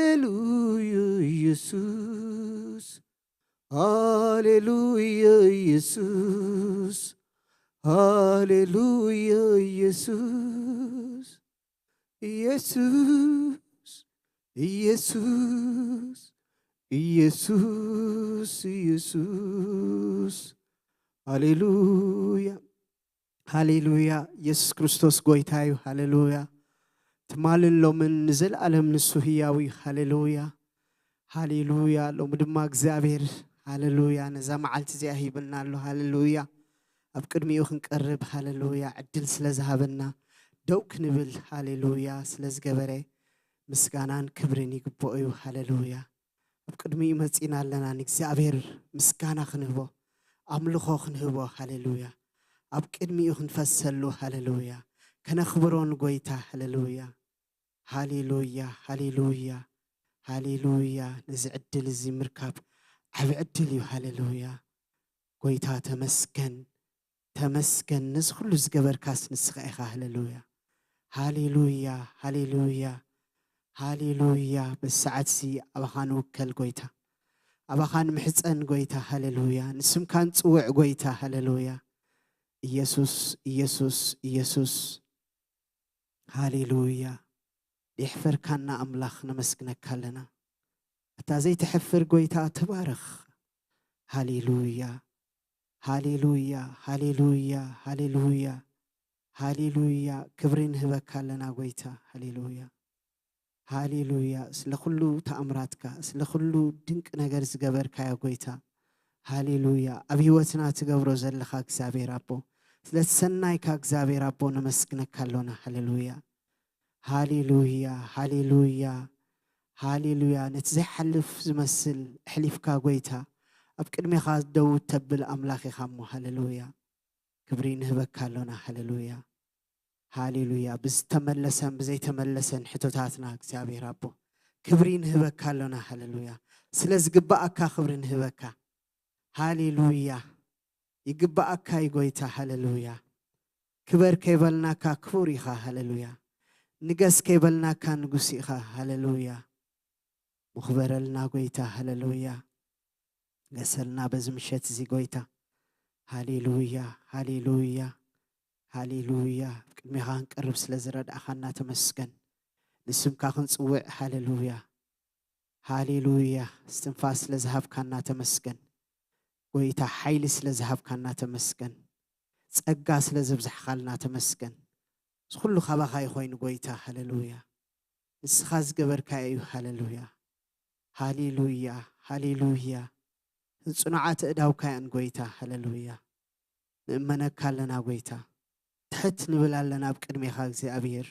ሃሌሉያ ኢየሱስ፣ ሃሌሉያ ኢየሱስ፣ ሃሌሉያ ኢየሱስ፣ ኢየሱስ፣ ኢየሱስ፣ ኢየሱስ፣ ኢየሱስ። ሃሌሉያ፣ ሃሌሉያ። ኢየሱስ ክርስቶስ ጎይታ እዩ። ሃሌሉያ። ትማልን ሎምን ንዘለኣለም ንሱ ህያው እዩ። ሃሌሉያ፣ ሃሌሉያ። ሎሚ ድማ እግዚኣብሔር፣ ሃሌሉያ፣ ነዛ መዓልቲ እዚኣ ሂብና ኣሎ። ሃሌሉያ። ኣብ ቅድሚኡ ክንቀርብ፣ ሃሌሉያ፣ ዕድል ስለ ዝሃበና፣ ደው ክንብል፣ ሃሌሉያ፣ ስለ ዝገበረ፣ ምስጋናን ክብርን ይግብኦ እዩ። ሃሌሉያ። ኣብ ቅድሚኡ መጺና ኣለና፣ ንእግዚኣብሔር ምስጋና ክንህቦ፣ ኣምልኾ ክንህቦ። ሃሌሉያ። ኣብ ቅድሚኡ ክንፈሰሉ። ሃሌሉያ። ከነኽብሮ ንጎይታ። ሃሌሉያ፣ ሃሌሉያ፣ ሃሌሉያ፣ ሃሌሉያ። ነዚ ዕድል እዚ ምርካብ ዓቢ ዕድል እዩ። ሃሌሉያ። ጎይታ ተመስገን፣ ተመስገን። ነዚ ኩሉ ዝገበርካስ ንስኻ ኢኻ። ሃሌሉያ፣ ሃሌሉያ፣ ሃሌሉያ፣ ሃሌሉያ። በዚ ሰዓትሲ ኣባኻ ንውከል ጎይታ፣ ኣባኻ ንምሕጸን ጎይታ። ሃሌሉያ። ንስምካ ንጽውዕ ጎይታ። ሃሌሉያ። ኢየሱስ፣ ኢየሱስ፣ ኢየሱስ። ሃሌሉያ። የሕፈርካና ኣምላኽ ነመስግነካ ኣለና። ኣታ ዘይትሕፍር ጎይታ ተባረኽ። ሃሌሉያ፣ ሃሌሉያ፣ ሃሌሉያ፣ ሃሌሉያ፣ ሃሌሉያ። ክብሪ ንህበካ ኣለና ጎይታ። ሃሌሉያ፣ ሃሌሉያ። ስለ ኩሉ ተኣምራትካ፣ ስለ ኩሉ ድንቅ ነገር ዝገበርካዮ ጎይታ፣ ሃሌሉያ። ኣብ ህይወትና ትገብሮ ዘለኻ እግዚኣብሔር ኣቦ፣ ስለቲ ሰናይካ እግዚኣብሔር ኣቦ ነመስግነካ ኣሎና። ሃሌሉያ፣ ሃሌሉያ፣ ሃሌሉያ፣ ሃሌሉያ። ነቲ ዘይሓልፍ ዝመስል ኣሕሊፍካ ጎይታ፣ ኣብ ቅድሜኻ ደው ተብል ኣምላኽ ኢኻ እሞ። ሃሌሉያ፣ ክብሪ ንህበካ ኣሎና። ሃሌሉያ፣ ሃሌሉያ። ብዝተመለሰን ብዘይተመለሰን ሕቶታትና እግዚኣብሔር ኣቦ፣ ክብሪ ንህበካ ኣሎና። ሃሌሉያ፣ ስለ ዝግብኣካ ክብሪ ንህበካ። ሃሌሉያ፣ ይግብኣካ እዩ ጎይታ። ሃሌሉያ፣ ክበር ከይበልናካ ክቡር ኢኻ። ሃሌሉያ፣ ንገስ ከይበልናካ ንጉስ ኢኻ። ሃሌሉያ፣ ምኽበረልና ጎይታ። ሃሌሉያ፣ ንገሰልና በዚ ምሸት እዚ ጎይታ። ሃሌሉያ፣ ሃሌሉያ፣ ሃሌሉያ። ቅድሜኻ ክንቀርብ ስለ ዝረዳእኻና ተመስገን። ንስምካ ክንጽውዕ። ሃሌሉያ፣ ሃሌሉያ። እስትንፋስ ስለ ዝሃብካና ተመስገን ጎይታ። ሓይሊ ስለ ዝሃብካና ተመስገን። ጸጋ ስለ ዘብዛሕኻልና ተመስገን። እዚ ኩሉ ካባኻ እዩ ኮይኑ ጎይታ። ሃሌሉያ፣ ንስኻ ዝገበርካዮ እዩ። ሃሌሉያ፣ ሃሌሉያ፣ ሃሌሉያ። እተን ጽኑዓት ኣእዳውካ እየን ጎይታ። ሃሌሉያ፣ ንእመነካ ኣለና ጎይታ። ትሕት ንብል ኣለና ኣብ ቅድሜኻ እግዚኣብሔር።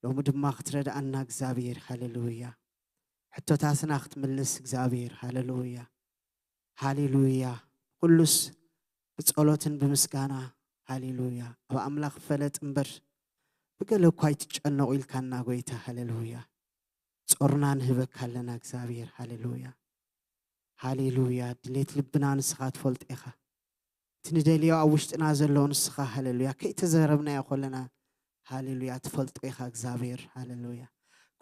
ሎሚ ድማ ክትረድኣና እግዚኣብሔር። ሃሌሉያ፣ ሕቶታትና ክትምልስ እግዚኣብሔር። ሃሌሉያ፣ ሃሌሉያ። ኩሉስ ብጸሎትን ብምስጋና። ሃሌሉያ፣ ኣብ ኣምላኽ ፈለጥ እምበር ብገለ እኳ ኣይትጨነቑ ኢልካና ጎይታ። ሃሌሉያ፣ ጾርና ንህበካ ኣለና እግዚኣብሔር። ሃሌሉያ፣ ሃሌሉያ። ድሌት ልብና ንስኻ ትፈልጦ ኢኻ። እቲ ንደልዮ ኣብ ውሽጥና ዘሎ ንስኻ። ሃሌሉያ፣ ከይተዘረብናዮ ከለና። ሃሌሉያ፣ ትፈልጦ ኢኻ እግዚኣብሔር። ሃሌሉያ፣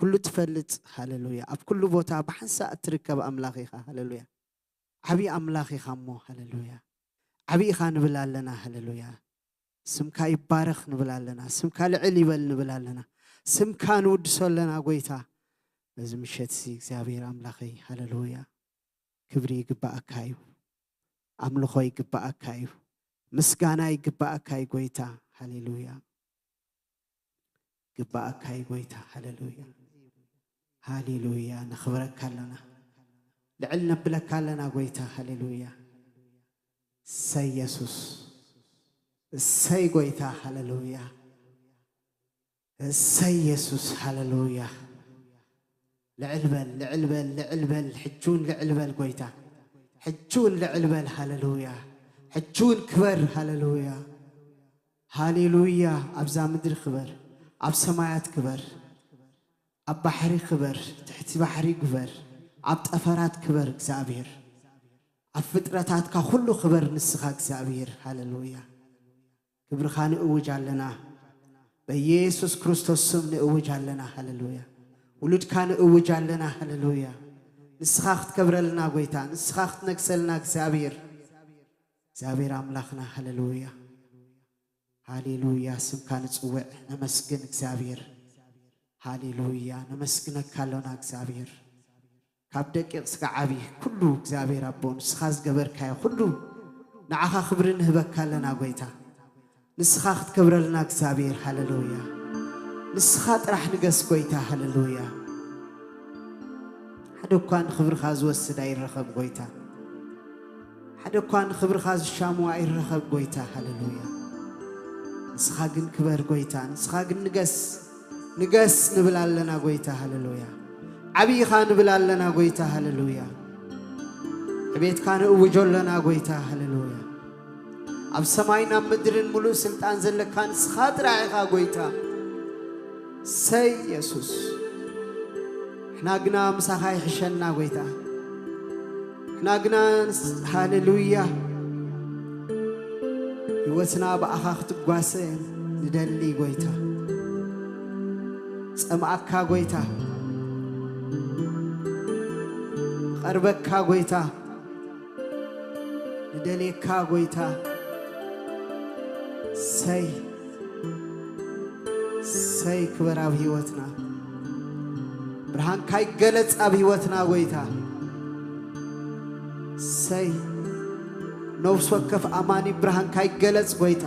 ኩሉ ትፈልጥ። ሃሌሉያ፣ ኣብ ኩሉ ቦታ ብሓንሳእ እትርከብ ኣምላኽ ኢኻ። ሃሌሉያ፣ ዓብዪ ኣምላኽ ኢኻ እሞ። ሃሌሉያ፣ ዓብዪ ኢኻ ንብል ኣለና። ሃሌሉያ፣ ስምካ ይባረኽ ንብል ኣለና። ስምካ ልዕል ይበል ንብል ኣለና። ስምካ ንውድሶ ኣለና ጎይታ። በዚ ምሸት እዚ እግዚኣብሔር ኣምላኸይ፣ ሃሌሉያ፣ ክብሪ ይግባኣካ እዩ። ኣምልኾ ይግባኣካ እዩ። ምስጋና ይግባኣካ እዩ ጎይታ። ሃሌሉያ፣ ይግባኣካ እዩ ጎይታ። ሃሌሉያ፣ ሃሌሉያ። ነኽብረካ ኣለና፣ ልዕል ነብለካ ኣለና ጎይታ። ሃሌሉያ፣ እሰይ የሱስ፣ እሰይ ጎይታ። ሃሌሉያ፣ እሰይ የሱስ። ሃሌሉያ፣ ልዕል በል፣ ልዕል በል፣ ልዕል በል። ሕጂ እውን ልዕል በል ጎይታ፣ ሕጂ እውን ልዕል በል። ሃሌሉያ፣ ሕጂ እውን ክበር። ሃሌሉያ፣ ሃሌሉያ። ኣብዛ ምድሪ ክበር፣ ኣብ ሰማያት ክበር፣ ኣብ ባሕሪ ክበር፣ ትሕቲ ባሕሪ ክበር፣ ኣብ ጠፈራት ክበር እግዚኣብሔር። ኣብ ፍጥረታትካ ኩሉ ክበር ንስኻ እግዚኣብሔር። ሃሌሉያ፣ ክብርኻ ንእውጅ ኣለና፣ በኢየሱስ ክርስቶስ ስም ንእውጅ ኣለና። ሃሌሉያ፣ ውሉድካ ንእውጅ ኣለና። ሃሌሉያ። ንስኻ ክትከብረልና ጎይታ፣ ንስኻ ክትነግሰልና እግዚኣብሔር፣ እግዚኣብሔር ኣምላኽና። ሃሌሉያ፣ ሃሌሉያ። ስምካ ንጽውዕ፣ ነመስግን እግዚኣብሔር። ሃሌሉያ፣ ነመስግነካ ኣሎና እግዚኣብሔር። ካብ ደቂቕ ስጋዕ ዓቢ ኩሉ እግዚኣብሔር ኣቦ፣ ንስኻ ዝገበርካዮ ኩሉ ንዓኻ ክብሪ ንህበካ ኣለና ጎይታ። ንስኻ ክትከብረልና እግዚኣብሔር። ሃሌሉያ። ንስኻ ጥራሕ ንገስ ጎይታ። ሃሌሉያ። ሓደ እኳ ንኽብርኻ ዝወስድ ኣይረኸብ ጎይታ። ሓደ እኳ ንኽብርኻ ዝሻሙ ኣይረኸብ ጎይታ። ሃሌሉያ። ንስኻ ግን ክበር ጎይታ። ንስኻ ግን ንገስ። ንገስ ንብል ኣለና ጎይታ። ሃሌሉያ። ዓብይኻ ንብል ኣለና ጎይታ። ሃሌሉያ። ዕቤትካ ንእውጆ ኣለና ጎይታ። ሃሌሉያ። ኣብ ሰማይን ኣብ ምድርን ሙሉእ ስልጣን ዘለካ ንስኻ ጥራሕ ኢኻ ጎይታ። ሰይ የሱስ። ንሕና ግና ምሳኻ ይሕሸና ጎይታ። ንሕና ግና ንስ-፣ ሃሌሉያ። ህይወትና ብኣኻ ክትጓሰ ንደሊ ጎይታ። ጸምኣካ ጎይታ። ቐርበካ ጎይታ። ንደልየካ ጎይታ። ሰይ፣ ሰይ ክበር ኣብ ህይወትና። ብርሃንካ ይገለጽ ኣብ ህይወትና ጎይታ። ሰይ፣ ነፍሲ ወከፍ ኣማኒ ብርሃንካ ይገለጽ ጎይታ።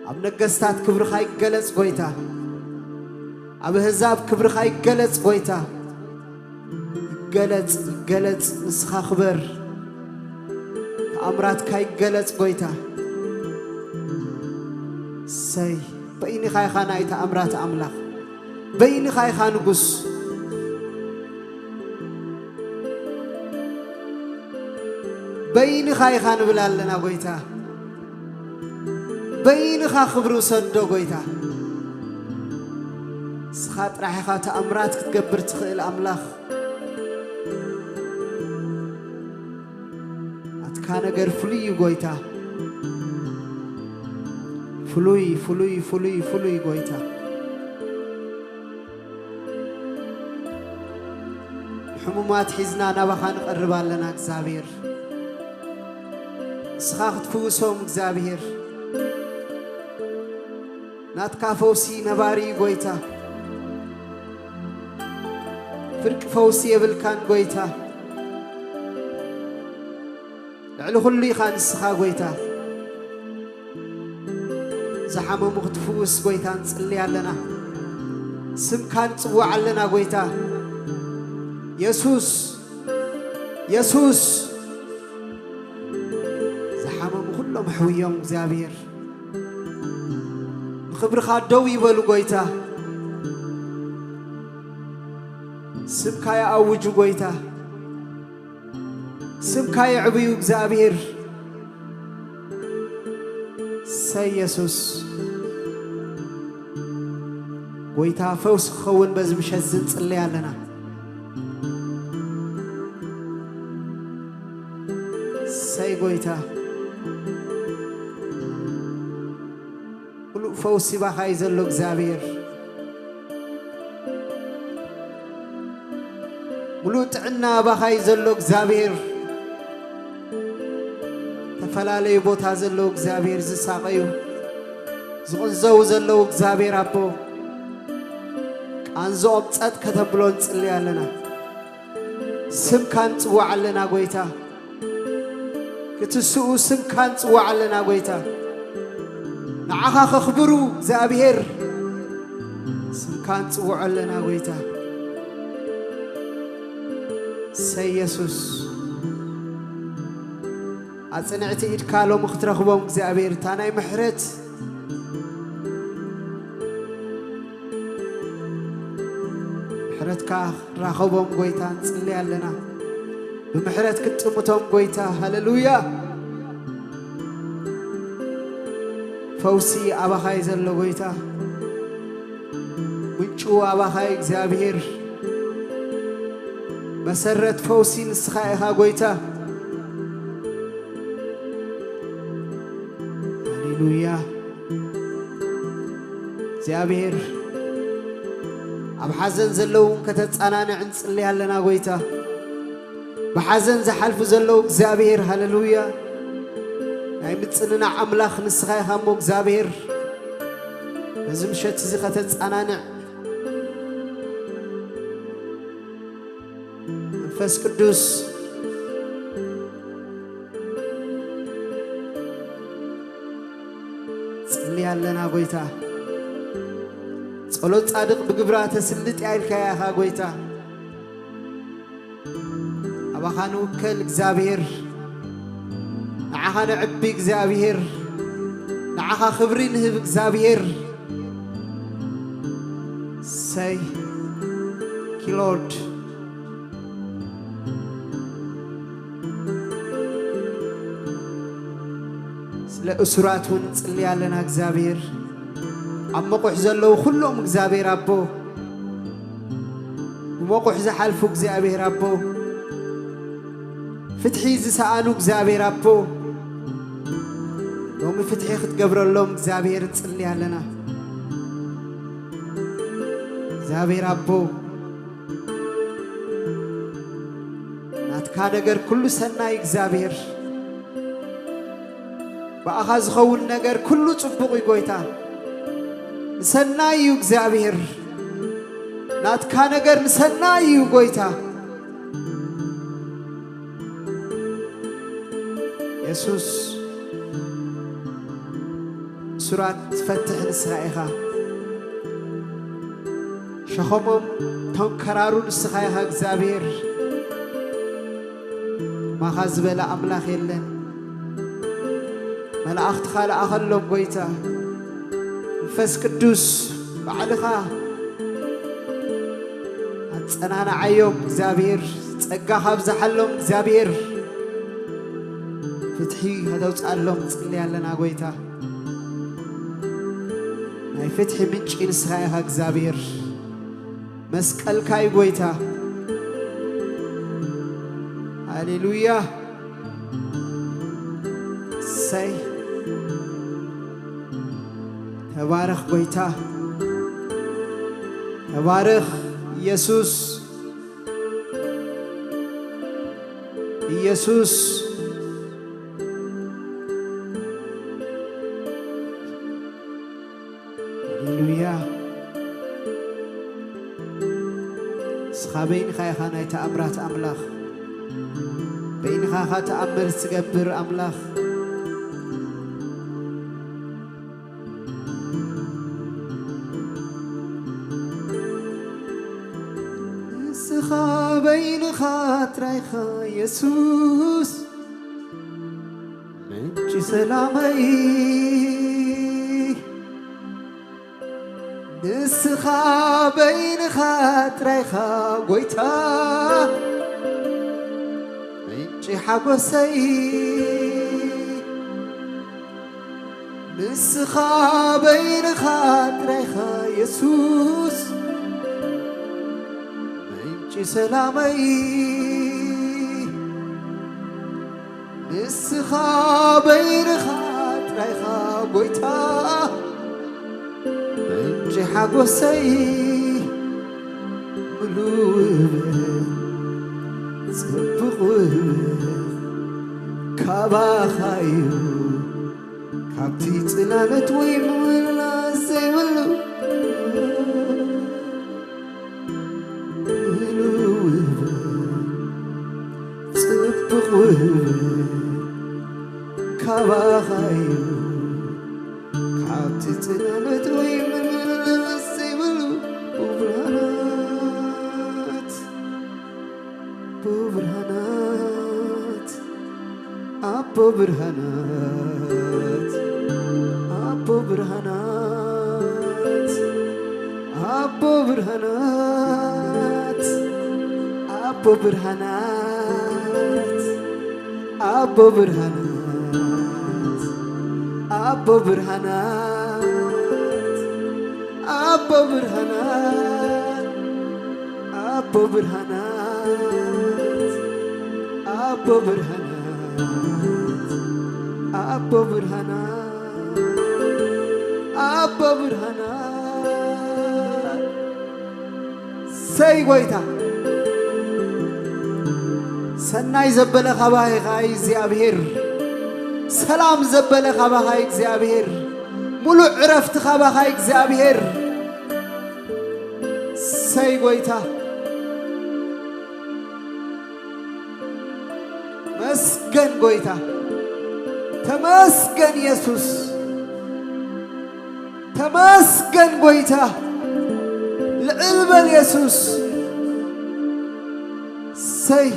ኣብ ነገስታት ክብርኻ ይገለጽ ጎይታ። ኣብ ኣህዛብ ክብርኻ ይገለጽ ጎይታ። ይገለጽ፣ ይገለጽ፣ ንስኻ ክበር። ተኣምራትካ ይገለጽ ጎይታ። ሰይ፣ በይንኻ ኢኻ ናይ ተኣምራት ኣምላኽ። በይንኻ ኢኻ ንጉስ። በይንኻ ኢኻ ንብል ኣለና ጎይታ። በይንኻ ክብሪ ውሰዶ ጎይታ። ንስኻ ጥራሕ ኢኻ ተኣምራት ክትገብር ትኽእል ኣምላኽ። ናትካ ነገር ፍሉይ እዩ ጎይታ። ፍሉይ፣ ፍሉይ፣ ፍሉይ፣ ፍሉይ ጎይታ። ንሕሙማት ሒዝና ናባኻ ንቐርብ ኣለና እግዚኣብሔር። ንስኻ ክትፍውሶም እግዚኣብሔር። ናትካ ፈውሲ ነባሪ እዩ ጎይታ። ፍርቂ ፈውሲ የብልካን ጎይታ። ልዕሊ ኩሉ ኢኻ ንስኻ ጎይታ። ዝሓመሙ ክትፍውስ ጎይታ ንጽሊ ኣለና። ስምካ ንጽውዕ ኣለና ጎይታ። የሱስ፣ የሱስ። ዝሓመሙ ኩሎም ሕውዮም እግዚኣብሔር። ንኽብርኻ ደው ይበሉ ጎይታ። ስምካ ይኣውጁ ጎይታ። ስምካ የዕብዩ እግዚኣብሔር። ሰይ የሱስ። ጎይታ ፈውስ ክኸውን በዚ ምሸት እዚ ንጽለይ ኣለና። ሰይ ጎይታ። ሙሉእ ፈውሲ ባኻ እዩ ዘሎ እግዚኣብሔር። ሙሉእ ጥዕና ባኻ እዩ ዘሎ እግዚኣብሔር። ተፈላለዩ ቦታ ዘለዉ እግዚኣብሔር ዝሳቐዩ፣ ዝቕንዘዉ ዘለዉ እግዚኣብሔር ኣቦ፣ ቃንዝኦም ጸጥ ከተብሎ ንጽሊ ኣለና። ስምካ ንጽዋዕ ኣለና ጎይታ። ክትስኡ ስምካ ንጽዋዕ ኣለና ጎይታ። ንዓኻ ከኽብሩ እግዚኣብሔር ስምካ ንጽውዖ ኣለና ጎይታ። ሰይ የሱስ። ኣጽንዕቲ ኢድካ ሎሚ ክትረኽቦም እግዚኣብሔር እታ ናይ ምሕረት ምሕረትካ ራኸቦም ጎይታ ንጽሊ ኣለና። ብምሕረት ክትጥምቶም ጎይታ። ሃሌሉያ። ፈውሲ ኣባኻይ ዘሎ ጎይታ። ምንጩ ኣባኻይ እግዚኣብሔር። መሰረት ፈውሲ ንስኻ ኢኻ ጎይታ። ሃሌሉያ። እግዚኣብሔር ኣብ ሓዘን ዘለዉ እውን ከተጻናንዕ ንጽሊ ኣለና ጎይታ። ብሓዘን ዝሓልፉ ዘለዉ እግዚኣብሔር፣ ሃሌሉያ፣ ናይ ምጽንናዕ ኣምላኽ ንስኻ ኢኻ እሞ እግዚኣብሔር፣ በዚ ምሸት እዚ ከተጻናንዕ መንፈስ ቅዱስ ጽሊ ኣለና ጎይታ። ጸሎት ጻድቕ ብግብራ ተስልጥ እያ ኢልካያ ኢኻ ጎይታ። ኣባኻ ንውከል እግዚኣብሔር፣ ንዓኻ ነዕቢ እግዚኣብሔር፣ ንዓኻ ክብሪ ንህብ እግዚኣብሔር። ሰይ ኪሎርድ ስለ እሱራት እውን ንጽሊ ኣለና እግዚኣብሔር። ኣብ መቑሕ ዘለዉ ኩሎም እግዚኣብሔር ኣቦ፣ ብመቑሕ ዝሓልፉ እግዚኣብሔር ኣቦ፣ ፍትሒ ዝሰኣኑ እግዚኣብሔር ኣቦ፣ ሎሚ ፍትሒ ክትገብረሎም እግዚኣብሔር ንጽሊ ኣለና። እግዚኣብሔር ኣቦ፣ ናትካ ነገር ኩሉ ሰናይ እግዚኣብሔር፣ ብኣኻ ዝኸውን ነገር ኩሉ ጽቡቕ እዩ ጎይታ። ንሰናይ እዩ እግዚኣብሔር፣ ናትካ ነገር ንሰናይ እዩ ጎይታ። የሱስ፣ እሱራት ትፈትሕ ንስኻ ኢኻ። ሸኸሞም ተንከራሩ ንስኻ ኢኻ እግዚኣብሔር። ማኻ ዝበለ ኣምላኽ የለን። መላእኽትኻ ለኣኸሎም ጎይታ። መንፈስ ቅዱስ ባዕልኻ ኣጸናንዓዮም እግዚኣብሔር። ጸጋኻ ኣብዝሓሎም እግዚኣብሔር። ፍትሒ ከተውጽኣሎም ንጽሊ ኣለና ጎይታ። ናይ ፍትሒ ምንጪ ንስኻ ኢኻ እግዚኣብሔር። መስቀልካ እዩ ጎይታ። ሃሌሉያ። እሰይ። ተባረኽ ጎይታ። ተባረኽ ኢየሱስ። ኢየሱስ። ሃሌሉያ። ንስኻ በይንኻ ኢኻ ናይ ተኣምራት ኣምላኽ። በይንኻ ኢኻ ተኣምር ትገብር ኣምላኽ። ንስኻ በይንኻ ጥራይኻ የሱስ ምንጪ ሰላመይ። ንስኻ በይንኻ ጥራይኻ ጎይታ ምንጪ ሓጎሰይ። ንስኻ በይንኻ ጥራይኻ የሱስ ምንጪ ሰላመይ። ንስኻ በይንኻ ጥራይኻ ጎይታ ምንጪ ሓጎሰይ። ምሉእ ውበት ጽቡቕ ውበት ካባኻ እዩ። ካብቲ ጽላሎት ወይ ምምላስ ዘይብሉ ምሉእ ውበት ጽቡቕ ውበት ካባኻ እዩ። ካብቲ ጽላሎት ወይ ምምላስ ዘይብሉ ብብርሃናት ብብርሃናት ኣቦ ብርሃናት ኣቦ ብርሃናት ኣቦ ብርሃናት ኣቦ ብርሃናት ኣቦ ብርሃናት ኣቦ ብርሃናት ኣቦ ብርሃናት ኣቦ ብርሃናት ኣቦ ብርሃናት ኣቦ ብርሃናት ኣቦ ብርሃናት ሰይ ጎይታ፣ ሰናይ ዘበለ ካባኻ እግዚኣብሔር፣ ሰላም ዘበለ ካባኻ እግዚኣብሔር፣ ሙሉእ ዕረፍቲ ካባኻ እግዚኣብሔር። ሰይ ጎይታ፣ መስገን ጎይታ፣ ተመስገን የሱስ። ተመስገን ጎይታ፣ ልዕል በል የሱስ። ሰይ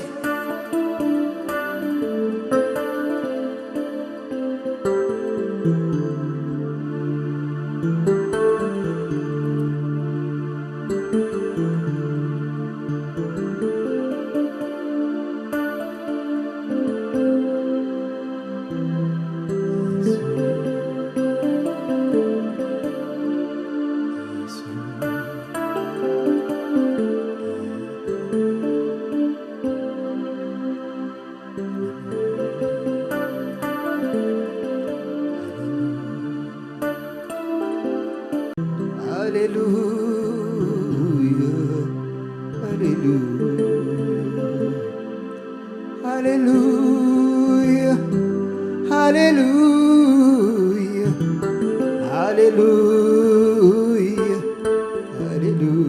ሃሌሉያ፣ ሃሌሉያ፣ ሃሌሉያ፣ ሃሌሉያ፣ ሃሌሉያ፣ ሃሌሉያ።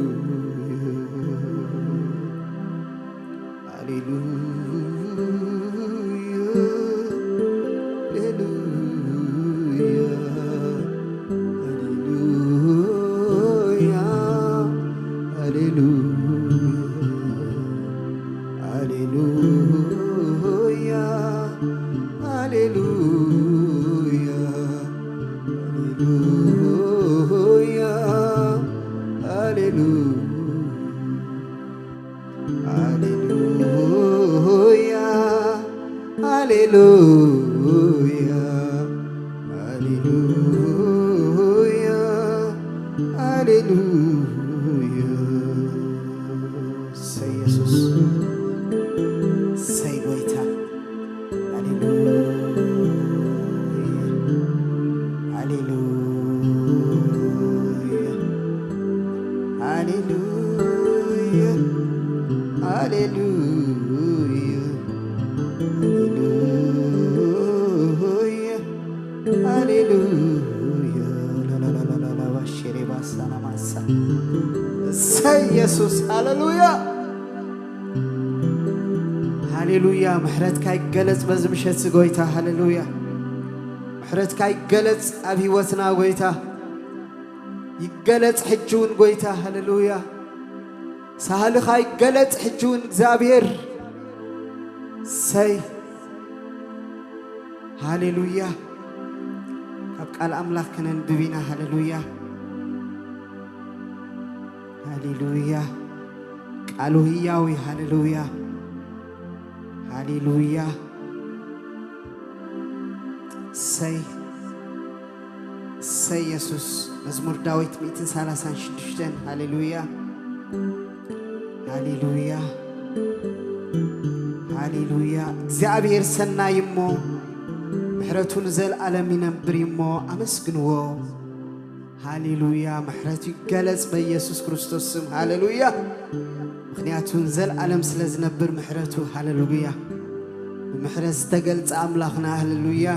ሃሌሉያ፣ ሃሌሉያ፣ ሃሌሉያ፣ ሃሌሉያ፣ ሃሌሉያ፣ ሃሌሉያ፣ ሃሌሉያ። ሃሌሉያ፣ ሃሌሉያ፣ ሃሌሉያ፣ ሃሌሉያ። እሰይ የሱስ፣ እሰይ ጎይታ። ሃሌሉያ፣ ሃሌሉያ፣ ሃሌሉያ፣ ሃሌሉያ፣ ሃሌሉያ፣ ሃሌሉያ። ላላላላላ ባሼሬ ባሳና ማሳ። እሰይ የሱስ፣ ሃሌሉያ። ሃሌሉያ። ምሕረትካ ይገለጽ በዚ ምሸት እዚ ጎይታ። ሃሌሉያ። ምሕረትካ ይገለጽ ኣብ ህይወትና ጎይታ። ይገለጽ ሕጂ እውን ጎይታ። ሃሌሉያ። ሳህልኻ ይገለጽ ሕጂ እውን እግዚኣብሔር። ሰይ። ሃሌሉያ። ካብ ቃል ኣምላኽ ከነንብብ ኢና። ሃሌሉያ። ሃሌሉያ። ቃሉ ህያው እዩ። ሃሌሉያ፣ ሃሌሉያ። እሰይ፣ እሰይ የሱስ። መዝሙር ዳዊት ሚእትን ሰላሳን ሽዱሽተን። ሃሌሉያ፣ ሃሌሉያ፣ ሃሌሉያ። እግዚኣብሔር ሰናይ እሞ ምሕረቱ ንዘለኣለም ይነብር እሞ ኣመስግንዎ። ሃሌሉያ። ምሕረቱ ይገለጽ በኢየሱስ ክርስቶስ ስም። ሃሌሉያ። ምኽንያቱ ንዘለኣለም ስለ ዝነብር ምሕረቱ። ሃሌሉያ። ብምሕረት ዝተገልጸ ኣምላኽና። ሃሌሉያ።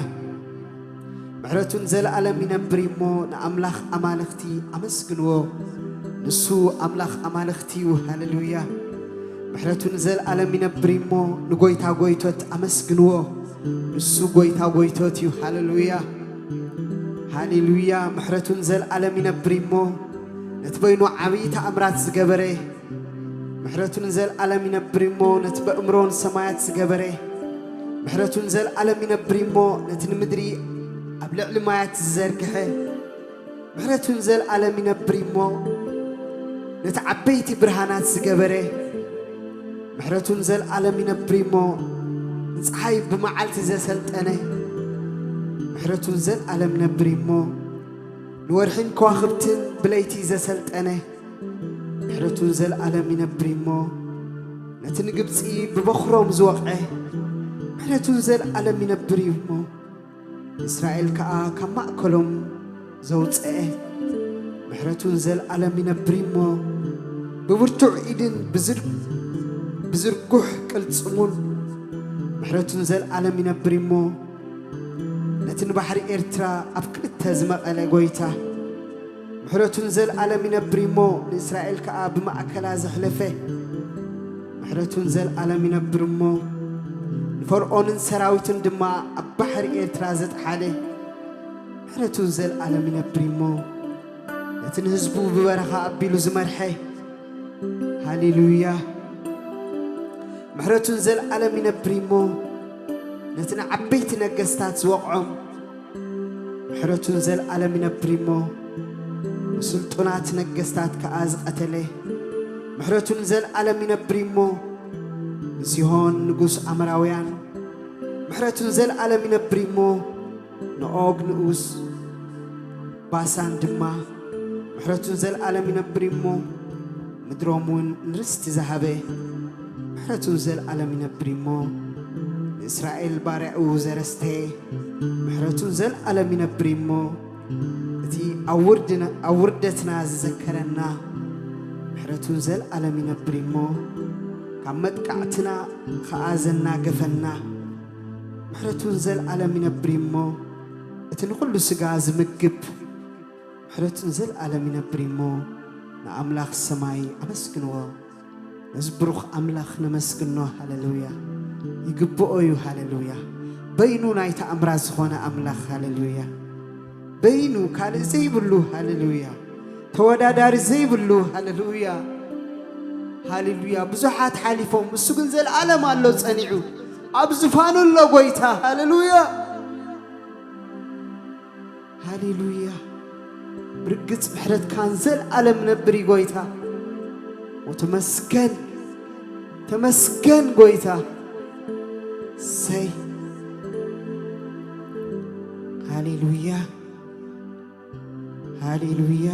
ምሕረቱ ንዘለኣለም ይነብር እሞ ንኣምላኽ ኣማልኽቲ ኣመስግንዎ። ንሱ ኣምላኽ ኣማልኽቲ እዩ። ሃሌሉያ። ምሕረቱ ንዘለኣለም ይነብር እሞ ንጎይታ ጎይቶት ኣመስግንዎ። ንሱ ጎይታ ጎይቶት እዩ። ሃሌሉያ። ሃሌሉያ። ምሕረቱ ንዘለኣለም ይነብር እሞ ነቲ በይኑ ዓብዪ ተኣምራት ዝገበረ፣ ምሕረቱ ንዘለኣለም ይነብር እሞ ነቲ በእምሮ ንሰማያት ዝገበረ፣ ምሕረቱ ንዘለኣለም ይነብር እሞ ነቲ ንምድሪ ኣብ ልዕሊ ማያት ዝዘርግሐ፣ ምሕረቱ ንዘለኣለም ይነብር እሞ ነቲ ዓበይቲ ብርሃናት ዝገበረ፣ ምሕረቱ ንዘለኣለም ይነብር እሞ ንፀሓይ ብመዓልቲ ዘሰልጠነ፣ ምሕረቱ ንዘለኣለም ይነብር እሞ ንወርሕን ከዋኽብትን ብለይቲ ዘሰልጠነ፣ ምሕረቱ ንዘለኣለም ይነብር እሞ ነቲ ንግብፂ ብበኹሮም ዝወቕዐ፣ ምሕረቱ ንዘለኣለም ይነብር እዩ እሞ ንእስራኤል ከኣ ካብ ማእከሎም ዘውፅአ፣ ምሕረቱ ንዘለኣለም ይነብር እዩ እሞ ብብርቱዕ ኢድን ብዝር-፣ ብዝርጉሕ ቅልጽሙን ምሕረቱን ዘልዓለም ይነብር እሞ፣ ነቲ ንባሕሪ ኤርትራ ኣብ ክልተ ዝመቐለ ጎይታ፣ ምሕረቱን ዘልዓለም ይነብር እሞ፣ ንእስራኤል ከኣ ብማእከላ ዘሕለፈ፣ ምሕረቱን ዘልዓለም ይነብር እሞ፣ ንፈርዖንን ሰራዊቱን ድማ ኣብ ባሕሪ ኤርትራ ዘጥሓለ፣ ምሕረቱን ዘልዓለም ይነብር እሞ፣ ነቲ ንህዝቡ ብበረኻ ኣቢሉ ዝመርሐ፣ ሃሌሉያ። ምሕረቱን ዘልዓለም ይነብር እሞ፣ ነቲ ንዓበይቲ ነገስታት ዝወቕዖም፣ ምሕረቱን ዘልዓለም ይነብር እሞ፣ ንስልጡናት ነገስታት ከኣ ዝቐተለ፣ ምሕረቱን ዘልዓለም ይነብር እሞ፣ ንሲሆን ንጉስ ኣመራውያን፣ ምሕረቱን ዘልዓለም ይነብር እሞ፣ ንኦግ ንኡስ ባሳን ድማ፣ ምሕረቱን ዘልዓለም ይነብር እሞ፣ ምድሮም እውን ንርስቲ ዝሃበ፣ ምሕረቱን ዘልዓለም ይነብር እሞ፣ ንእስራኤል ባርያኡ ዘረስተ፣ ምሕረቱን ዘልዓለም ይነብር እሞ፣ እቲ ኣብ ውርድና-፣ ኣብ ውርደትና ዝዘከረና፣ ምሕረቱን ዘልዓለም ይነብር እሞ፣ ካብ መጥቃዕትና ኸኣ ዘናገፈና፣ ምሕረቱን ዘልዓለም ይነብር እሞ፣ እቲ ንኹሉ ስጋ ዝምግብ፣ ምሕረቱን ዘልዓለም ይነብር እሞ፣ ንኣምላኽ ሰማይ ኣመስግንዎ። ነዚ ብሩኽ ኣምላኽ ነመስግኖ። ሃሌሉያ። ይግብኦ እዩ። ሃሌሉያ። በይኑ ናይ ተኣምራት ዝኾነ ኣምላኽ። ሃሌሉያ። በይኑ ካልእ ዘይብሉ። ሃሌሉያ። ተወዳዳሪ ዘይብሉ። ሃሌሉያ። ሃሌሉያ። ብዙሓት ሓሊፎም፣ እሱ ግን ዘልዓለም ኣሎ ጸኒዑ። ኣብ ዝፋኑ ኣሎ ጎይታ። ሃሌሉያ። ሃሌሉያ። ብርግጽ ምሕረትካን ዘልዓለም ነብር እዩ ጎይታ። ወተመስገን፣ ተመስገን ጎይታ። ሰይ። ሃሌሉያ። ሃሌሉያ።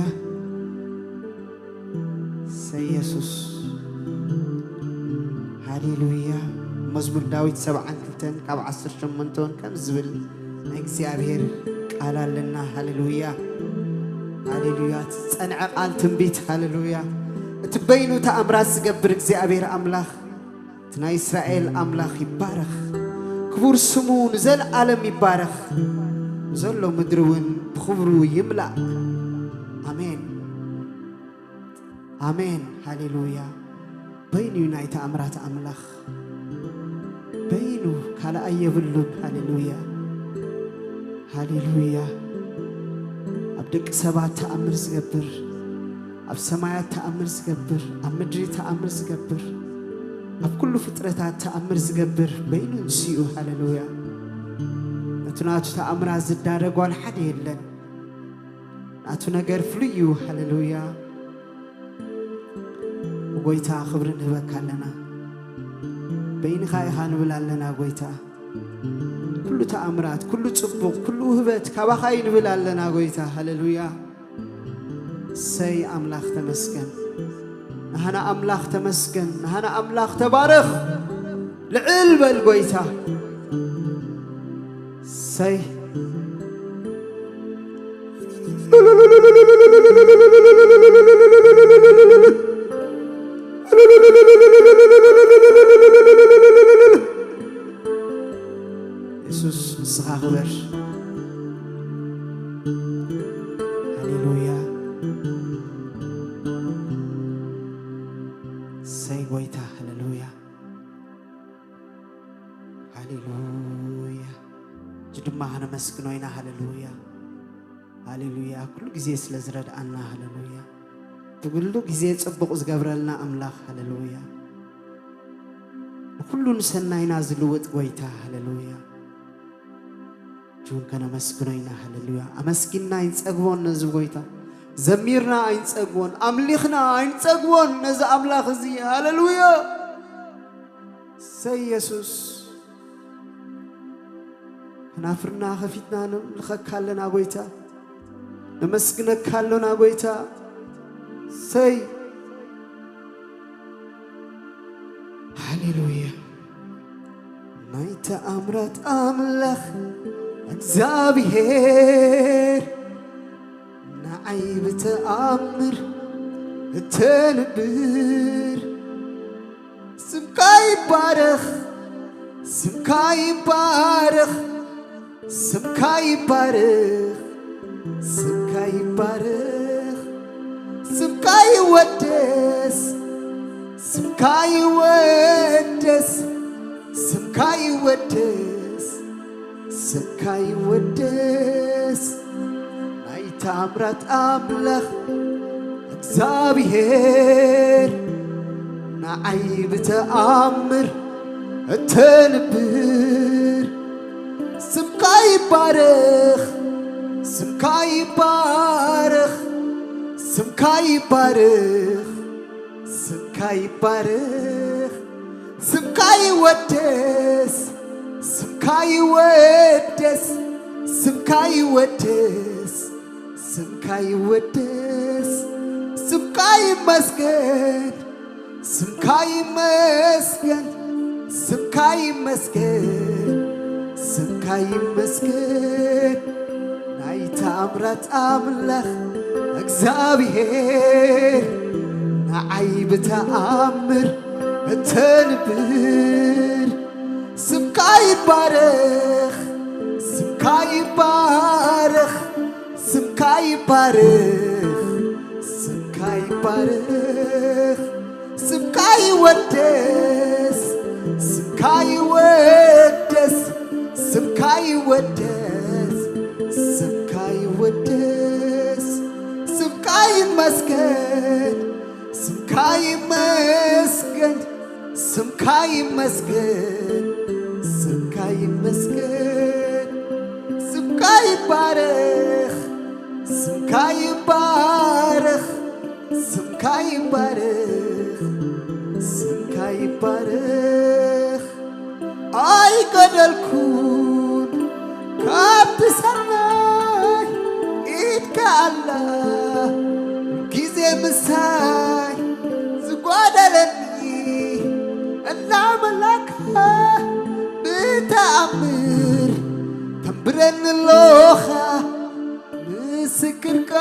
ሰይ የሱስ። ሃሌሉያ። መዝሙር ዳዊት ሰብዓን ክልተን ካብ ዓሰርተ ሸሞንተ እውን ከም ዝብል ናይ እግዚኣብሔር ቃል ኣለና። ሃሌሉያ። ሃሌሉያ። እቲ ዝጸንዐ ቃል ትንቢት። ሃሌሉያ። እቲ በይኑ ተኣምራት ዝገብር እግዚኣብሔር ኣምላኽ፣ እቲ ናይ እስራኤል ኣምላኽ ይባረኽ። ክቡር ስሙ ንዘለዓለም ይባረኽ። ንዘሎ ምድሪ እውን ብኽብሩ ይምላእ። ኣሜን። ኣሜን። ሃሌሉያ። በይኑ እዩ ናይ ተኣምራት ኣምላኽ። በይኑ ካልኣይ የብሉን። ሃሌሉያ። ሃሌሉያ። ኣብ ደቂ ሰባት ተኣምር ዝገብር፣ ኣብ ሰማያት ተኣምር ዝገብር፣ ኣብ ምድሪ ተኣምር ዝገብር፣ ኣብ ኩሉ ፍጥረታት ተኣምር ዝገብር በይኑ ንሱ እዩ። ሃሌሉያ። ነቲ ናቱ ተኣምራት ዝዳረግ ዋላ ሓደ የለን። ናቱ ነገር ፍሉይ እዩ። ሃሌሉያ። ጎይታ ክብሪ ንህበካ ኣለና። በይንኻ ኢኻ ንብል ኣለና ጎይታ። ኩሉ ተኣምራት፣ ኩሉ ጽቡቕ፣ ኩሉ ውህበት ካባኻ እዩ ንብል ኣለና ጎይታ። ሃሌሉያ። ሰይ ኣምላኽ ተመስገን። ናህና ኣምላኽ ተመስገን። ናህና ኣምላኽ ተባረኽ። ልዕል በል ጎይታ። ሰይ የሱስ ንስኻ ክበር። ሃሌሉያ። ሰይ ጎይታ። ሃሌሉያ። ሃሌሉያ። እጅ ድማ ከነመስግኖ ኢና። ሃሌሉያ። ሃሌሉያ። ኩሉ ግዜ ስለ ዝረድኣና። ሃሌሉያ። ብኩሉ ግዜ ጽቡቕ ዝገብረልና ኣምላኽ። ሃሌሉያ። ንኩሉ ንሰናይና ዝልውጥ ጎይታ። ሃሌሉያ። እጅውን ከነመስግኖ ኢና። ሃሌሉያ። ኣመስጊንና ኣይንጸግቦን ነዚ ጎይታ። ዘሚርና ኣይንጸግቦን። ኣምሊኽና ኣይንጸግቦን ነዚ ኣምላኽ እዚ። ሃሌሉያ። ሰይ የሱስ። ከናፍርና ከፊትና ነምልኸካ ኣለና ጎይታ። ነመስግነካ ኣሎና ጎይታ። ሰይ። ሃሌሉያ። ናይ ተኣምራት ኣምላኽ እግዚኣብሔር፣ ንዓይ ብተኣምር እተንብር። ስምካ ይባረኽ፣ ስምካ ይባረኽ፣ ስምካ ይባረኽ፣ ስምካ ይባረኽ፣ ስምካ ይወደስ፣ ስምካ ይወደስ፣ ስምካ ይወደስ፣ ስምካ ይወደስ። ናይ ታምራት ኣምላኽ እግዚኣብሔር፣ ንዓይ ብተኣምር እተንብር። ስምካ ይባረኽ፣ ስምካ ይባረኽ፣ ስምካ ይባረኽ፣ ስምካ ይባረኽ፣ ስምካ ይወደስ፣ ስምካ ይወደስ፣ ስምካ ይወደስ፣ ስምካ ይወደስ፣ ስምካ ይመስገን፣ ስምካ ይመስገን፣ ስምካ ይመስገን፣ ስምካ ይመስገን። ናይ ተኣምራት ኣምላኽ እግዚኣብሔር፣ ንዓይ ብተኣምር እተንብር። ስምካ ይባረኽ፣ ስምካ ይባረኽ፣ ስምካ ይባረኽ፣ ስምካ ይባረኽ፣ ስምካ ይወደስ፣ ስምካ ይወደስ፣ ስምካ ይወደስ፣ ስምካ ይወደስ፣ ስምካ ይመስገን፣ ስምካ ይመስገን፣ ስምካ ይመስገን፣ ስምካ ይመስገን፣ ስምካ ይባረኽ፣ ስምካ ይባረኽ፣ ስምካ ይባረኽ፣ ስምካ ይባረኽ። ኣይገደልኩን ካብቲ ሰማይ፣ ኢድካ ኣላ ግዜ ምሳይ፣ ዝጓደለኒ እናመላካ ብተኣምር ተንብረኒ ኣለኻ። ምስክርካ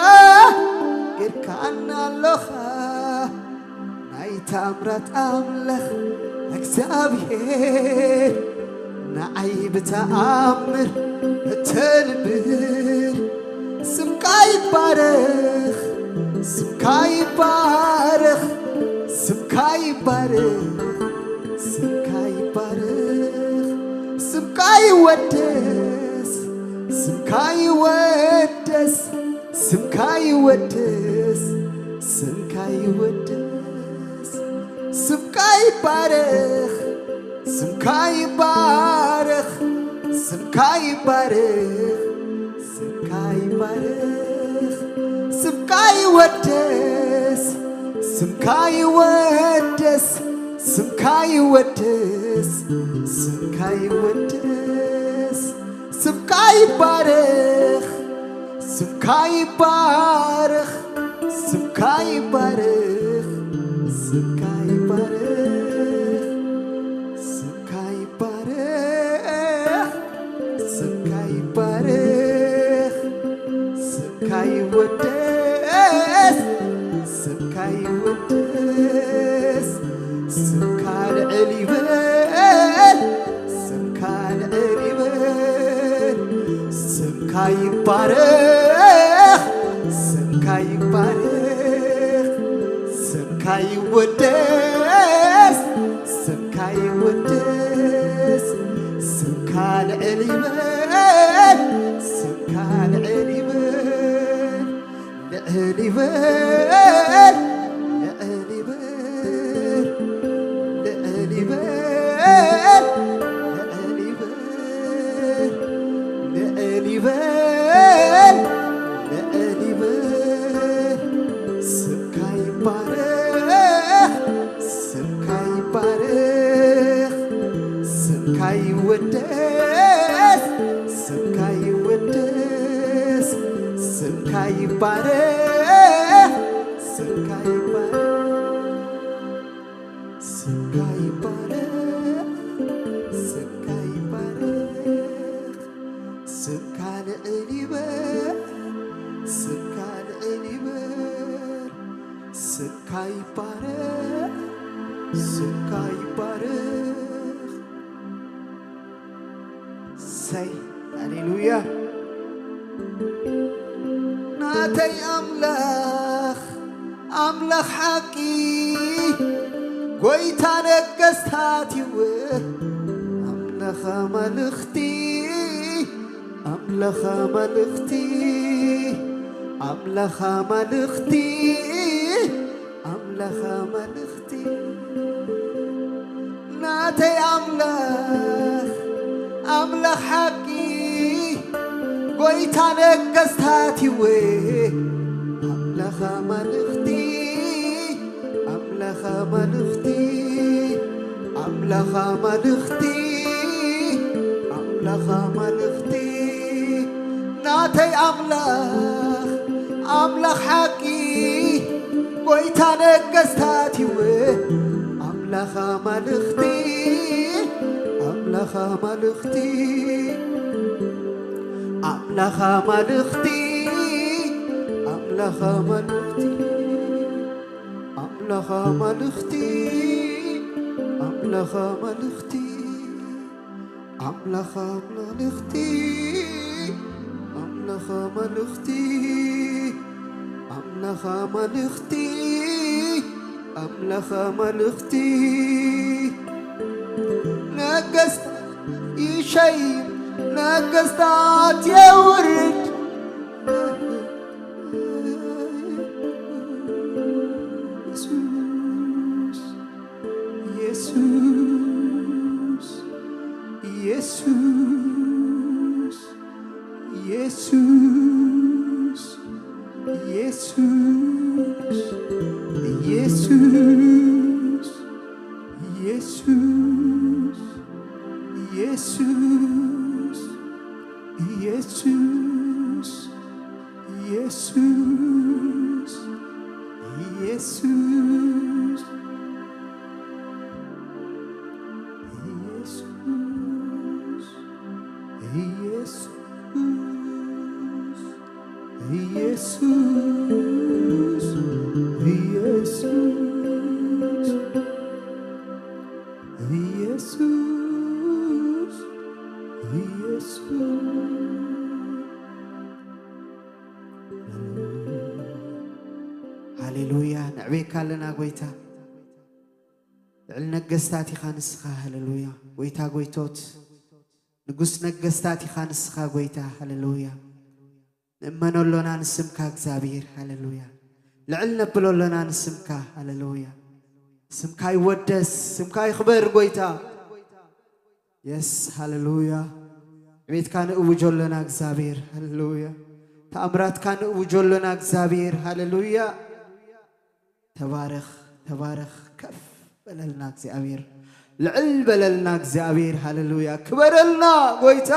ጌርካና ኣለኻ። ናይ ተኣምራት ኣምላኽ እግዚኣብሔር፣ ንዓይ ብተኣምር እተንብር። ስምካ ይባረኽ፣ ስምካ ይባረኽ፣ ስምካ ይባረኽ፣ ስምካ ይባረኽ፣ ስምካ ይወደስ፣ ስምካ ይወደስ፣ ስምካ ይወደስ፣ ስምካ ይወደስ፣ ስምካ ይባረኽ፣ ስምካ ይባረኽ፣ ስምካ ይባረኽ፣ ስምካ ይባረኽ፣ ስምካ ይወደስ፣ ስምካ ይወደስ፣ ስምካ ይወደስ፣ ስምካ ይወደስ፣ ስምካ ይባረኽ፣ ስምካ ይባረኽ፣ ስምካ ይባረኽ፣ ስምካ ይባረኽ፣ ስምካ ይባረኽ፣ ስምካ ይባረኽ፣ ስምካ ይወደስ፣ ስምካ ይወደስ፣ ስምካ ልዕል ይበል፣ ስምካ ልዕል ይበል፣ ስምካ ይባረኽ፣ ስምካ ይባረኽ፣ ስምካ ይወደስ፣ ስምካ ይወደስ፣ ስምካ ልዕል ይበል፣ ስምካ ልዕል ይበል፣ ልዕል ይበል፣ ልዕል ይበል፣ ልዕል ይበል፣ ልዕል ይበል፣ ልዕል ይበል፣ ልዕል ይበል፣ ስምካ ይባረኽ፣ ስምካ ይባረኽ፣ ስምካ ይወደስ፣ ስምካ ይወደስ፣ ስምካ ይባረኽ፣ ስምካ ይባረኽ፣ ስምካ ይባረኽ፣ ስምካ ይባረኽ፣ ስምካ ልዕል ይበል፣ ስምካ ልዕል ይበል፣ ስምካ ስምካ ይባረኽ። ሰይ፣ ሃሌሉያ። ናተይ ኣምላኽ፣ ኣምላኽ ሓቂ፣ ጎይታ ነገስታት እዩ። ኣምላኽ ኣማልኽቲ፣ ኣምላኽ ኣማልኽቲ፣ ኣምላኽ ኣማልኽቲ፣ ኣምላኽ ኣማልኽቲ። ናተይ ኣምላኽ፣ ኣምላኽ ሓቂ፣ ጎይታ ነገስታት ይወ። ኣምላኽ ኣማልኽቲ፣ ኣምላኽ ኣማልኽቲ፣ ኣምላኽ ኣማልኽቲ፣ ኣምላኽ ኣማልኽቲ። ናተይ ኣምላኽ፣ ኣምላኽ ሓቂ፣ ጎይታ ነገስታት ይወ። ኣምላኽ ኣማልኽቲ፣ ኣምላኽ ኣማልኽቲ፣ ኣምላኽ ኣማልኽቲ፣ ኣምላኽ ኣማልኽቲ፣ ኣምላኽ ኣማልኽቲ፣ ኣምላኽ ኣማልኽቲ፣ ኣምላኽ ኣማልኽቲ፣ ኣምላኽ ኣማልኽቲ፣ ኣምላኽ ኣማልኽቲ፣ ኣምላኽ ኣማልኽቲ። ነገስታት ይሸይም፣ ነገስታት የውርድ። ኢየሱስ፣ ኢየሱስ፣ ኢየሱስ፣ ኢየሱስ፣ ኢየሱስ፣ ኢየሱስ፣ ኢየሱስ፣ ኢየሱስ፣ ኢየሱስ፣ ኢየሱስ፣ ኢየሱስ፣ ኢየሱስ፣ ኢየሱስ፣ ኢየሱስ፣ ኢየሱስ፣ ኢየሱስ፣ ኢየሱስ። ሃሌሉያ፣ ነዕቤካ ኣለና ጎይታ። ልዕሊ ነገስታት ኢኻ ንስኻ። ሃሌሉያ፣ ጎይታ ጎይቶት፣ ንጉስ ነገስታት ኢኻ ንስኻ ጎይታ። ሃሌሉያ፣ ንእመኖ ኣሎና ንስምካ እግዚኣብሔር። ሃሌሉያ፣ ልዕል ነብሎ ኣሎና ንስምካ። ሃሌሉያ፣ ስምካ ይወደስ፣ ስምካ ይኽበር ጎይታ። የስ፣ ሃሌሉያ። ዕቤትካ ንእውጆ ኣለና እግዚኣብሔር። ሃሌሉያ፣ ተኣምራትካ ንእውጆ ኣለና እግዚኣብሔር። ሃሌሉያ፣ ተባረኽ፣ ተባረኽ። ከፍ በለልና እግዚኣብሔር፣ ልዕል በለልና እግዚኣብሔር። ሃሌሉያ፣ ክበረልና ጎይታ።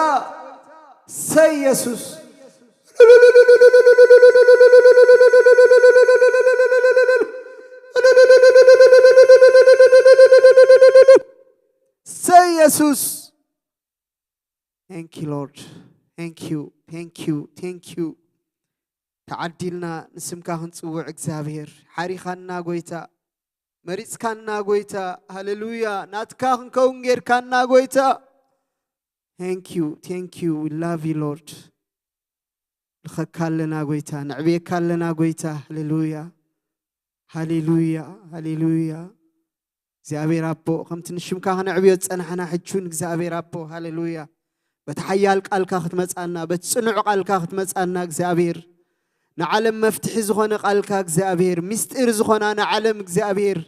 ሰይ ኢየሱስ፣ ሰይ ኢየሱስ። Thank you Lord, thank you, thank you, thank you። ተዓዲልና ንስምካ ክንጽውዕ እግዚኣብሔር፣ ሓሪኻና ጎይታ፣ መሪጽካና ጎይታ። ሃሌሉያ፣ ናትካ ክንከውን ጌርካና ጎይታ። Thank you, thank you, we love you Lord። ንኸካ ኣለና ጎይታ፣ ነዕብየካ ኣለና ጎይታ። ሃሌሉያ፣ ሃሌሉያ፣ ሃሌሉያ። እግዚኣብሔር ኣቦ፣ ከምቲ ንሽምካ ክነዕብዮ ዝጸናሕና፣ ሕጂ እውን እግዚኣብሔር ኣቦ፣ ሃሌሉያ፣ በቲ ሓያል ቃልካ ክትመጻና፣ በቲ ጽኑዕ ቃልካ ክትመጻና እግዚኣብሔር፣ ንዓለም መፍትሒ ዝኾነ ቃልካ እግዚኣብሔር፣ ምስጢር ዝኾና ንዓለም እግዚኣብሔር፣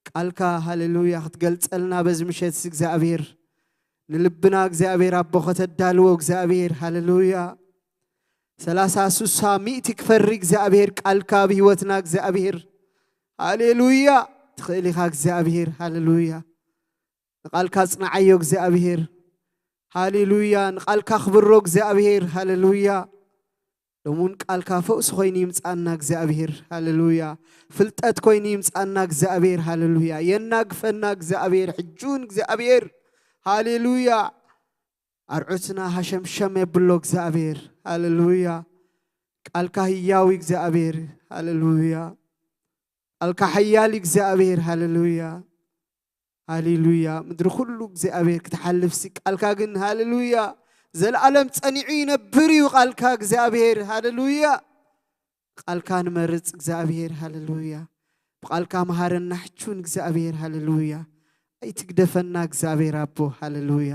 ቃልካ፣ ሃሌሉያ፣ ክትገልጸልና በዚ ምሸት እግዚኣብሔር፣ ንልብና እግዚኣብሔር ኣቦ ከተዳልዎ እግዚኣብሔር፣ ሃሌሉያ። ሰላሳ፣ ስሳ፣ ሚእቲ ክፈሪ እግዚኣብሔር ቃልካ ኣብ ህይወትና እግዚኣብሔር። ሃሌሉያ። ትኽእል ኢኻ እግዚኣብሔር። ሃሌሉያ። ንቃልካ ጽንዓዮ እግዚኣብሔር። ሃሌሉያ። ንቃልካ ክብሮ እግዚኣብሔር። ሃሌሉያ። ሎሙን ቃልካ ፈውሲ ኮይኑ ይምጻና እግዚኣብሔር። ሃሌሉያ። ፍልጠት ኮይኑ ይምጻና እግዚኣብሔር። ሃሌሉያ። የናግፈና እግዚኣብሔር። ሕጁን እግዚኣብሔር። ሃሌሉያ። ኣርዑትና ሃሸምሸም የብሎ እግዚኣብሔር። ሃሌሉያ። ቃልካ ህያው እግዚኣብሔር። ሃሌሉያ። ቃልካ ሓያል እግዚኣብሔር። ሃሌሉያ፣ ሃሌሉያ። ምድሪ ኩሉ እግዚኣብሔር ክትሓልፍሲ ቃልካ ግን፣ ሃሌሉያ፣ ዘለዓለም ጸኒዑ ይነብር እዩ ቃልካ እግዚኣብሔር። ሃሌሉያ። ቃልካ ንመርጽ እግዚኣብሔር። ሃሌሉያ። ብቃልካ መሃረና ሕቹን እግዚኣብሔር። ሃሌሉያ። ኣይትግደፈና እግዚኣብሔር ኣቦ። ሃሌሉያ።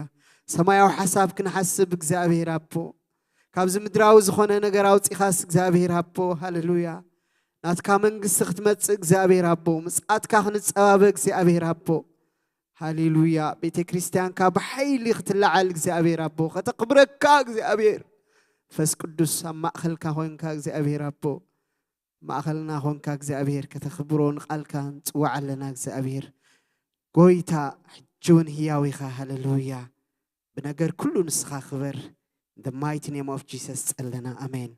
ሰማያዊ ሓሳብ ክንሓስብ እግዚኣብሔር ኣቦ። ካብዚ ምድራዊ ዝኾነ ነገር ኣውጺኻስ እግዚኣብሔር ኣቦ። ሃሌሉያ። ናትካ መንግስቲ ክትመጽእ እግዚኣብሔር ኣቦ። ምጽኣትካ ክንጸባበ እግዚኣብሔር ኣቦ። ሃሌሉያ። ቤተ ክርስቲያንካ ብሓይሊ ክትለዓል እግዚኣብሔር ኣቦ። ከተኽብረካ እግዚኣብሔር። መንፈስ ቅዱስ ኣብ ማእኸልካ ኮይንካ እግዚኣብሔር ኣቦ። ማእኸልና ኾንካ እግዚኣብሔር ከተኽብሮ ንቃልካ ንጽዋዕ ኣለና። እግዚኣብሔር ጎይታ ሕጂ እውን ህያው ኢኻ። ሃሌሉያ። ብነገር ኩሉ ንስኻ ክበር። In the mighty name of Jesus ጸለና። ኣሜን።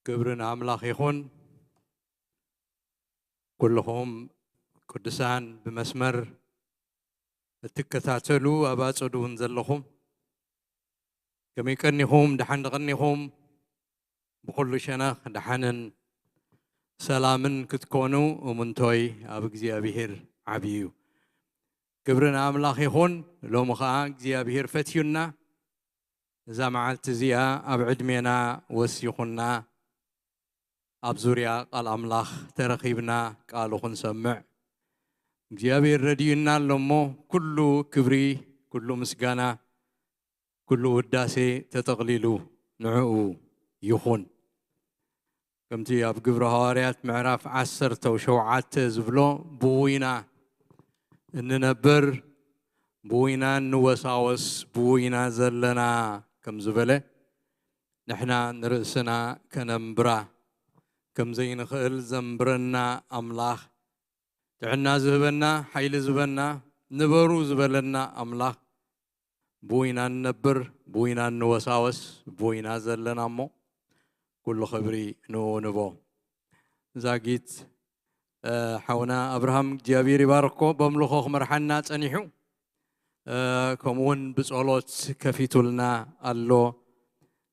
ክብሪ ንኣምላኽ ይኹን። ኩልኹም ቅዱሳን ብመስመር እትከታተሉ ኣብ ኣጸዱ እውን ዘለኹም ከመይ ቀኒኹም? ደሓን ደቐኒኹም? ብኹሉ ሸነኽ ደሓንን ሰላምን ክትኮኑ እሙንቶይ ኣብ እግዚኣብሔር ዓብዪ እዩ። ክብሪ ንኣምላኽ ይኹን። ሎሚ ኸዓ እግዚኣብሔር ፈትዩና እዛ መዓልቲ እዚኣ ኣብ ዕድሜና ወሲኹና ኣብ ዙርያ ቃል ኣምላኽ ተረኺብና ቃሉ ክንሰምዕ እግዚኣብሔር ረድዩና ኣሎ እሞ ኩሉ ክብሪ፣ ኩሉ ምስጋና፣ ኩሉ ውዳሴ ተጠቕሊሉ ንዕኡ ይኹን። ከምቲ ኣብ ግብሪ ሃዋርያት ምዕራፍ ዓሰርተ ሸውዓተ ዝብሎ ብውይና እንነብር፣ ብውይና እንወሳወስ፣ ብውይና ዘለና ከም ዝበለ ንሕና ንርእስና ከነንብራ ከም ዘይንኽእል ዘንብረና ኣምላኽ፣ ጥዕና ዝህበና፣ ሓይሊ ዝህበና፣ ንበሩ ዝበለና ኣምላኽ ብውይና ንነብር፣ ብውይና እንወሳወስ፣ ብውይና ዘለና እሞ ኩሉ ክብሪ ንኡ ንቦ። ዛጊት ሓውና ኣብርሃም እግዚኣብሔር ይባርኮ በምልኾ ክመርሓና ጸኒሑ ከምኡውን ብጸሎት ከፊቱልና ኣሎ።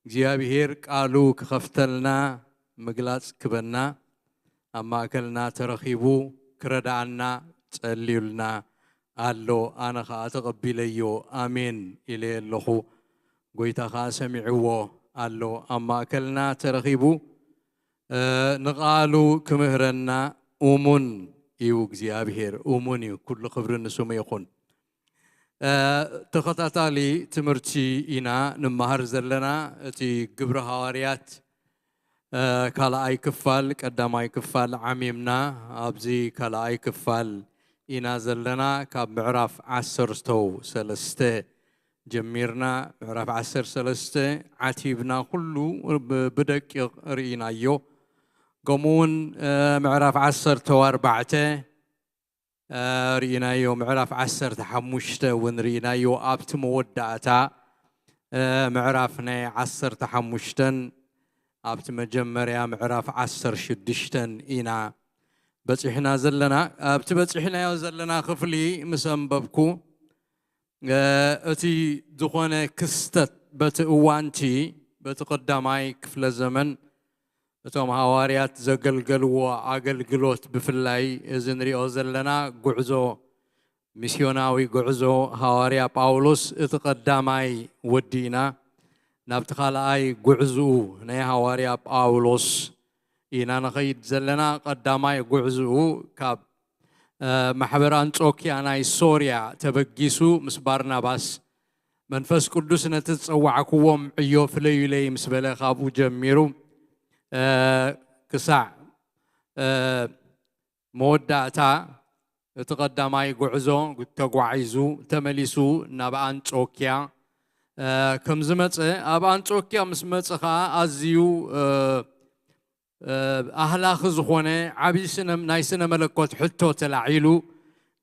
እግዚኣብሔር ቃሉ ክኸፍተልና ምግላጽ ክበና ኣብ ማእከልና ተረኺቡ ክረድኣና ጸልዩልና ኣሎ። ኣነ ኸኣ ተቐቢለዮ ኣሜን ኢለዮ ኣለኹ። ጎይታ ኸኣ ሰሚዕዎ ኣሎ። ኣብ ማእከልና ተረኺቡ ንቓሉ ክምህረና እሙን እዩ እግዚኣብሔር፣ እሙን እዩ። ኩሉ ክብሪ ንስሙ ይኹን። ተኸታታሊ ትምህርቲ ኢና ንመሃር ዘለና። እቲ ግብሪ ሃዋርያት ካልኣይ ክፋል፣ ቀዳማይ ክፋል ዓሚምና ኣብዚ ካልኣይ ክፋል ኢና ዘለና። ካብ ምዕራፍ ዓሰርተ ሰለስተ ጀሚርና ምዕራፍ ዓሰርተ ሰለስተ ዓቲብና ኩሉ ብደቂቕ ርኢናዮ። ከምኡ እውን ምዕራፍ ዓሰርተ ኣርባዕተ ርኢናዮ፣ ምዕራፍ ዓሰርተ ሓሙሽተ እውን ርኢናዮ። ኣብቲ መወዳእታ ምዕራፍ ናይ ዓሰርተ ሓሙሽተን ኣብቲ መጀመርያ ምዕራፍ ዓሰርተ ሽዱሽተን ኢና በፂሕና ዘለና። ኣብቲ በፂሕናዮ ዘለና ክፍሊ ምስ ኣንበብኩ እቲ ዝኾነ ክስተት በቲ እዋንቲ በቲ ቀዳማይ ክፍለ ዘመን እቶም ሃዋርያት ዘገልገልዎ ኣገልግሎት ብፍላይ እዚ ንሪኦ ዘለና ጉዕዞ ሚስዮናዊ ጉዕዞ ሃዋርያ ጳውሎስ እቲ ቀዳማይ ወዲእና ናብቲ ካልኣይ ጉዕዝኡ ናይ ሃዋርያ ጳውሎስ ኢና ንኸይድ ዘለና። ቀዳማይ ጉዕዝኡ ካብ ማሕበር ኣንጾኪያ ናይ ሶርያ ተበጊሱ ምስ ባርናባስ መንፈስ ቅዱስ ነቲ ዝጸዋዕክዎም ዕዮ ፍለዩለይ ምስ በለ ካብኡ ጀሚሩ ክሳዕ መወዳእታ እቲ ቀዳማይ ጉዕዞ ተጓዒዙ ተመሊሱ ናብ ኣንጾኪያ ከም ዝመጸ፣ ኣብ ኣንጾኪያ ምስ መጸ ኸኣ ኣዝዩ ኣህላኺ ዝኾነ ዓብዪ ናይ ስነ መለኮት ሕቶ ተላዒሉ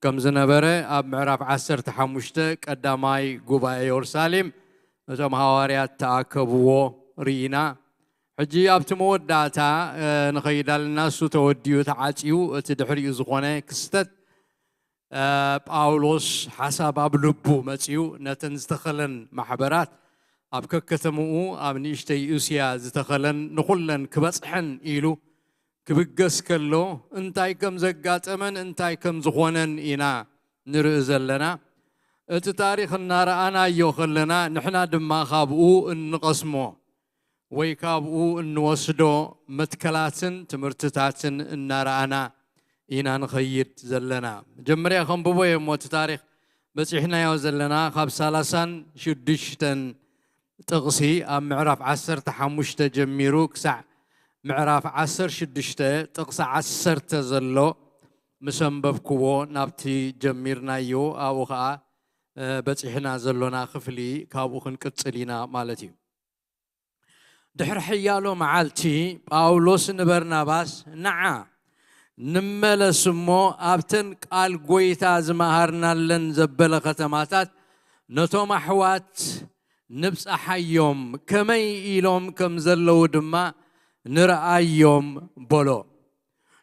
ከም ዝነበረ ኣብ ምዕራፍ ዓሰርተ ሓሙሽተ ቀዳማይ ጉባኤ የሩሳሌም እቶም ሃዋርያት ተኣከብዎ ርኢና። ሕጂ ኣብቲ መወዳእታ ንኸይድ ኣለና። እሱ ተወዲኡ ተዓጽዩ፣ እቲ ድሕሪኡ ዝኾነ ክስተት ጳውሎስ ሓሳብ ኣብ ልቡ መጺኡ ነተን ዝተኸለን ማሕበራት ኣብ ከከተምኡ ኣብ ንእሽተይ እስያ ዝተኸለን ንኹለን ክበጽሐን ኢሉ ክብገስ ከሎ እንታይ ከም ዘጋጠመን እንታይ ከም ዝኾነን ኢና ንርኢ ዘለና። እቲ ታሪኽ እናረኣናዮ ከለና ንሕና ድማ ካብኡ እንቐስሞ ወይ ካብኡ እንወስዶ መትከላትን ትምህርትታትን እናረኣና ኢና ንኸይድ ዘለና። መጀመርያ ከንብቦ እየ እሞ እቲ ታሪኽ በጺሕናዮ ዘለና ካብ ሰላሳን ሽዱሽተን ጥቕሲ ኣብ ምዕራፍ ዓሰርተ ሓሙሽተ ጀሚሩ ክሳዕ ምዕራፍ ዓሰርተ ሽዱሽተ ጥቕሲ ዓሰርተ ዘሎ ምስ ኣንበብክዎ ናብቲ ጀሚርናዮ ኣብኡ ኸኣ በጺሕና ዘሎና ክፍሊ ካብኡ ክንቅጽል ኢና ማለት እዩ። ድሕሪ ሕያሎ መዓልቲ ጳውሎስ ንበርናባስ ንዓ ንመለስ እሞ ኣብተን ቃል ጐይታ ዝመሃርናለን ዘበለ ከተማታት ነቶም ኣሕዋት ንብጽሓዮም፣ ከመይ ኢሎም ከም ዘለዉ ድማ ንርኣዮም በሎ።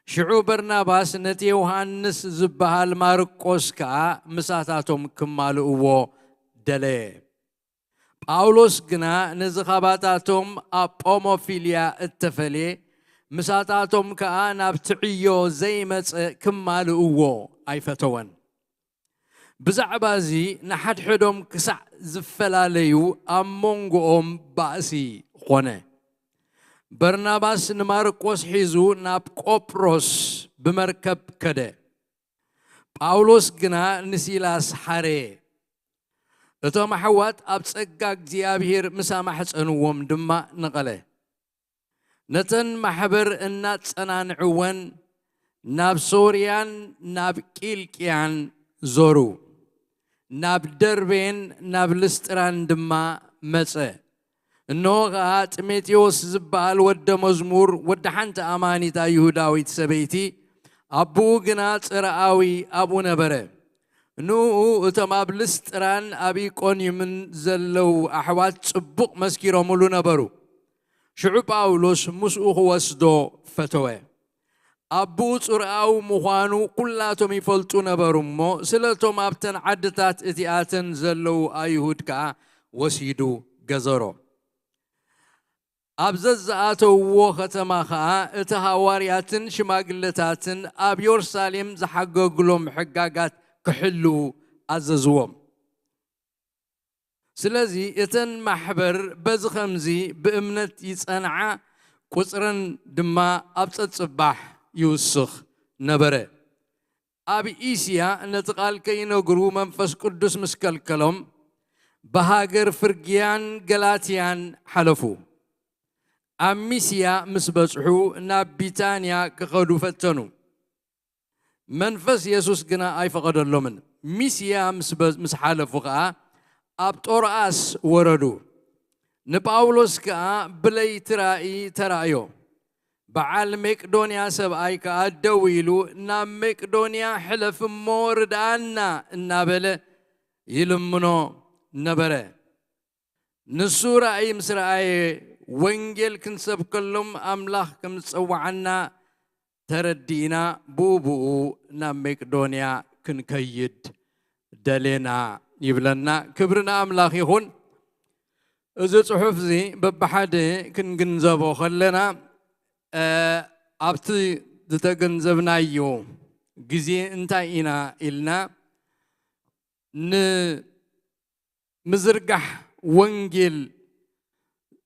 ሽዑ በርናባስ ነቲ ዮሃንስ ዝበሃል ማርቆስ ከኣ ምሳታቶም ክማልእዎ ደለየ። ጳውሎስ ግና ነዚ ኻባታቶም ኣብ ጶሞፊልያ እተፈልየ፣ ምሳታቶም ከኣ ናብቲ ዕዮ ዘይመጸ ክማልእዎ ኣይፈተወን። ብዛዕባ እዚ ንሓድሕዶም ክሳዕ ዝፈላለዩ ኣብ መንጎኦም ባእሲ ኾነ። በርናባስ ንማርቆስ ሒዙ ናብ ቆጵሮስ ብመርከብ ከደ። ጳውሎስ ግና ንሲላስ ሓረየ። እቶም ኣሕዋት ኣብ ጸጋ እግዚኣብሔር ምስ ኣማሕጸንዎም ድማ ነቐለ። ነተን ማሕበር እናጸናንዕወን ናብ ሶርያን ናብ ቂልቅያን ዞሩ። ናብ ደርቤን ናብ ልስጥራን ድማ መጸ። እንሆ ኸኣ ጢሞቴዎስ ዝበሃል ወደ መዝሙር ወዲ ሓንቲ ኣማኒት ኣይሁዳዊት ሰበይቲ ኣቦኡ ግና ጽርኣዊ ኣብኡ ነበረ። ንኡ እቶም ኣብ ልስጥራን ኣብ ኢቆንዩምን ዘለዉ ኣሕዋት ጽቡቕ መስኪሮምሉ ነበሩ። ሽዑ ጳውሎስ ምስኡ ክወስዶ ፈተወ። ኣቦኡ ጽርኣዊ ምዃኑ ኩላቶም ይፈልጡ ነበሩ እሞ ስለቶም ኣብተን ዓድታት እቲኣተን ዘለዉ ኣይሁድ ከኣ ወሲዱ ገዘሮ። ኣብ ዘዝኣተውዎ ኸተማ ኸኣ እቲ ሃዋርያትን ሽማግለታትን ኣብ የሩሳሌም ዝሓገግሎም ሕጋጋት ክሕልዉ ኣዘዝዎም። ስለዚ እተን ማሕበር በዚ ኸምዚ ብእምነት ይጸንዓ፣ ቁጽረን ድማ ኣብ ጸጽባሕ ይውስኽ ነበረ። ኣብ እስያ ነቲ ቃል ከይነግሩ መንፈስ ቅዱስ ምስ ከልከሎም ብሃገር ፍርግያን ገላትያን ሓለፉ። ኣብ ሚስያ ምስ በጽሑ ናብ ቢታንያ ክኸዱ ፈተኑ። መንፈስ የሱስ ግና ኣይፈቐደሎምን። ሚስያ ምስ በ- ምስ ሓለፉ ኸኣ ኣብ ጦርኣስ ወረዱ። ንጳውሎስ ከኣ ብለይቲ ራእይ ተራእዮ። በዓል መቄዶንያ ሰብኣይ ከኣ ደው ኢሉ ናብ መቄዶንያ ሕለፍ እሞ ርድኣና እናበለ ይልምኖ ነበረ። ንሱ ራእይ ምስ ረኣየ ወንጌል ክንሰብከሎም ኣምላኽ ከም ዝጸውዓና ተረዲእና ብኡ ብኡ ናብ መቄዶንያ ክንከይድ ደሌና ይብለና። ክብሪ ንኣምላኽ ይኹን። እዚ ጽሑፍ እዚ በብሓደ ክንግንዘቦ ከለና ኣብቲ ዝተገንዘብናዮ ግዜ እንታይ ኢና ኢልና ንምዝርጋሕ ወንጌል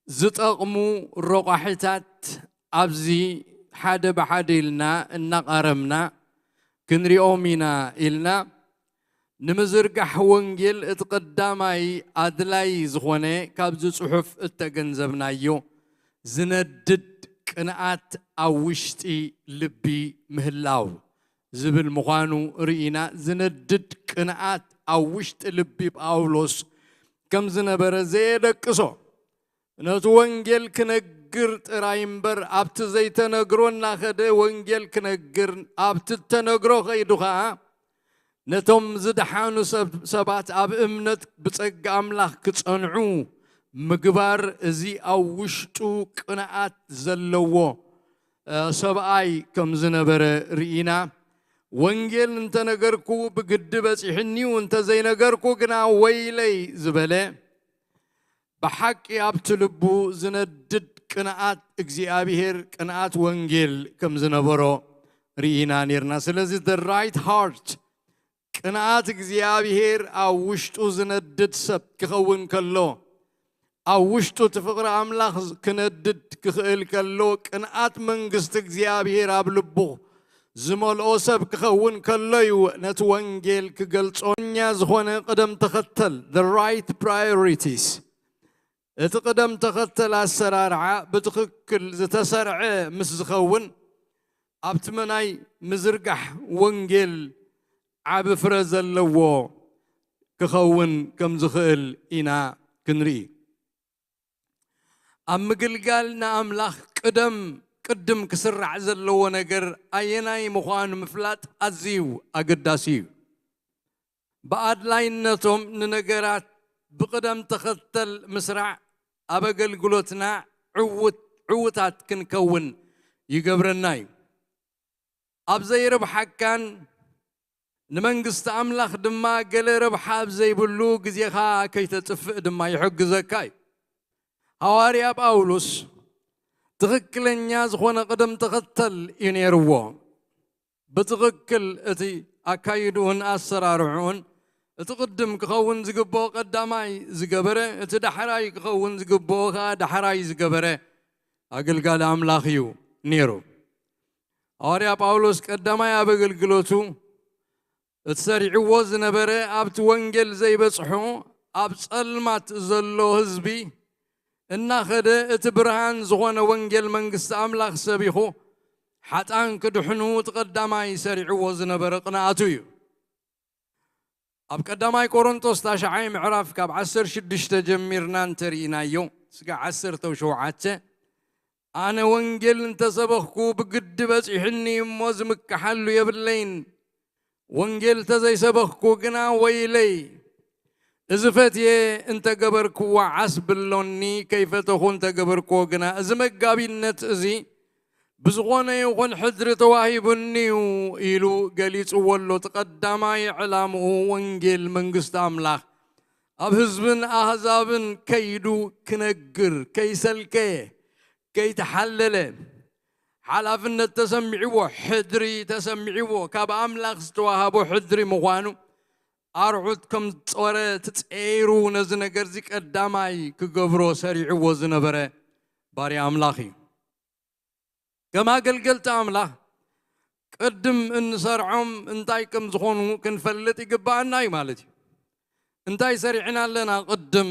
ዝጠቕሙ ረቋሒታት ኣብዚ ሓደ ብሓደ ኢልና እናቐረምና ክንሪኦም ኢና ኢልና ንምዝርጋሕ ወንጌል እቲ ቀዳማይ ኣድላይ ዝኾነ ካብዚ ጽሑፍ እተገንዘብናዮ ዝነድድ ቅንኣት ኣብ ውሽጢ ልቢ ምህላው ዝብል ምዃኑ ርኢና። ዝነድድ ቅንኣት ኣብ ውሽጢ ልቢ ጳውሎስ ከም ዝነበረ ዘየደቅሶ፣ ነቲ ወንጌል ክነግር ጥራይ እምበር፣ ኣብቲ ዘይተነግሮ እናኸደ ወንጌል ክነግር፣ ኣብቲ እተነግሮ ከይዱ ኸኣ ነቶም ዝደሓኑ ሰብ-፣ ሰባት ኣብ እምነት ብጸጋ ኣምላኽ ክጸንዑ ምግባር፣ እዚ ኣብ ውሽጡ ቅንኣት ዘለዎ፣ እ፣ ሰብኣይ ከም ዝነበረ ርኢና። ወንጌል እንተነገርኩ ብግዲ በጺሕኒዩ፣ እንተዘይነገርኩ ግና ወይለይ ዝበለ፣ ብሓቂ ኣብቲ ልቡ ዝነድድ ቅንኣት እግዚኣብሔር፣ ቅንኣት ወንጌል ከም ዝነበሮ ርኢና ኔርና። ስለዚ the right heart፣ ቅንኣት እግዚኣብሔር ኣብ ውሽጡ ዝነድድ ሰብ ክኸውን ከሎ፣ ኣብ ውሽጡ እቲ ፍቕሪ ኣምላኽ ክነድድ ክኽእል ከሎ፣ ቅንኣት መንግስቲ እግዚኣብሔር ኣብ ልቡ ዝመልኦ ሰብ ክኸውን ከሎ እዩ ነቲ ወንጌል ክገልጾ። እኛ ዝኾነ ቅደም ተኸተል፣ the right priorities፣ እቲ ቅደም ተኸተል ኣሰራርዓ ብትኽክል ዝተሰርዐ ምስ ዝኸውን፣ ኣብቲ መናይ ምዝርጋሕ ወንጌል ዓቢ ፍረ ዘለዎ ክኸውን ከም ዝኽእል ኢና ክንርኢ። ኣብ ምግልጋል ንኣምላኽ ቅደም ቅድም ክስራዕ ዘለዎ ነገር ኣየናይ ምዃኑ ምፍላጥ ኣዝዩ ኣገዳሲ እዩ። ብኣድላይነቶም ንነገራት ብቕደም ተኸተል ምስራዕ ኣብ ኣገልግሎትና ዕውት-፣ ዕዉታት ክንከውን ይገብረና እዩ። ኣብ ዘይረብሓካን ንመንግስቲ ኣምላኽ ድማ ገለ ረብሓ ኣብ ዘይብሉ ግዜኻ ከይተጥፍእ ድማ ይሕግዘካ እዩ። ሃዋርያ ጳውሎስ ትኽክለኛ ዝኾነ ቅደም ተኸተል እዩ ነይርዎ። ብትኽክል እቲ ኣካይድኡን ኣሰራርሕኡን እቲ ቅድም ክኸውን ዝግብኦ ቀዳማይ ዝገበረ፣ እቲ ዳሕራይ ክኸውን ዝግብኦ ኸኣ ዳሕራይ ዝገበረ ኣገልጋሊ ኣምላኽ እዩ ነይሩ። ሃዋርያ ጳውሎስ ቀዳማይ ኣብ ኣገልግሎቱ እቲ ሰሪዕዎ ዝነበረ ኣብቲ ወንጌል ዘይበጽሖ ኣብ ጸልማት ዘሎ ህዝቢ እናኸደ እቲ ብርሃን ዝኾነ ወንጌል መንግስቲ ኣምላኽ ሰቢኹ ሓጣን ክድሕኑ እቲ ቀዳማይ ሰሪዕዎ ዝነበረ ቅንኣቱ እዩ። ኣብ ቀዳማይ ቆሮንቶስ ታሽዓይ ምዕራፍ ካብ ዓሰርተ ሽዱሽተ ጀሚርና እንተርኢናዮ፣ ስጋዕ ዓሰርተ ሸውዓተ፣ ኣነ ወንጌል እንተሰበኽኩ ብግዲ በጺሑኒ እሞ ዝምክሓሉ የብለይን። ወንጌል እንተዘይሰበኽኩ ግና ወይለይ። እዚ ፈትየ እንተገበርክዎ ዓስ ብሎኒ፣ ከይፈተኹ እንተገበርክዎ ግና፣ እዚ መጋቢነት እዚ ብዝኾነ ይኹን ሕድሪ ተዋሂቡኒ እዩ ኢሉ ገሊጽዎ ኣሎ። እቲ ቀዳማይ ዕላምኡ ወንጌል መንግስቲ ኣምላኽ ኣብ ህዝብን ኣህዛብን ከይዱ ክነግር፣ ከይሰልከየ፣ ከይተሓለለ፣ ሓላፍነት ተሰሚዕዎ፣ ሕድሪ ተሰሚዕዎ፣ ካብ ኣምላኽ ዝተዋሃቦ ሕድሪ ምዃኑ ኣርዑት ከም ጾረ ትጸይሩ ነዚ ነገር እዚ ቀዳማይ ክገብሮ ሰሪዕዎ ዝነበረ ባርያ ኣምላኽ እዩ። ከም ኣገልገልቲ ኣምላኽ ቅድም እንሰርዖም እንታይ ከም ዝኾኑ ክንፈልጥ ይግብኣና እዩ ማለት እዩ። እንታይ ሰሪዕና ኣለና ቅድም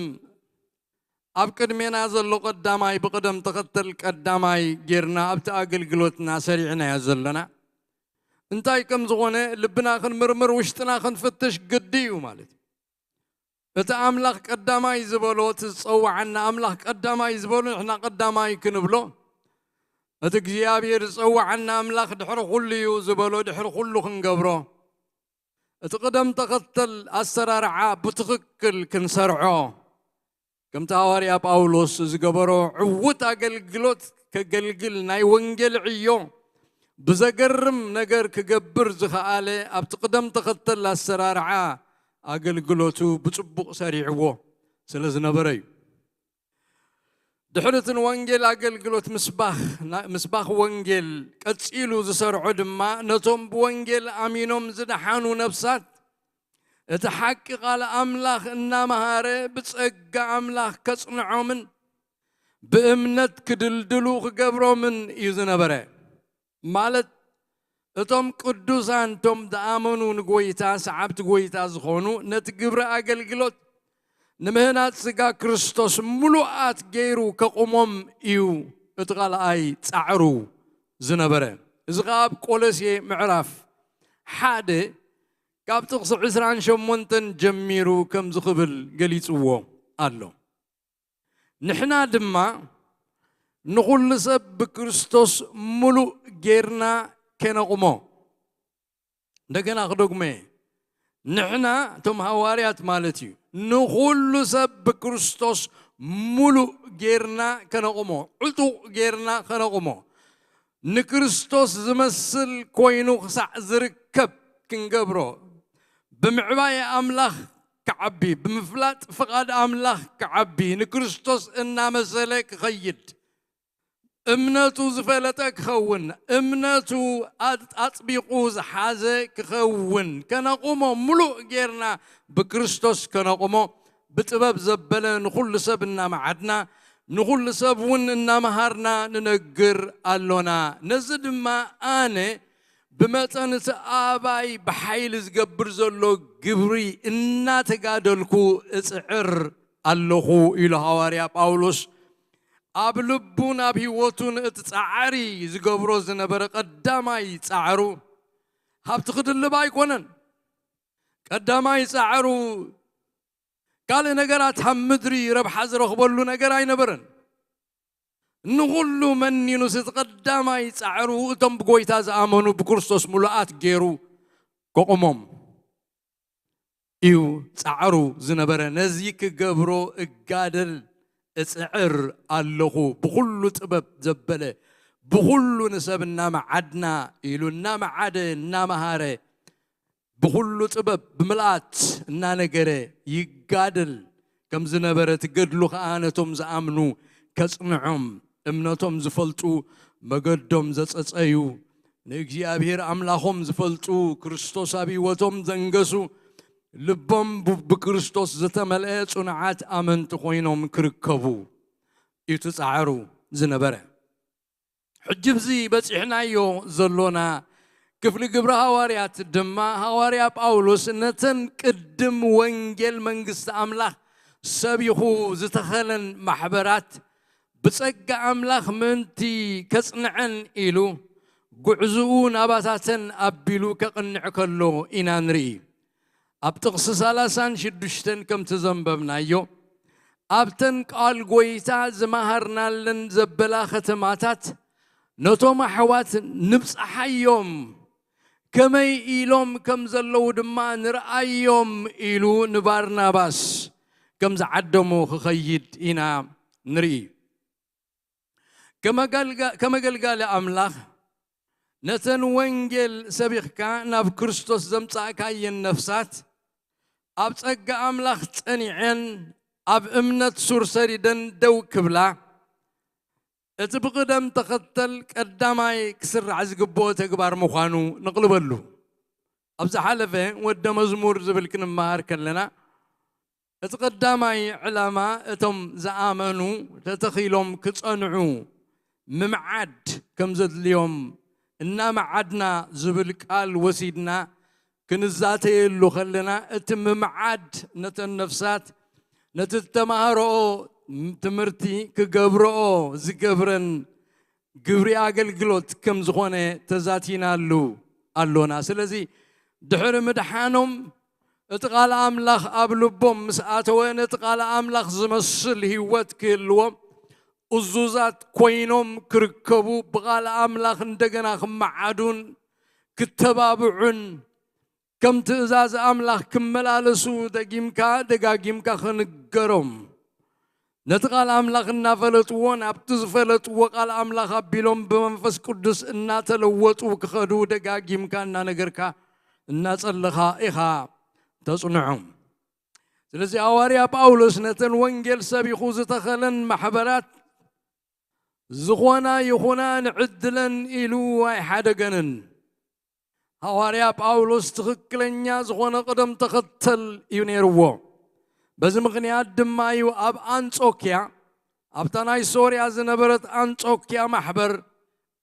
ኣብ ቅድሜና ዘሎ ቀዳማይ ብቅደም ተኸተል ቀዳማይ ጌርና ኣብቲ ኣገልግሎትና ሰሪዕናዮ ዘለና እንታይ ከም ዝኾነ ልብና ክንምርምር ውሽጥና ክንፍትሽ ግዲ እዩ ማለት እዩ። እቲ ኣምላኽ ቀዳማይ ዝበሎ፣ እቲ ዝጸውዓና ኣምላኽ ቀዳማይ ዝበሎ ንሕና ቀዳማይ ክንብሎ፣ እቲ እግዚኣብሔር ዝጸውዓና ኣምላኽ ድሕሪ ኩሉ እዩ ዝበሎ ድሕሪ ኩሉ ክንገብሮ፣ እቲ ቅደም ተኸተል ኣሰራርዓ ብትኽክል ክንሰርዖ፣ ከምቲ ሃዋርያ ጳውሎስ ዝገበሮ ዕዉት ኣገልግሎት ከገልግል ናይ ወንጌል ዕዮ ብዘገርም ነገር ክገብር ዝኸኣለ ኣብቲ ቅደም ተኸተል ኣሰራርዓ ኣገልግሎቱ ብጽቡቕ ሰሪዕዎ ስለ ዝነበረ እዩ። ድሕሪ እቲ ንወንጌል ኣገልግሎት ምስባኽ፣ ና-፣ ምስባኽ ወንጌል ቀጺሉ ዝሰርዖ ድማ ነቶም ብወንጌል ኣሚኖም ዝደሓኑ ነፍሳት እቲ ሓቂ ቃል ኣምላኽ እናመሃረ ብጸጋ ኣምላኽ ከጽንዖምን ብእምነት ክድልድሉ ክገብሮምን እዩ ዝነበረ። ማለት እቶም ቅዱሳን፣ እቶም ዝኣመኑ ንጎይታ፣ ሰዓብቲ ጎይታ ዝኾኑ፣ ነቲ ግብሪ ኣገልግሎት ንምህናጽ ስጋ ክርስቶስ ምሉኣት ገይሩ ከቑሞም እዩ እቲ ካልኣይ ጻዕሩ ዝነበረ። እዚ ኸኣ ኣብ ቆሎሴ ምዕራፍ ሓደ ካብ ጥቕሲ ዕስራን ሸሞንተን ጀሚሩ ከምዚ ክብል ገሊጽዎ። ኣሎ። ንሕና ድማ ንኹሉ ሰብ ብክርስቶስ ምሉእ ጌርና ከነቑሞ። እንደገና ክደግሞ እየ። ንሕና እቶም ሃዋርያት ማለት እዩ፣ ንኹሉ ሰብ ብክርስቶስ ምሉእ ጌርና ከነቑሞ፣ ዕጡቕ ጌርና ከነቑሞ፣ ንክርስቶስ ዝመስል ኮይኑ ክሳዕ ዝርከብ ክንገብሮ፣ ብምዕባይ ኣምላኽ ክዓቢ፣ ብምፍላጥ ፍቓድ ኣምላኽ ክዓቢ፣ ንክርስቶስ እናመሰለ ክኸይድ፣ እምነቱ ዝፈለጠ ክኸውን፣ እምነቱ ኣጥ-፣ ኣጥቢቑ ዝሓዘ ክኸውን፣ ከነቑሞ፣ ምሉእ ጌርና ብክርስቶስ ከነቑሞ፣ ብጥበብ ዘበለ ንኹሉ ሰብ እናመዓድና፣ ንኹሉ ሰብ እውን እናመሃርና ንነግር ኣሎና። ነዚ ድማ ኣነ ብመጠን እቲ ኣባይ ብሓይሊ ዝገብር ዘሎ ግብሪ እናተጋደልኩ እጽዕር ኣለኹ ኢሉ ሃዋርያ ጳውሎስ። ኣብ ልቡን ኣብ ህይወቱን እቲ ጻዕሪ ዝገብሮ ዝነበረ ቀዳማይ ጻዕሩ ሃብቲ ክድልብ ኣይኮነን። ቀዳማይ ጻዕሩ ካልእ ነገራት ኣብ ምድሪ ረብሓ ዝረኽበሉ ነገር ኣይነበረን። ንኹሉ መኒኑስ እቲ ቀዳማይ ጻዕሩ እቶም ብጎይታ ዝኣመኑ ብክርስቶስ ምሉኣት ገይሩ ከቑሞም እዩ ጻዕሩ ዝነበረ። ነዚ ክገብሮ እጋደል እጽዕር ኣለኹ፣ ብኹሉ ጥበብ ዘበለ፣ ብኹሉ ንሰብ እናመዓድና ኢሉ እናመዓደ እናመሃረ ብኹሉ ጥበብ ብምልኣት እናነገረ ይጋደል ከም ዝነበረ፣ እቲ ገድሉ ኸኣ ነቶም ዝኣምኑ ከጽንዖም፣ እምነቶም ዝፈልጡ፣ መገዶም ዘጸጸዩ፣ ንእግዚኣብሔር ኣምላኾም ዝፈልጡ፣ ክርስቶስ ኣብ ህይወቶም ዘንገሱ፣ ልቦም ብ-፣ ብክርስቶስ ዝተመልአ ጽኑዓት ኣመንቲ ኮይኖም ክርከቡ እዩ እቲ ጻዕሩ ዝነበረ። ሕጂ ብዚ በጺሕናዮ ዘሎና ክፍሊ ግብሪ ሃዋርያት ድማ፣ ሃዋርያ ጳውሎስ ነተን ቅድም ወንጌል መንግስቲ ኣምላኽ ሰቢኹ ዝተኸለን ማሕበራት፣ ብጸጋ ኣምላኽ ምእንቲ ከጽንዐን ኢሉ፣ ጉዕዝኡ ናባታተን ኣቢሉ ከቕንዕ ከሎ ኢና ንርኢ። ኣብ ጥቕሲ ሰላሳን ሽዱሽተን ከምቲ ዘንበብናዮ፣ ኣብተን ቃል ጐይታ ዝመሃርናለን ዘበላ ከተማታት፣ ነቶም ኣሕዋት ንብጽሓዮም፣ ከመይ ኢሎም ከም ዘለዉ ድማ ንርኣዮም ኢሉ ንባርናባስ ከም ዝዓደሞ ክኸይድ ኢና ንርኢ። ከም ኣገልጋ-፣ ከም ኣገልጋሊ ኣምላኽ፣ ነተን ወንጌል ሰቢኽካ ናብ ክርስቶስ ዘምጻእካየን ነፍሳት፣ ኣብ ጸጋ ኣምላኽ ጸኒዐን፣ ኣብ እምነት ሱር ሰዲደን ደው ክብላ፣ እቲ ብቕደም ተኸተል ቀዳማይ ክስራዕ ዝግብኦ ተግባር ምዃኑ ንቕልበሉ። ኣብ ዝሓለፈ ወደ መዝሙር ዝብል ክንመሃር ከለና፣ እቲ ቀዳማይ ዕላማ እቶም ዝኣመኑ ተተኺሎም ክጸንዑ ምምዓድ ከም ዘድልዮም እናመዓድና ዝብል ቃል ወሲድና ክንዛተየሉ ከለና፣ እቲ ምምዓድ ነተን ነፍሳት ነቲ ዝተማሃረኦ ትምህርቲ ክገብረኦ ዝገብረን ግብሪ ኣገልግሎት ከም ዝኾነ ተዛቲናሉ ኣሎና። ስለዚ ድሕሪ ምድሓኖም እቲ ቃል ኣምላኽ ኣብ ልቦም ምስ ኣተወ፣ ነቲ ቃል ኣምላኽ ዝመስል ህይወት ክህልዎም፣ እዙዛት ኮይኖም ክርከቡ፣ ብቃል ኣምላኽ እንደገና ክመዓዱን ክተባብዑን፣ ከም ትእዛዝ ኣምላኽ ክመላለሱ ደጊምካ ደጋጊምካ ክንገሮም። ነቲ ቃል ኣምላኽ እናፈለጥዎ፣ ናብቲ ዝፈለጥዎ ቃል ኣምላኽ ኣቢሎም ብመንፈስ ቅዱስ እናተለወጡ ክኸዱ ደጋጊምካ እናነገርካ እናጸለኻ ኢኻ ተጽንዖም። ስለዚ ሃዋርያ ጳውሎስ ነተን ወንጌል ሰቢኹ ዝተኸለን ማሕበራት ዝኾና ይኹና ንዕድለን ኢሉ ኣይሓደገንን። ሃዋርያ ጳውሎስ ትኽክለኛ ዝኾነ ቅደም ተኸተል እዩ ነይርዎ። በዚ ምኽንያት ድማ እዩ ኣብ ኣንጾክያ፣ ኣብታ ናይ ሶርያ ዝነበረት ኣንጾክያ ማሕበር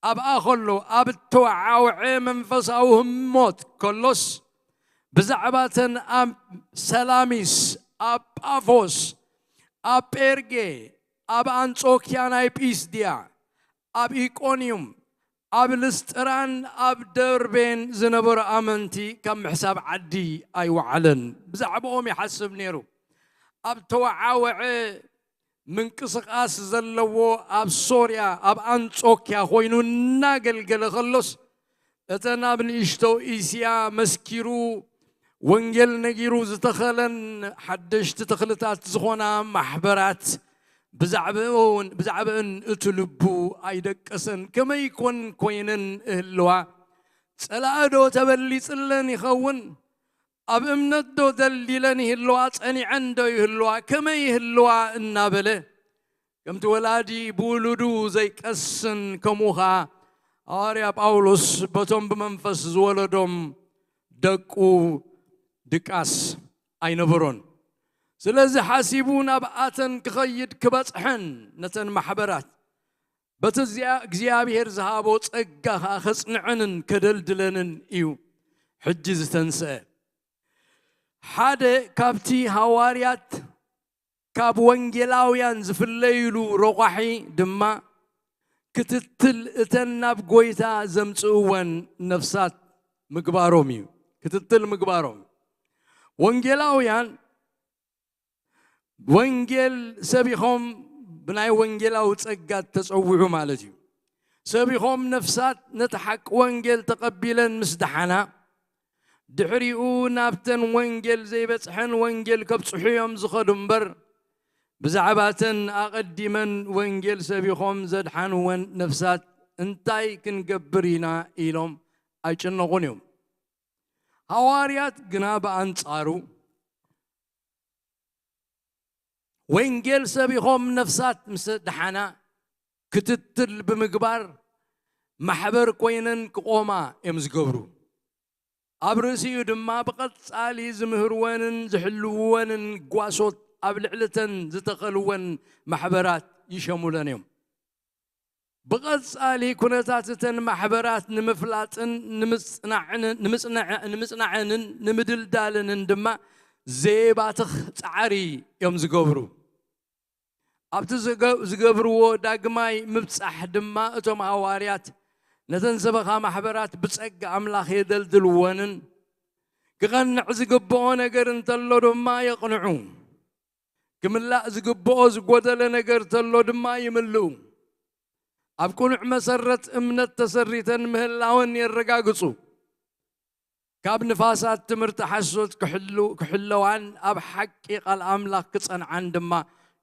ኣብኣ ኸሎ፣ ኣብ እተወዓውዐ መንፈሳዊ ህሞት ከሎስ፣ ብዛዕባተን ኣብ ሰላሚስ፣ ኣብ ጳፎስ፣ ኣብ ጴርጌ፣ ኣብ ኣንጾክያ ናይ ጲስድያ፣ ኣብ ኢቆንዩም፣ ኣብ ልስጥራን ኣብ ደርቤን ዝነበሩ ኣመንቲ ካብ ምሕሳብ ዓዲ ኣይወዓለን። ብዛዕባኦም ይሓስብ ነይሩ። ኣብ ተወዓወዐ ምንቅስቓስ ዘለዎ ኣብ ሶርያ ኣብ ኣንጾክያ ኮይኑ እናገልገለ ከሎስ፣ እተን ኣብ ንእሽቶ እስያ መስኪሩ ወንጌል ነጊሩ ዝተኸለን ሓደሽቲ ተኽልታት ዝኾና ማሕበራት ብዛዕባኡን ብዛዕባኡን እቲ ልቡ ኣይደቀሰን። ከመይ ኮን ኮይነን እህልዋ? ጸላእዶ ተበሊጽለን ይኸውን? ኣብ እምነትዶ ደልዲለን ይህልዋ? ጸኒዐንዶ ይህልዋ? ከመይ ይህልዋ? እናበለ ከምቲ ወላዲ ብውሉዱ ዘይቀስን፣ ከምኡ ኸዓ ሃዋርያ ጳውሎስ በቶም ብመንፈስ ዝወለዶም ደቁ ድቃስ ኣይነበሮን። ስለዚ ሓሲቡ ናብኣተን ክኸይድ ክበጽሐን ነተን ማሕበራት በቲ እግዚኣብሔር ዝሃቦ ጸጋ ኸዓ ኸጽንዐንን ከደልድለንን እዩ ሕጂ ዝተንስአ። ሓደ ካብቲ ሃዋርያት ካብ ወንጌላውያን ዝፍለይሉ ረቋሒ ድማ ክትትል እተን ናብ ጎይታ ዘምጽእወን ነፍሳት ምግባሮም እዩ። ክትትል ምግባሮም። ወንጌላውያን ወንጌል ሰቢኾም ብናይ ወንጌላዊ ጸጋ ተጸውዑ ማለት እዩ። ሰቢኾም ነፍሳት ነቲ ሓቂ ወንጌል ተቐቢለን ምስ ደሓና፣ ድሕሪኡ ናብተን ወንጌል ዘይበጽሐን ወንጌል ከብጽሑ እዮም ዝኸዱ እምበር፣ ብዛዕባተን ኣቐዲመን ወንጌል ሰቢኾም ዘድሓንወን ነፍሳት እንታይ ክንገብር ኢና ኢሎም ኣይጭነቑን እዮም። ሃዋርያት ግና ብኣንጻሩ ወንጌል ሰቢኾም ነፍሳት ምስ ደሓና ክትትል ብምግባር ማሕበር ኮይነን ክቖማ እዮም ዝገብሩ። ኣብ ርእሲኡ ድማ ብቐጻሊ ዝምህርወንን ዝሕልውወንን ጓሶት ኣብ ልዕልተን ዝተኸልወን ማሕበራት ይሸሙለን እዮም። ብቐጻሊ ኩነታት እተን ማሕበራት ንምፍላጥን ንምጽናዕን-፣ ንምጽናዕ-፣ ንምጽናዕንን ንምድልዳልንን ድማ ዘየባትኽ ጻዕሪ እዮም ዝገብሩ። ኣብቲ ዝገ-፣ ዝገብርዎ ዳግማይ ምብጻሕ ድማ እቶም ሃዋርያት ነተን ሰበኻ ማሕበራት ብጸጋ ኣምላኽ የደልድልወንን ክቐንዕ ዝግብኦ ነገር እንተሎ ድማ የቕንዑ። ክምላእ ዝግብኦ ዝጎደለ ነገር ተሎ ድማ ይምልኡ። ኣብ ቅኑዕ መሰረት እምነት ተሰሪተን ምህላወን የረጋግጹ። ካብ ንፋሳት ትምህርቲ ሓሶት ክሕሉ-፣ ክሕለዋን ኣብ ሓቂ ቃል ኣምላኽ ክጸንዓን ድማ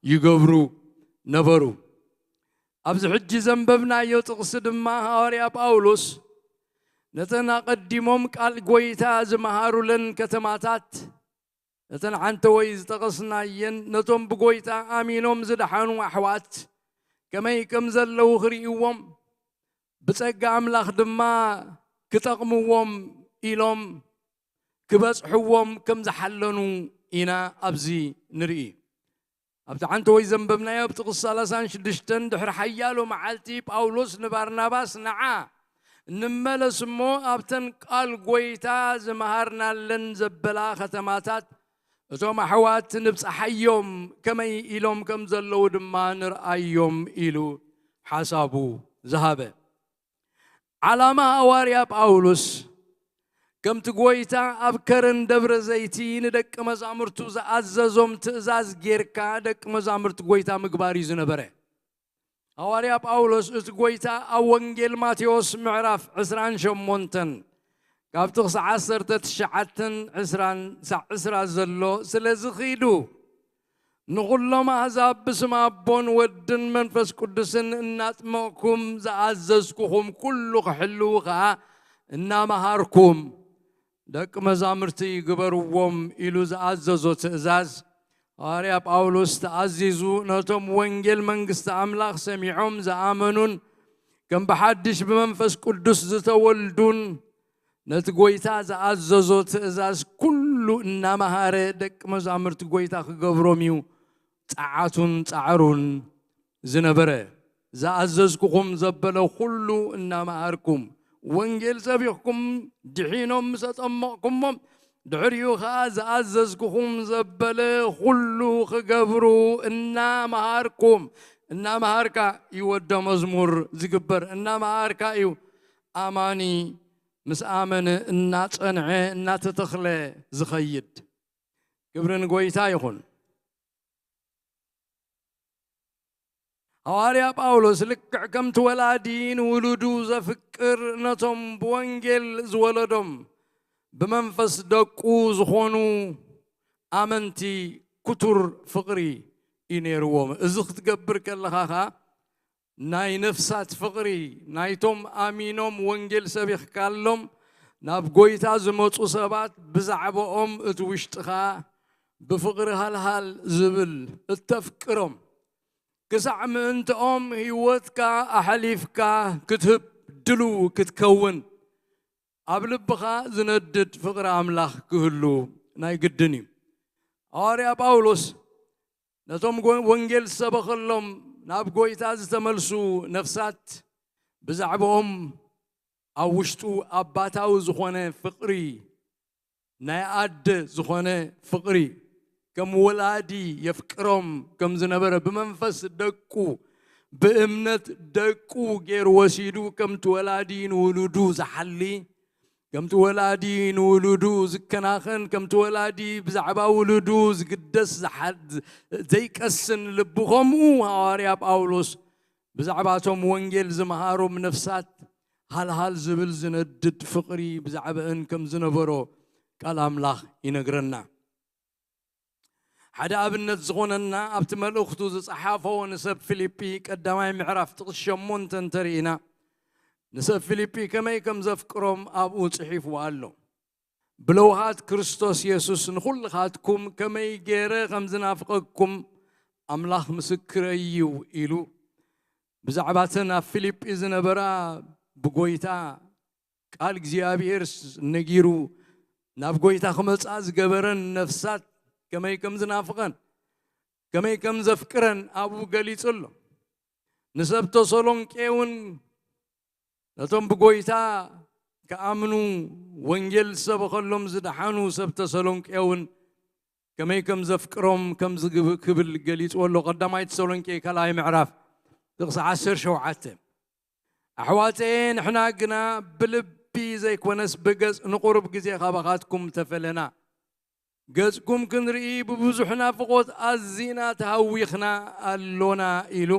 ይገብሩ ነበሩ። ኣብዚ ሕጂ ዘንበብናዮ ጥቕሲ ድማ ሃዋርያ ጳውሎስ ነተን ኣቐዲሞም ቃል ጐይታ ዝመሃሩለን ከተማታት እተን ዓንተወይ ዝጠቐስናየን ነቶም ብጎይታ ኣሚኖም ዝደሓኑ ኣሕዋት ከመይ ከም ዘለዉ ክርእይዎም፣ ብጸጋ ኣምላኽ ድማ ክጠቕምዎም ኢሎም ክበጽሕዎም ከም ዝሓለኑ ኢና ኣብዚ ንርኢ። ኣብቲ ዓንተወይ ዘንበብናዮ ኣብ ጥቕሲ ሰላሳን ሽዱሽተን ድሕሪ ሓያሎ መዓልቲ ጳውሎስ ንባርናባስ ንዓ ንመለስ እሞ ኣብተን ቃል ጐይታ ዝመሃርናለን ዘበላ ኸተማታት እቶም ኣሕዋት ንብጽሓዮም፣ ከመይ ኢሎም ከም ዘለዉ ድማ ንርኣዮም ኢሉ ሓሳቡ ዝሃበ። ዓላማ ሃዋርያ ጳውሎስ ከምቲ ጐይታ ኣብ ከረን ደብረ ዘይቲ ንደቂ መዛሙርቱ ዝኣዘዞም ትእዛዝ ጌርካ ደቂ መዛሙርቲ ጐይታ ምግባር እዩ ዝነበረ። ሃዋርያ ጳውሎስ እቲ ጐይታ ኣብ ወንጌል ማቴዎስ ምዕራፍ ዕስራን ሸሞንተን ካብ ጥቕሲ ዓሰርተ ትሽዓተን ዕስራን ሳዕ ዕስራ ዘሎ፣ ስለዚ ኺዱ ንኹሎም ኣህዛብ ብስም ኣቦን ወድን መንፈስ ቅዱስን እናጥመቕኩም ዝኣዘዝኩኹም ኩሉ ክሕልዉ ኸኣ እናመሃርኩም ደቂ መዛሙርቲ ግበርዎም ኢሉ ዝኣዘዞ ትእዛዝ፣ ሃዋርያ ጳውሎስ ተኣዚዙ ነቶም ወንጌል መንግስቲ ኣምላኽ ሰሚዖም ዝኣመኑን ከም ብሓድሽ ብመንፈስ ቅዱስ ዝተወልዱን ነቲ ጐይታ ዝኣዘዞ ትእዛዝ ኩሉ እናመሃረ ደቂ መዛሙርቲ ጐይታ ክገብሮም እዩ ጸዓቱን ጻዕሩን ዝነበረ። ዝኣዘዝኩኹም ዘበለ ኩሉ እናመሃርኩም፣ ወንጌል ሰቢኽኩም ድሒኖም ምስ ኣጠመቕኩሞም፣ ድሕሪኡ ኸኣ ዝኣዘዝኩኹም ዘበለ ኩሉ ክገብሩ እናመሃርኩም፣ እናመሃርካ እዩ ወደ መዝሙር ዝግበር፣ እናመሃርካ እዩ ኣማኒ ምስ ኣመነ እናጸንዐ እናተተኽለ ዝኸይድ። ክብሪ ንጎይታ ይኹን። ሃዋርያ ጳውሎስ ልክዕ ከምቲ ወላዲ ንውሉዱ ዘፍቅር፣ ነቶም ብወንጌል ዝወለዶም ብመንፈስ ደቁ ዝኾኑ ኣመንቲ ክቱር ፍቕሪ እዩ ነይርዎም። እዚ ክትገብር ከለኻ ኸኣ ናይ ነፍሳት ፍቕሪ፣ ናይቶም ኣሚኖም ወንጌል ሰቢኽካሎም ናብ ጐይታ ዝመጹ ሰባት ብዛዕባኦም እቲ ውሽጥኻ ብፍቕሪ ሃልሃል ዝብል እተፍቅሮም፣ ክሳዕ ምእንትኦም ህይወትካ ኣሕሊፍካ ክትህብ ድሉው ክትከውን፣ ኣብ ልብኻ ዝነድድ ፍቕሪ ኣምላኽ ክህሉ ናይ ግድን እዩ። ሃዋርያ ጳውሎስ ነቶም ጎ-፣ ወንጌል ዝሰበኸሎም ናብ ጐይታ ዝተመልሱ ነፍሳት ብዛዕባኦም ኣብ ውሽጡ ኣባታዊ ዝኾነ ፍቕሪ፣ ናይ ኣደ ዝኾነ ፍቕሪ፣ ከም ወላዲ የፍቅሮም ከም ዝነበረ፣ ብመንፈስ ደቁ፣ ብእምነት ደቁ ገይሩ ወሲዱ፣ ከምቲ ወላዲ ንውሉዱ ዝሓሊ፣ ከምቲ ወላዲ ንውሉዱ ዝከናኸን፣ ከምቲ ወላዲ ብዛዕባ ውሉዱ ዝግደስ፣ ዝሓ-፣ ዘይቀስን ልቡ፣ ከምኡ ሃዋርያ ጳውሎስ ብዛዕባቶም ወንጌል ዝመሃሮም ነፍሳት ሃልሃል ዝብል ዝነድድ ፍቕሪ ብዛዕባእን ከም ዝነበሮ ቃል ኣምላኽ ይነግረና። ሓደ ኣብነት ዝኾነና ኣብቲ መልእኽቱ ዝጸሓፎ ንሰብ ፊልጲ ቀዳማይ ምዕራፍ ጥቕሲ ሸሞንተ እንተርኢና፣ ንሰብ ፊልጲ ከመይ ከም ዘፍቅሮም ኣብኡ ጽሒፍዎ ኣሎ። "ብለውሃት ክርስቶስ የሱስ ንኹልኻትኩም ከመይ ገይረ ከም ዝናፍቐኩም ኣምላኽ ምስክረይ እዩ" ኢሉ ብዛዕባ እተን ኣብ ፊልጲ ዝነበራ ብጎይታ ቃል እግዚኣብሔር ነጊሩ ናብ ጎይታ ክመጻ ዝገበረን ነፍሳት ከመይ ከም ዝናፍቐን ከመይ ከም ዘፍቅረን ኣብኡ ገሊጹ ኣሎ። ንሰብ ተሰሎንቄ እውን ነቶም ብጎይታ ክኣምኑ ወንጌል ዝሰበኸሎም ዝደሓኑ ሰብ ተሰሎንቄ እውን ከመይ ከም ዘፍቅሮም ከም ዝግብ-፣ ክብል ገሊጽዎ ኣሎ። ቀዳማይ ተሰሎንቄ ካልኣይ ምዕራፍ ጥቕሲ ዓሰርተ ሸውዓተ። ኣሕዋተየ፣ ንሕና ግና ብልቢ ዘይኮነስ ብገጽ ንቑሩብ ግዜ ካባኻትኩም ተፈለና። ገጽኩም ክንርኢ ብብዙሕ ናፍቖት ኣዚና ተሃዊኽና ኣሎና ኢሉ።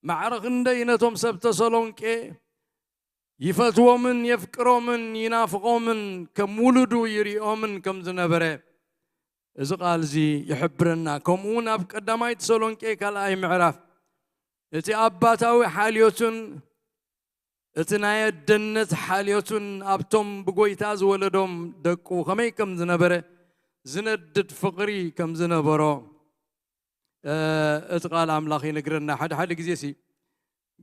ማዕረ ክንደይ ነቶም ሰብ ተሰሎንቄ ይፈትዎምን የፍቅሮምን ይናፍቖምን ከም ውሉዱ ይሪኦምን ከም ዝነበረ እዚ ቃል እዚ ይሕብረና። ከምኡ እውን ኣብ ቀዳማይ ተሰሎንቄ ካልኣይ ምዕራፍ እቲ ኣባታዊ ሓልዮቱን እቲ ናይ ኣደነት ሓልዮቱን ኣብቶም ብጎይታ ዝወለዶም ደቁ ከመይ ከም ዝነበረ፣ ዝነድድ ፍቕሪ ከም ዝነበሮ፣ እ፣ እቲ ቃል ኣምላኽ ይነግረና። ሓደ ሓደ ግዜ ሲ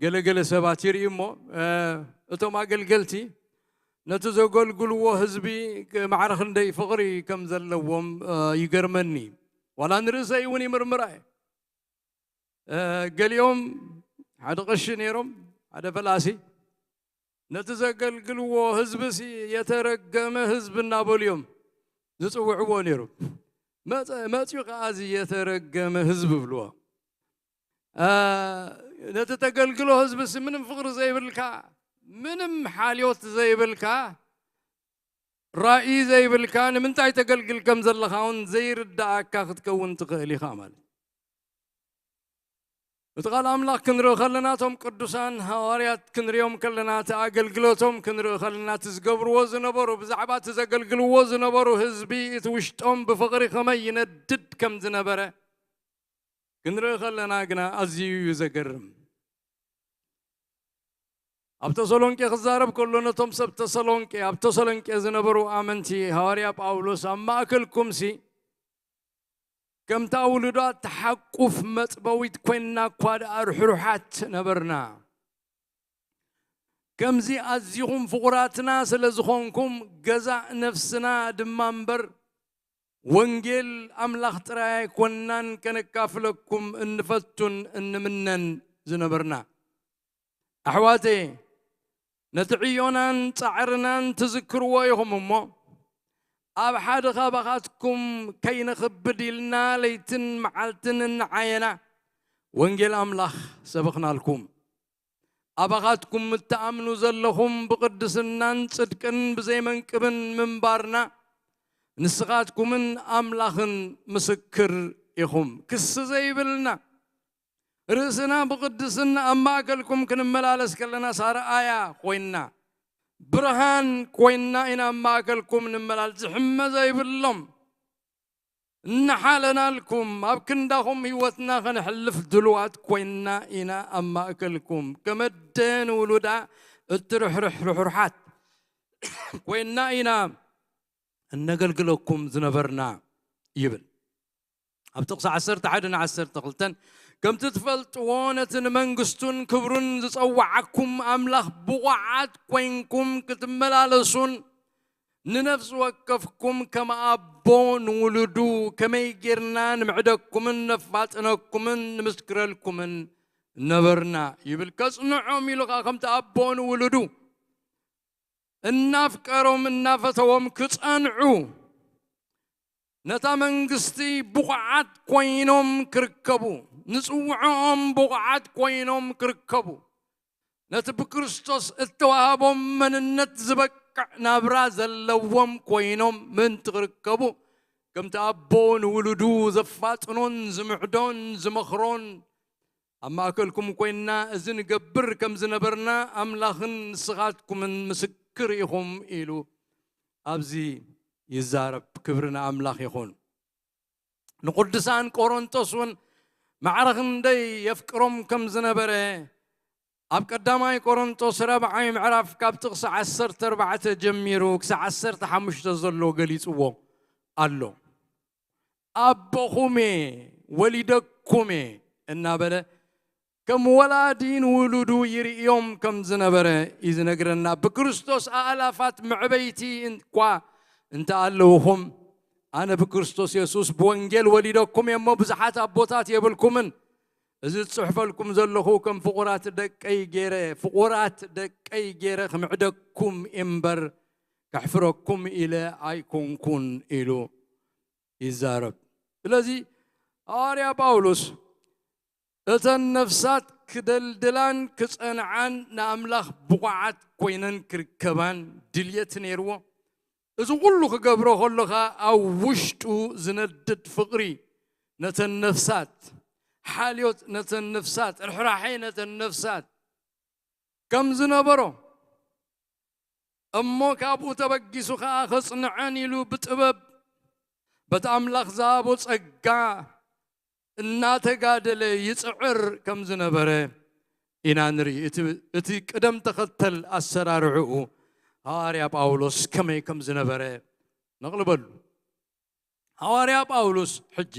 ገለ ገለ ሰባት ይርኢ እሞ፣ እ፣ እቶም ኣገልገልቲ ነቲ ዘገልግልዎ ህዝቢ ማዕረ ክንደይ ፍቕሪ ከም ዘለዎም፣ እ፣ ይገርመኒ። ዋላ ንርእሰይ እውን ይምርምራ እየ። እ፣ ገሊኦም ሓደ ቀሺ ነይሮም፣ ሓደ ፈላሲ፣ ነቲ ዘገልግልዎ ህዝብሲ የተረገመ ህዝቢ እናበሉ እዮም ዝጽውዕዎ ነይሮም። መጸ-፣ መጺኡ ከኣ እዚ የተረገመ ህዝቢ ይብልዎ። እ፣ ነቲ ተገልግሎ ህዝብሲ ምንም ፍቕሪ ዘይብልካ፣ ምንም ሓልዮት ዘይብልካ፣ ራእይ ዘይብልካ፣ ንምንታይ ተገልግል ከም ዘለኻ እውን ዘይርድኣካ ክትከውን ትኽእል ኢኻ ማለት እዩ። እቲ ቃል ኣምላኽ ክንርኢ ከለና፣ እቶም ቅዱሳን ሃዋርያት ክንሪኦም ከለና፣ እቲ ኣገልግሎቶም ክንርኢ ከለና፣ እቲ ዝገብርዎ ዝነበሩ፣ ብዛዕባ እቲ ዘገልግልዎ ዝነበሩ ህዝቢ፣ እቲ ውሽጦም ብፍቕሪ ከመይ ይነድድ ከም ዝነበረ ክንርኢ ከለና ግና ኣዝዩ እዩ ዘገርም። ኣብ ተሰሎንቄ ክዛረብ ከሎ፣ ነቶም ሰብ ተሰሎንቄ፣ ኣብ ተሰሎንቄ ዝነበሩ ኣመንቲ፣ ሃዋርያ ጳውሎስ፣ ኣብ ማእከልኩምሲ ከምታ ውሉዳት ተሓቁፍ መጽበዊት ኮይንና እኳ ደኣ ርሕሩሓት ነበርና። ከምዚ ኣዚኹም ፍቑራትና ስለ ዝኾንኩም፣ ገዛእ ነፍስና ድማ እምበር፣ ወንጌል ኣምላኽ ጥራይ ኣይኮንናን ከነካፍለኩም እንፈቱን እንምነን ዝነበርና። ኣሕዋተየ፣ ነቲ ዕዮናን ጻዕርናን ትዝክርዎ ኢኹም እሞ፣ ኣብ ሓደ ካባኻትኩም ከይነኽብድ ኢልና ለይትን መዓልትን እናዓየና ወንጌል ኣምላኽ ሰበኽናልኩም። ኣባኻትኩም እትኣምኑ ዘለኹም ብቕድስናን ጽድቅን ብዘይመንቅብን ምንባርና፣ ንስኻትኩምን ኣምላኽን ምስክር ኢኹም። ክሲ ዘይብልና፣ ርእስና ብቕድስና ኣብ ማእከልኩም ክንመላለስ ከለናስ ኣርኣያ ኮይንና፣ ብርሃን ኮይንና ኢና ኣብ ማእከልኩም ንመላለስ። ዝሕመ ዘይብሎም፣ እናሓለናልኩም፣ ኣብ ክንዳኹም ህይወትና ከነሕልፍ ድሉዋት ኮይንና ኢና ኣብ ማእከልኩም። ከም ኣደ ንውሉዳ እትርሕርሕ ርሕሩሓት ኮይንና ኢና እነገልግለኩም ዝነበርና ይብል። ኣብ ጥቕሲ ዓሰርተ ሓደ ን ዓሰርተ ክልተን፣ ከምቲ ትፈልጥዎ፣ ነቲ ንመንግስቱን ክብሩን ዝጸውዓኩም ኣምላኽ ብቑዓት ኮይንኩም ክትመላለሱን፣ ንነፍሲ ወከፍኩም ከም ኣቦ ንውሉዱ ከመይ ጌርና ንምዕደግኩምን ነፋጥነኩምን ንምስክረልኩምን ነበርና ይብል። ከጽንዖም ኢሉ ኸኣ ከምቲ ኣቦ ንውሉዱ እናፍቀሮም እናፈተዎም ክጸንዑ፣ ነታ መንግስቲ ብቑዓት ኮይኖም ክርከቡ፣ ንጽውዖኦም ብቑዓት ኮይኖም ክርከቡ፣ ነቲ ብክርስቶስ እተዋህቦም መንነት ዝበቅዕ ናብራ ዘለዎም ኮይኖም ምእንቲ ክርከቡ፣ ከምቲ ኣቦ ንውሉዱ ዘፋጥኖን ዝምዕዶን ዝመኽሮን፣ ኣብ ማእከልኩም ኮይንና እዚ ንገብር ከም ዝነበርና ኣምላኽን ንስኻትኩምን ምስክር ኢኹም ኢሉ ኣብዚ ይዛረብ። ክብሪ ንኣምላኽ ይኹን። ንቅዱሳን ቆሮንቶስ እውን ማዕረ ክንደይ የፍቅሮም ከም ዝነበረ ኣብ ቀዳማይ ቆሮንቶስ ራብዓይ ምዕራፍ ካብ ጥቕሲ ዓሰርተ ኣርባዕተ ጀሚሩ ክሳዕ ዓሰርተ ሓሙሽተ ዘሎ ገሊጽዎ ኣሎ። ኣቦኹም እየ፣ ወሊደኩም እየ እናበለ ከም ወላዲ ንውሉዱ ይርእዮም ከም ዝነበረ እዩ ዝነግረና። ብክርስቶስ ኣእላፋት መዕበይቲ እኳ እንተኣለውኹም፣ ኣነ ብክርስቶስ የሱስ ብወንጌል ወሊደኩም እየ እሞ ብዙሓት ኣቦታት የብልኩምን። እዚ ዝጽሕፈልኩም ዘለኹ ከም ፍቑራት ደቀይ ገይረ፣ ፍቑራት ደቀይ ገይረ ክምዕደኩም እምበር ከሕፍረኩም ኢለ ኣይኮንኩን ኢሉ ይዛረብ። ስለዚ ሃዋርያ ጳውሎስ እተን ነፍሳት ክደልድላን ክጸንዓን ንኣምላኽ ብቑዓት ኮይነን ክርከባን ድልየት ነይርዎ። እዚ ኩሉ ክገብሮ ከሎ ኸኣ ኣብ ውሽጡ ዝነድድ ፍቕሪ ነተን ነፍሳት፣ ሓልዮት ነተን ነፍሳት፣ ርሕራሐ ነተን ነፍሳት ከም ዝነበሮ እሞ ካብኡ ተበጊሱ ኸኣ ከጽንዐን ኢሉ ብጥበብ በቲ ኣምላኽ ዝሃቦ ጸጋ እናተጋደለ ይጽዕር ከም ዝነበረ ኢና ንርኢ። እቲ፣ እቲ ቅደም ተኸተል ኣሰራርዕኡ ሃዋርያ ጳውሎስ ከመይ ከም ዝነበረ ነቕልበሉ። ሃዋርያ ጳውሎስ ሕጂ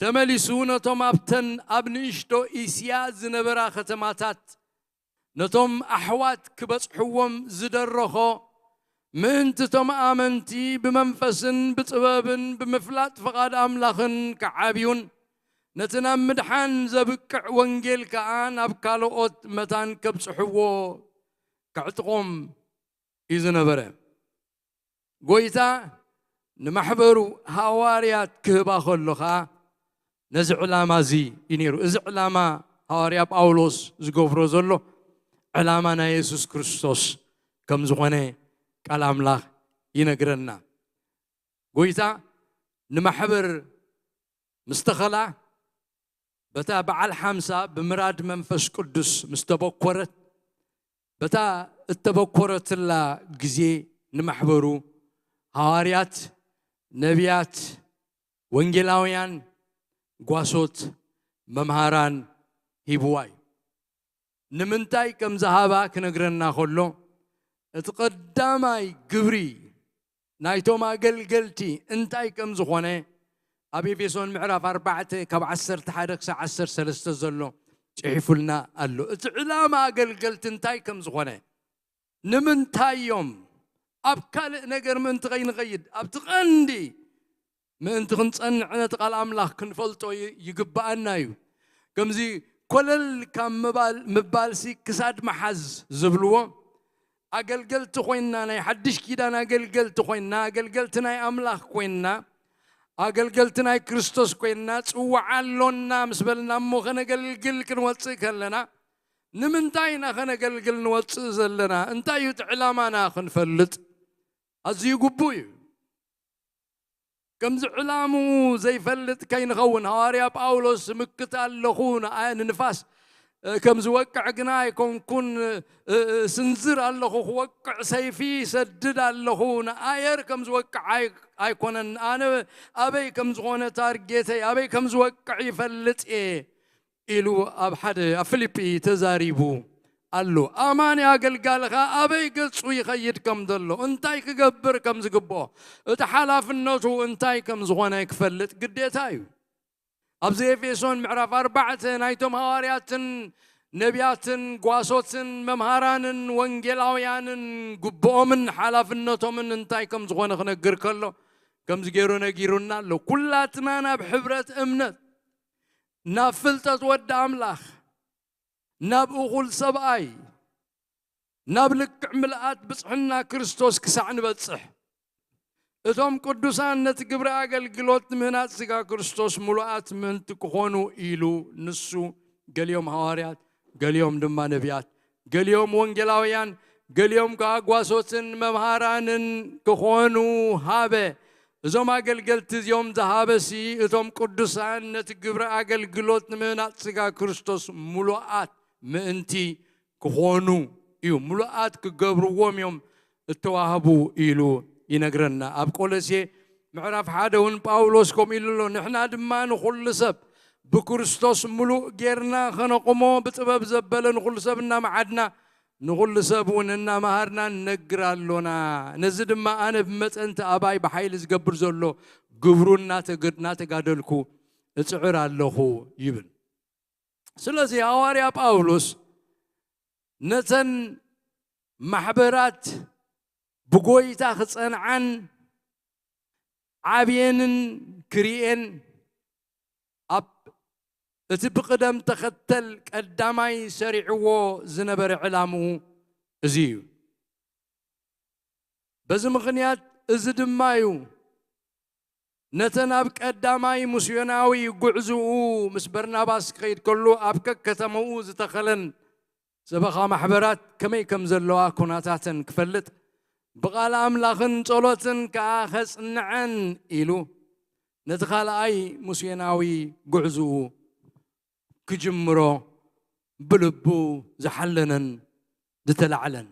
ተመሊሱ ነቶም ኣብተን ኣብ ንእሽቶ እስያ ዝነበራ ከተማታት ነቶም ኣሕዋት ክበጽሕዎም ዝደረኾ፣ ምእንቲ እቶም ኣመንቲ ብመንፈስን ብጥበብን ብምፍላጥ ፍቓድ ኣምላኽን ክዓብዩን፣ ነቲ ናብ ምድሓን ዘብቅዕ ወንጌል ከኣ ናብ ካልኦት መታን ከብጽሕዎ ከዕጥቖም እዩ ዝነበረ። ጎይታ ንማሕበሩ ሃዋርያት ክህባ ከሎ ኸኣ ነዚ ዕላማ እዚ እዩ ነይሩ። እዚ ዕላማ ሃዋርያ ጳውሎስ ዝገብሮ ዘሎ ዕላማ ናይ የሱስ ክርስቶስ ከም ዝኾነ ቃል ኣምላኽ ይነግረና። ጎይታ ንማሕበር ምስ ተኸላ፣ በታ በዓል ሓምሳ ብምራድ መንፈስ ቅዱስ ምስ ተበኮረት፣ በታ እተበኮረትላ ግዜ ንማሕበሩ ሃዋርያት፣ ነቢያት፣ ወንጌላውያን፣ ጓሶት፣ መምሃራን ሂብዋ እዩ። ንምንታይ ከም ዝሃባ ክነግረና ከሎ፣ እቲ ቀዳማይ ግብሪ ናይቶም ኣገልገልቲ እንታይ ከም ዝኾነ ኣብ ኤፌሶን ምዕራፍ ኣርባዕተ ካብ ዓሰርተ ሓደ ክሳብ ዓሰርተ ሰለስተ ዘሎ ጽሒፉልና ኣሎ። እቲ ዕላማ ኣገልገልቲ እንታይ ከም ዝኾነ፣ ንምንታይ እዮም ኣብ ካልእ ነገር ምእንቲ ከይንኸይድ፣ ኣብቲ ቀንዲ ምእንቲ ክንጸንዕ ነቲ ቃል ኣምላኽ ክንፈልጦ ይ-፣ ይግብኣና እዩ። ከምዚ ኮለል ካብ ምባል፣ ምባልሲ ክሳድ መሓዝ ዝብልዎ፣ ኣገልገልቲ ኮይንና፣ ናይ ሓድሽ ኪዳን ኣገልገልቲ ኮይንና፣ ኣገልገልቲ ናይ ኣምላኽ ኮይንና፣ ኣገልገልቲ ናይ ክርስቶስ ኮይንና፣ ጽዋዕ ኣሎና ምስ በልና እሞ ከነገልግል ክንወጽእ ከለና፣ ንምንታይ ኢና ከነገልግል ንወጽእ ዘለና? እንታይ እዩ እቲ ዕላማና ክንፈልጥ ኣዝዩ ግቡእ እዩ። ከምዚ ዕላምኡ ዘይፈልጥ ከይንኸውን። ሃዋርያ ጳውሎስ ምክት ኣለኹ፣ ንኣ-፣ ንንፋስ ከም ዝወቅዕ ግና ኣይኮንኩን፣ ስንዝር ኣለኹ፣ ክወቅዕ ሰይፊ ሰድድ ኣለኹ፣ ንኣየር ከም ዝወቅዕ ኣይ-፣ ኣይኮነን። ኣነ ኣበይ ከም ዝኾነ ታርጌተይ፣ ኣበይ ከም ዝወቅዕ ይፈልጥ እየ ኢሉ ኣብ ሓደ፣ ኣብ ፊልጲ ተዛሪቡ ኣሎ። ኣማኒ ኣገልጋሊ ኸኣ ኣበይ ገጹ ይኸይድ ከም ዘሎ፣ እንታይ ክገብር ከም ዝግብኦ፣ እቲ ሓላፍነቱ እንታይ ከም ዝኾነ ክፈልጥ ግዴታ እዩ። ኣብዚ ኤፌሶን ምዕራፍ ኣርባዕተ ናይቶም ሃዋርያትን ነቢያትን ጓሶትን መምሃራንን ወንጌላውያንን ግብኦምን ሓላፍነቶምን እንታይ ከም ዝኾነ ክነግር ከሎ፣ ከምዚ ገይሩ ነጊሩና ኣሎ። ኩላትና ናብ ሕብረት እምነት፣ ናብ ፍልጠት ወዲ ኣምላኽ፣ ናብ እኹል ሰብኣይ፣ ናብ ልክዕ ምልኣት ብጽሕና ክርስቶስ ክሳዕ ንበጽሕ፣ እቶም ቅዱሳን ነቲ ግብሪ ኣገልግሎት ምህናጽ ስጋ ክርስቶስ ምሉኣት ምእንቲ ክኾኑ ኢሉ፣ ንሱ፣ ገሊኦም ሃዋርያት፣ ገሊኦም ድማ ነቢያት፣ ገሊኦም ወንጌላውያን፣ ገሊኦም ከኣ ጓሶትን መምሃራንን ክኾኑ ሃበ። እዞም ኣገልገልቲ እዚኦም ዝሃበሲ፣ እቶም ቅዱሳን ነቲ ግብሪ ኣገልግሎት ንምህናጽ ስጋ ክርስቶስ ምሉኣት ምእንቲ ክኾኑ እዩ፣ ምሉኣት ክገብርዎም እዮም እተዋህቡ ኢሉ ይነግረና። ኣብ ቆሎሴ ምዕራፍ ሓደ እውን ጳውሎስ ከምኡ ኢሉ ኣሎ፣ "ንሕና ድማ ንኹሉ ሰብ ብክርስቶስ ምሉእ ጌርና ኸነቑሞ፣ ብጥበብ ዘበለ ንኹሉ ሰብ እናመዓድና፣ ንኹሉ ሰብ እውን እናመሃርና ንነግር ኣሎና። ነዚ ድማ ኣነ ብመጠን እቲ ኣባይ ብሓይሊ ዝገብር ዘሎ ግብሩ እናተገ-፣ እናተጋደልኩ እጽዕር ኣለኹ" ይብል። ስለዚ ሃዋርያ ጳውሎስ ነተን ማሕበራት ብጎይታ ክጸንዓን ዓብየንን ክርእየን ኣብ እቲ ብቕደም ተኸተል ቀዳማይ ሰሪዕዎ ዝነበረ ዕላምኡ እዚ እዩ። በዚ ምኽንያት እዚ ድማ እዩ ነተን ኣብ ቀዳማይ ምስዮናዊ ጉዕዝኡ ምስ በርናባስ ክኸይድ ከሎ ኣብ ከከተማኡ ዝተኸለን ሰበኻ ማሕበራት ከመይ ከም ዘለዋ ኩነታተን ክፈልጥ፣ ብቓል ኣምላኽን ጸሎትን ከኣ ከጽንዐን ኢሉ ነቲ ካልኣይ ምስዮናዊ ጉዕዝኡ ክጅምሮ ብልቡ ዝሓለነን ዝተላዕለን።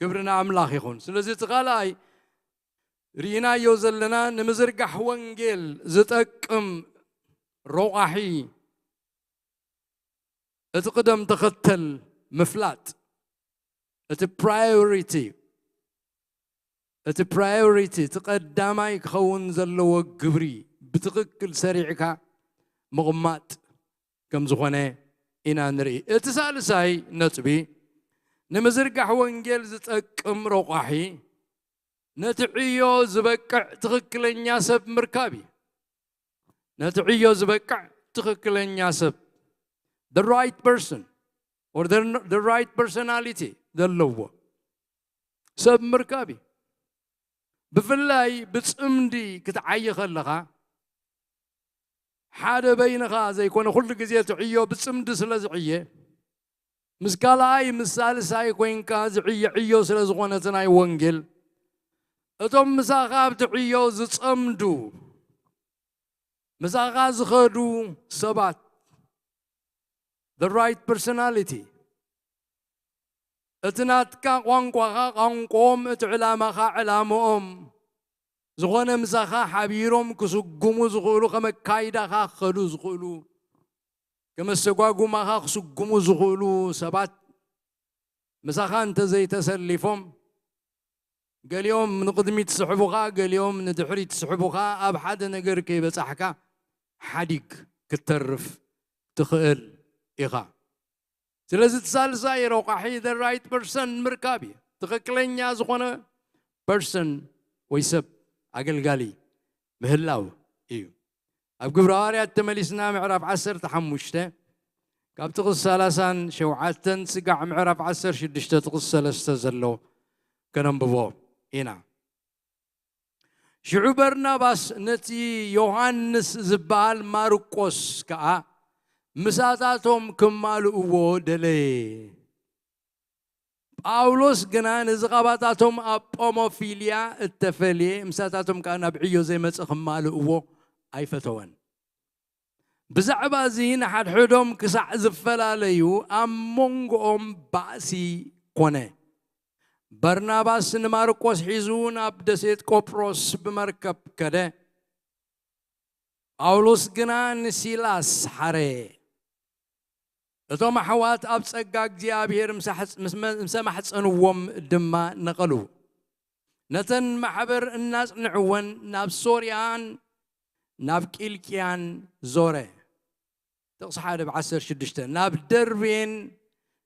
ክብሪ ንኣምላኽ ይኹን። ስለዚ እቲ ካልኣይ ርኢናዮ ዘለና ንምዝርጋሕ ወንጌል ዝጠቅም ረቋሒ፣ እቲ ቅደም ተኸተል ምፍላጥ፣ እቲ ፕራዮሪቲ፣ እቲ ፕራዮሪቲ፣ እቲ ቀዳማይ ክኸውን ዘለዎ ግብሪ ብትኽክል ሰሪዕካ ምቕማጥ ከም ዝኾነ ኢና ንርኢ። እቲ ሳልሳይ ነጥቢ፣ ንምዝርጋሕ ወንጌል ዝጠቅም ረቋሒ፣ ነቲ ዕዮ ዝበቅዕ ትኽክለኛ ሰብ ምርካብ እዩ። ነቲ ዕዮ ዝበቅዕ ትኽክለኛ ሰብ፣ the right person or the, the right personality ዘለዎ ሰብ ምርካብ እዩ። ብፍላይ ብጽምዲ ክትዓዪ ከለኻ፣ ሓደ በይንኻ ዘይኮነ፣ ኩሉ ግዜ እቲ ዕዮ ብጽምዲ ስለ ዝዕየ፣ ምስ ካልኣይ ምስ ሳልሳይ ኮይንካ ዝዕየ ዕዮ ስለ ዝኾነ እቲ ናይ ወንጌል፣ እቶም ምሳኻ ኣብቲ ዕዮ ዝጸምዱ፣ ምሳኻ ዝኸዱ ሰባት፣ the right personality፣ እቲ ናትካ ቋንቋኻ ቋንቋኦም፣ እቲ ዕላማኻ ዕላማኦም፣ ዝኾነ ምሳኻ ሓቢሮም ክስጉሙ ዝኽእሉ፣ ከም ኣካይዳኻ ክኸዱ ዝኽእሉ፣ ከም ኣሰጓጉማኻ ክስጉሙ ዝኽእሉ ሰባት ምሳኻ እንተዘይተሰሊፎም፣ ገሊኦም ንቕድሚት ዝስሕቡኻ፣ ገሊኦም ንድሕሪት ዝስሕቡኻ፣ ኣብ ሓደ ነገር ከይበጻሕካ ሓዲግ ክትተርፍ ትኽእል ኢኻ። ስለዚ እቲ ሳልሳይ ረቋሒ the right person ምርካብ እዩ። ትኽክለኛ ዝኾነ ፐርሰን ወይ ሰብ፣ ኣገልጋሊ ምህላው እዩ። ኣብ ግብረ ሃዋርያት ተመሊስና ምዕራፍ ዓሰርተ ሓሙሽተ ካብ ጥቕስ ሰላሳን ሸውዓተን ስጋዕ ምዕራፍ ዓሰርተ ሽዱሽተ ጥቕስ ሰለስተ ዘሎ ከነንብቦ ኢና። ሽዑ በርናባስ ነቲ ዮሃንስ ዝበሃል ማርቆስ ከኣ ምሳታቶም ክማልእዎ ደለየ። ጳውሎስ ግና ነዚ ኻባታቶም ኣብ ጶሞፊልያ እተፈልየ፣ ምሳታቶም ከኣ ናብ ዕዮ ዘይመጸ ክማልእዎ ኣይፈተወን። ብዛዕባ እዚ ንሓድሕዶም ክሳዕ ዝፈላለዩ ኣብ መንጎኦም ባእሲ ኮነ። በርናባስ ንማርቆስ ሒዙ ናብ ደሴት ቆጵሮስ ብመርከብ ከደ። ጳውሎስ ግና ንሲላስ ሓረየ። እቶም ኣሕዋት ኣብ ጸጋ እግዚኣብሔር ምስ ኣሕ-፣ ምስ መ-፣ ምስ ኣማሕጸንዎም ድማ ነቐሉ። ነተን ማሕበር እናጽንዕወን ናብ ሶርያን ናብ ቂልቅያን ዞረ። ጥቕሲ ሓደ ብ ዓሰርተ ሽዱሽተ፣ ናብ ደርቤን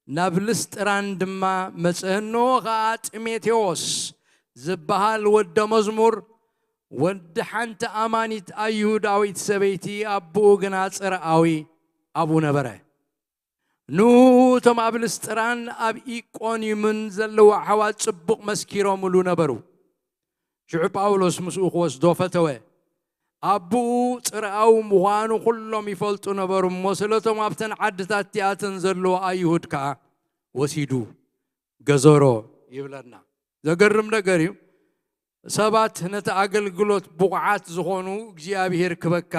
ናብ ልስጥራን ድማ መጸ። እንሆ ኸኣ ጢሞቴዎስ ዝበሃል ወደ መዝሙር፣ ወዲ ሓንቲ ኣማኒት ኣይሁዳዊት ሰበይቲ፣ ኣቦኡ ግና ጽርኣዊ ኣብኡ ነበረ። ንእቶም ኣብ ልስጥራን ኣብ ኢቆንዩምን ዘለዉ ኣሕዋት ጽቡቕ መስኪሮምሉ ነበሩ። ሽዑ ጳውሎስ ምስኡ ክወስዶ ፈተወ። ኣቦኡ ጽርኣዊ ምዃኑ ኩሎም ይፈልጡ ነበሩ እሞ፣ ስለቶም ኣብተን ዓድታት እቲኣተን ዘለዉ ኣይሁድ ከኣ ወሲዱ ገዘሮ ይብለና። ዘገርም ነገር እዩ። ሰባት ነቲ ኣገልግሎት ብቑዓት ዝኾኑ እግዚኣብሔር ክበካ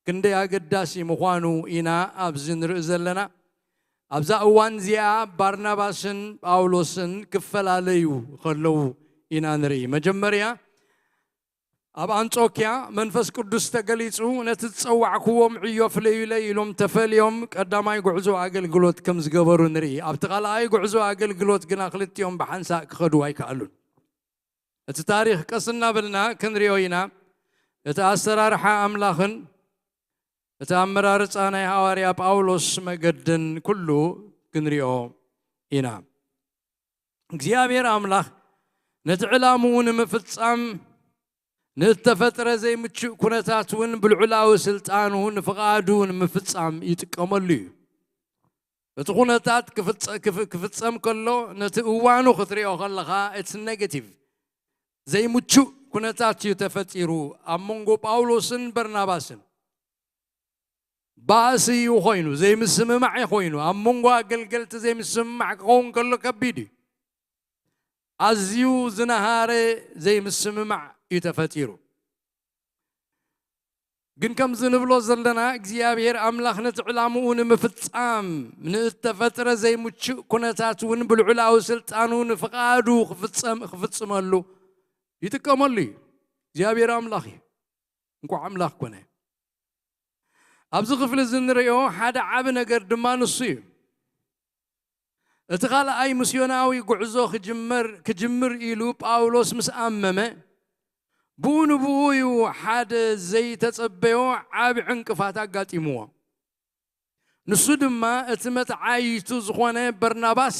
ክንደይ ኣገዳሲ ምዃኑ ኢና ኣብዚ ንርኢ ዘለና። ኣብዛ እዋን እዚኣ ባርናባስን ጳውሎስን ክፈላለዩ ከለዉ ኢና ንርኢ። መጀመርያ ኣብ ኣንጾክያ መንፈስ ቅዱስ ተገሊጹ፣ ነቲ ዝጸዋዕክዎም ዕዮ ፍለዩለይ ኢሎም ተፈልዮም ቀዳማይ ጉዕዞ ኣገልግሎት ከም ዝገበሩ ንርኢ። ኣብቲ ካልኣይ ጉዕዞ ኣገልግሎት ግና ክልቲኦም ብሓንሳእ ክኸዱ ኣይከኣሉን። እቲ ታሪኽ ቀስ እናበልና ክንሪኦ ኢና። እቲ ኣሰራርሓ ኣምላኽን እቲ ኣመራርጻ ናይ ሃዋርያ ጳውሎስ መገድን ኩሉ ክንሪኦ ኢና። እግዚኣብሔር ኣምላኽ ነቲ ዕላምኡ ንምፍጻም ንእተፈጥረ ዘይምቹእ ኩነታት እውን ብልዑላዊ ስልጣኑ ንፍቓዱ ንምፍጻም ይጥቀመሉ እዩ። እቲ ኩነታት ክፍጸ-፣ ክፍ-፣ ክፍጸም ከሎ ነቲ እዋኑ ክትሪኦ ከለኻ it's negative። ዘይምቹእ ኩነታት እዩ ተፈጢሩ ኣብ መንጎ ጳውሎስን በርናባስን። ባእሲ እዩ ኮይኑ፣ ዘይምስምማዕ እዩ ኮይኑ። ኣብ መንጎ ኣገልገልቲ ዘይምስምማዕ ክኸውን ከሎ ከቢድ እዩ። ኣዝዩ ዝነሃረ ዘይምስምማዕ እዩ ተፈጢሩ። ግን ከምዚ ንብሎ ዘለና እግዚኣብሔር ኣምላኽ ነቲ ዕላምኡ ንምፍጻም ንእተፈጥረ ዘይምቹእ ኩነታት እውን ብልዑላዊ ስልጣኑ ንፍቓዱ ክፍጸም-፣ ክፍጽመሉ ይጥቀመሉ እዩ። እግዚኣብሔር ኣምላኽ እዩ። እንቋዕ ኣምላኽ ኮነ። ኣብዚ ክፍሊ እዚ እንርእዮ ሓደ ዓቢ ነገር ድማ ንሱ እዩ። እቲ ካልኣይ ምስዮናዊ ጉዕዞ ክጅመር-፣ ክጅምር ኢሉ ጳውሎስ ምስ ኣመመ፣ ብኡ ንብኡ እዩ ሓደ ዘይተጸበዮ ዓቢ ዕንቅፋት ኣጋጢምዎ። ንሱ ድማ እቲ መተዓይቱ ዝኾነ በርናባስ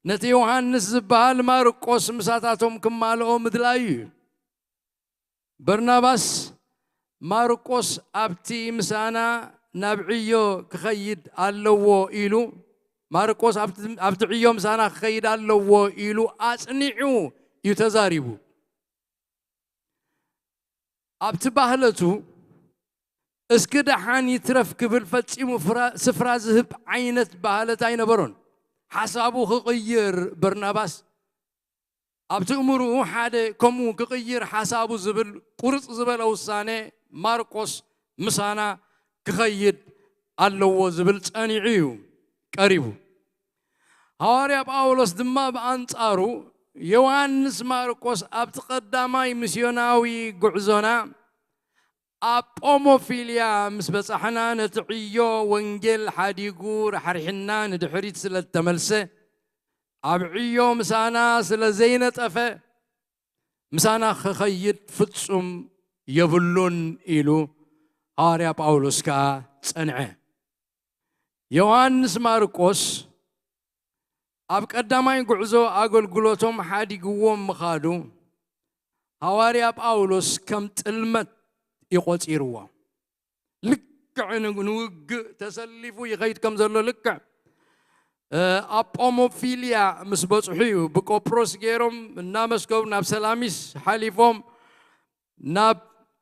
ነቲ ዮሃንስ ዝበሃል ማርቆስ ምሳታቶም ክማልኦ ምድላዩ እዩ። በርናባስ ማርቆስ ኣብቲ ምሳና ናብ ዕዮ ክኸይድ ኣለዎ ኢሉ፣ ማርቆስ ኣብቲ፣ ኣብቲ ዕዮ ምሳና ክኸይድ ኣለዎ ኢሉ ኣጽኒዑ እዩ ተዛሪቡ። ኣብቲ ባህለቱ እስኪ ደሓን ይትረፍ ክብል ፈጺሙ ፍራ-፣ ስፍራ ዝህብ ዓይነት ባህለት ኣይነበሮን። ሓሳቡ ክቕይር በርናባስ ኣብቲ እምርኡ ሓደ ከምኡ ክቕይር ሓሳቡ ዝብል ቁርጽ ዝበለ ውሳኔ ማርቆስ ምሳና ክኸይድ ኣለዎ ዝብል ጸኒዑ እዩ ቀሪቡ። ሃዋርያ ጳውሎስ ድማ ብኣንጻሩ ዮሃንስ ማርቆስ ኣብቲ ቀዳማይ ምስዮናዊ ጉዕዞና ኣብ ጶሞፊልያ ምስ በጻሕና ነቲ ዕዮ ወንጌል ሓዲጉ ራሕሪሕና ንድሕሪት ስለ እተመልሰ ኣብ ዕዮ ምሳና ስለ ዘይነጠፈ ምሳና ክኸይድ ፍጹም የብሉን ኢሉ ሃዋርያ ጳውሎስ ከኣ ጸንዐ። ዮሃንስ ማርቆስ ኣብ ቀዳማይ ጉዕዞ ኣገልግሎቶም ሓዲግዎም ምኻዱ ሃዋርያ ጳውሎስ ከም ጥልመት እዩ ቆጺርዎ። ልክዕ ን-፣ ንውግእ ተሰሊፉ ይኸይድ ከም ዘሎ ልክዕ፣ እ፣ ኣብ ጶሞፊልያ ምስ በጽሑ እዩ። ብቆጵሮስ ገይሮም እናመስከሩ ናብ ሰላሚስ ሓሊፎም ናብ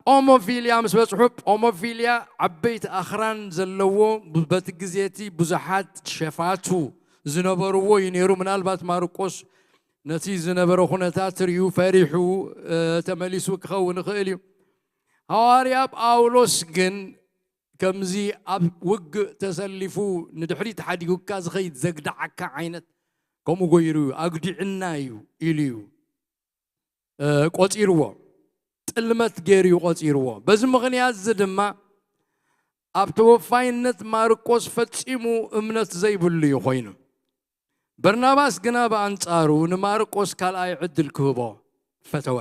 ጶሞፊልያ ምስ በጽሑ፣ ጶሞፊልያ ዓበይቲ ኣኽራን ዘለዎ፣ ብ-፣ በቲ ግዜ እቲ ብዙሓት ሸፋቱ ዝነበርዎ እዩ ነይሩ። ምናልባት ማርቆስ ነቲ ዝነበረ ኩነታት ርእዩ ፈሪሑ ተመሊሱ ክኸውን ይኽእል እዩ። ሃዋርያ ጳውሎስ ግን ከምዚ ኣብ ውግእ ተሰሊፉ ንድሕሪት ሓዲጉካ ዝኸይድ ዘግዳዓካ ዓይነት ከምኡ ገይሩ እዩ፣ ኣግዲዕና እዩ ኢሉ እዩ ቆፂርዎ። ጥልመት ገይሩ እዩ ቆፂርዎ። በዚ ምኽንያት እዚ ድማ ኣብ ተወፋይነት ማርቆስ ፈጺሙ እምነት ዘይብሉ እዩ ኮይኑ። በርናባስ ግና ብኣንጻሩ ንማርቆስ ካልኣይ ዕድል ክህቦ ፈተወ።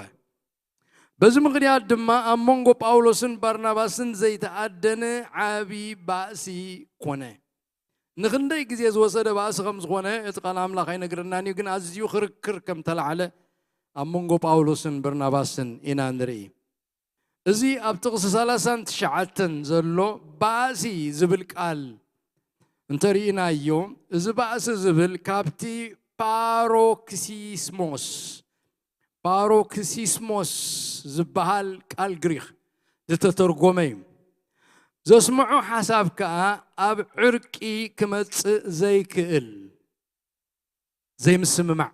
በዚ ምኽንያት ድማ ኣብ መንጎ ጳውሎስን ባርናባስን ዘይተኣደነ ዓቢ ባእሲ ኮነ። ንኽንደይ ግዜ ዝወሰደ ባእሲ ከም ዝኾነ እቲ ቃል ኣምላኽ ኣይነግረናን እዩ፣ ግን ኣዝዩ ክርክር ከም ተላዕለ ኣብ መንጎ ጳውሎስን በርናባስን ኢና ንርኢ። እዚ ኣብ ጥቕሲ ሰላሳን ትሽዓተን ዘሎ ባእሲ ዝብል ቃል እንተርኢናዮ፣ እዚ ባእሲ ዝብል ካብቲ ፓሮክሲስሞስ፣ ፓሮክሲስሞስ ዝበሃል ቃል ግሪኽ ዝተተርጎመ እዩ። ዘስምዖ ሓሳብ ከኣ ኣብ ዕርቂ ክመጽእ ዘይክእል ዘይምስምማዕ፣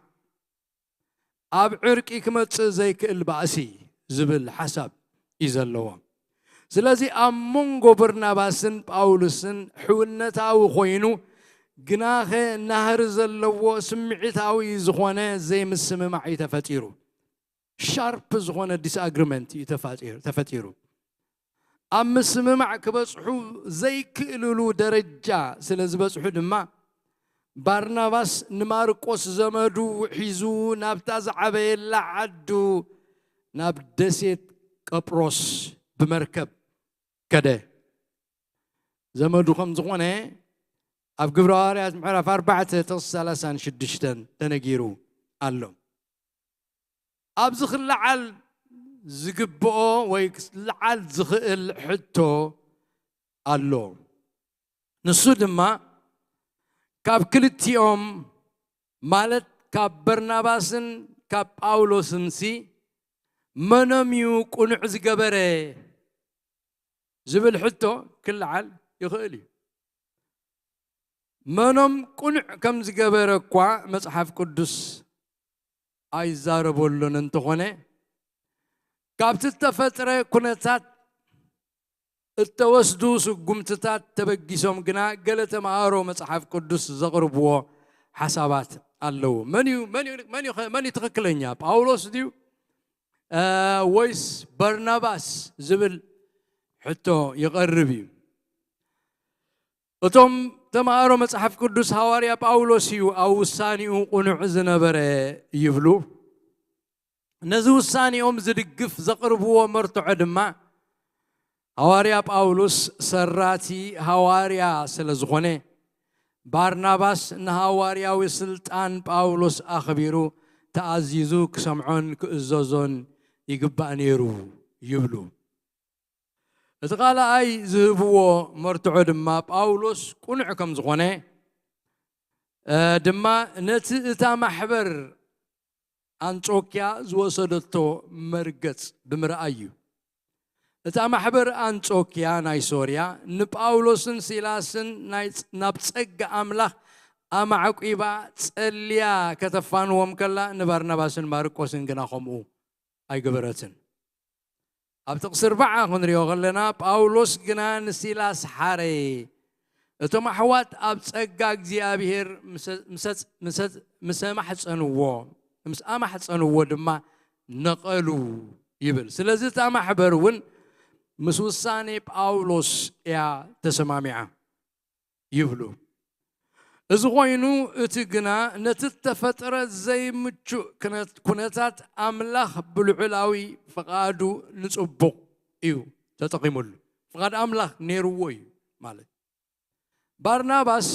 ኣብ ዕርቂ ክመጽእ ዘይክእል ባእሲ ዝብል ሓሳብ እዩ ዘለዎ። ስለዚ ኣብ መንጎ በርናባስን ጳውሎስን ሕውነታዊ ኮይኑ፣ ግናኸ ናህሪ ዘለዎ ስምዒታዊ ዝኾነ ዘይምስምማዕ እዩ ተፈጢሩ። ሻርፕ ዝኾነ ዲስኣግሪመንት እዩ ተፋጢሩ- ተፈጢሩ። ኣብ ምስምማዕ ክበጽሑ ዘይክእልሉ ደረጃ ስለ ዝበጽሑ ድማ፣ ባርናባስ ንማርቆስ ዘመዱ ሒዙ ናብታ ዝዓበየላ ዓዱ፣ ናብ ደሴት ቀጵሮስ ብመርከብ ከደ። ዘመዱ ከም ዝኾነ ኣብ ግብረ ሃዋርያት ምዕራፍ ኣርባዕተ ጥቕሲ ሰላሳን ሽዱሽተን ተነጊሩ ኣሎ። ኣብዚ ክለዓል ዝግብኦ ወይ ክለዓል ዝኽእል ሕቶ ኣሎ። ንሱ ድማ ካብ ክልቲኦም፣ ማለት ካብ በርናባስን ካብ ጳውሎስንሲ፣ መኖም እዩ ቅኑዕ ዝገበረ ዝብል ሕቶ ክለዓል ይኽእል እዩ። መኖም ቅኑዕ ከም ዝገበረ እኳ መጽሓፍ ቅዱስ ኣይዛረበሉን እንተኾነ፣ ካብቲ እተፈጥረ ኩነታት እተወስዱ ስጉምትታት ተበጊሶም ግና ገለ ተምሃሮ መጽሓፍ ቅዱስ ዘቕርብዎ ሓሳባት ኣለዉ። መን እዩ፣ መን እዩ፣ መን እዩ፣ መን እዩ ትኽክለኛ? ጳውሎስ ድዩ? እ፣ ወይስ በርናባስ ዝብል ሕቶ ይቐርብ እዩ። እቶም ተምሃሮ መጽሓፍ ቅዱስ ሃዋርያ ጳውሎስ እዩ ኣብ ውሳኔኡ ቅኑዕ ዝነበረ ይብሉ። ነዚ ውሳኔኦም ዝድግፍ ዘቕርብዎ መርትዖ ድማ ሃዋርያ ጳውሎስ ሰራቲ ሃዋርያ ስለ ዝኾነ፣ ባርናባስ ንሃዋርያዊ ስልጣን ጳውሎስ ኣኽቢሩ ተኣዚዙ ክሰምዖን ክእዘዞን ይግባእ ነይሩ ይብሉ። እቲ ካልኣይ ዝህብዎ መርትዖ ድማ ጳውሎስ ቅኑዕ ከም ዝኾነ፣ እ፣ ድማ ነቲ እታ ማሕበር ኣንጾክያ ዝወሰደቶ መርገጽ ብምርኣይ እዩ። እታ ማሕበር ኣንጾክያ ናይ ሶርያ ንጳውሎስን ሲላስን ናይ፣ ናብ ጸጋ ኣምላኽ ኣማዕቂባ ጸልያ ከተፋንዎም ከላ፣ ንባርናባስን ማርቆስን ግና ከምኡ ኣይገበረትን። ኣብ ጥቕሲ ኣርባዓ ክንሪኦ ከለና፣ ጳውሎስ ግና ንሲላስ ሓረየ። እቶም ኣሕዋት ኣብ ጸጋ እግዚኣብሔር ምሰ-፣ ምሰ-፣ ምሰ-፣ ምስ ኣማሕጸንዎ፣ ምስ ኣማሕጸንዎ ድማ ነቐሉ ይብል። ስለዚ እታ ማሕበር እውን ምስ ውሳኔ ጳውሎስ እያ ተሰማሚዓ ይብሉ። እዚ ኮይኑ፣ እቲ ግና ነቲ እተፈጥረ ዘይምቹእ ክነ-፣ ኩነታት ኣምላኽ ብልዑላዊ ፍቓዱ ንጽቡቕ እዩ ተጠቒሙሉ። ፍቓድ ኣምላኽ ነይርዎ እዩ ማለት። ባርናባስ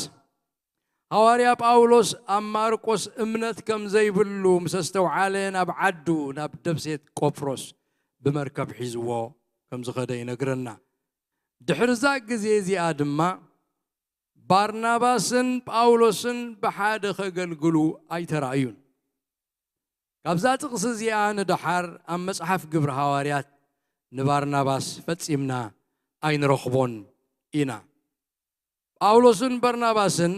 ሃዋርያ ጳውሎስ ኣብ ማርቆስ እምነት ከም ዘይብሉ ምስ ኣስተውዓለ፣ ናብ ዓዱ፣ ናብ ደብሴት ቆጵሮስ ብመርከብ ሒዝዎ ከም ዝኸደ ይነግረና። ድሕሪ እዛ ግዜ እዚኣ ድማ ባርናባስን ጳውሎስን ብሓደ ከገልግሉ ኣይተራእዩን። ካብዛ ጥቕሲ እዚኣ ንደሓር ኣብ መጽሓፍ ግብሪ ሃዋርያት ንባርናባስ ፈጺምና ኣይንረኽቦን ኢና። ጳውሎስን በርናባስን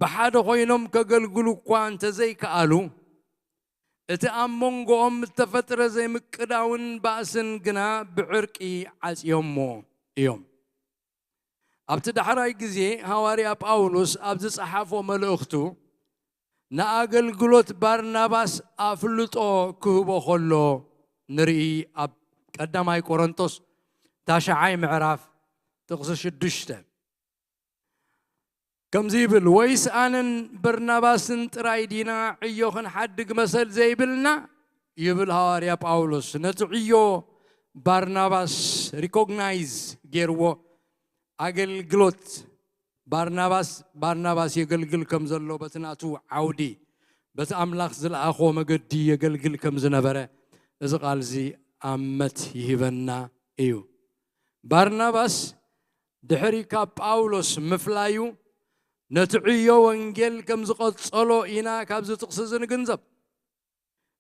ብሓደ ኮይኖም ከገልግሉ እኳ እንተዘይከኣሉ፣ እቲ ኣብ መንጎኦም እተፈጥረ ዘይምቅዳውን ባእስን ግና ብዕርቂ ዓጽዮሞ እዮም። ኣብቲ ዳሕራይ ግዜ ሃዋርያ ጳውሎስ ኣብ ዝጸሓፎ መልእኽቱ ንኣገልግሎት ባርናባስ ኣፍልጦ ክህቦ ከሎ ንርኢ። ኣብ ቀዳማይ ቆሮንቶስ ታሽዓይ ምዕራፍ ጥቕሲ ሽዱሽተ ከምዚ ይብል፣ "ወይስ ኣነን በርናባስን ጥራይ ዲና ዕዮ ክንሓድግ መሰል ዘይብልና?" ይብል ሃዋርያ ጳውሎስ። ነቲ ዕዮ ባርናባስ ሪኮግናይዝ ገይርዎ። ኣገልግሎት ባርናባስ፣ ባርናባስ የገልግል ከም ዘሎ በቲ ናቱ ዓውዲ፣ በቲ ኣምላኽ ዝለኣኾ መገዲ የገልግል ከም ዝነበረ እዚ ቃል እዚ ኣመት ይህበና እዩ። ባርናባስ ድሕሪ ካብ ጳውሎስ ምፍላዩ ነቲ ዕዮ ወንጌል ከም ዝቐጸሎ ኢና ካብዚ ጥቕሲ እዚ ንግንዘብ።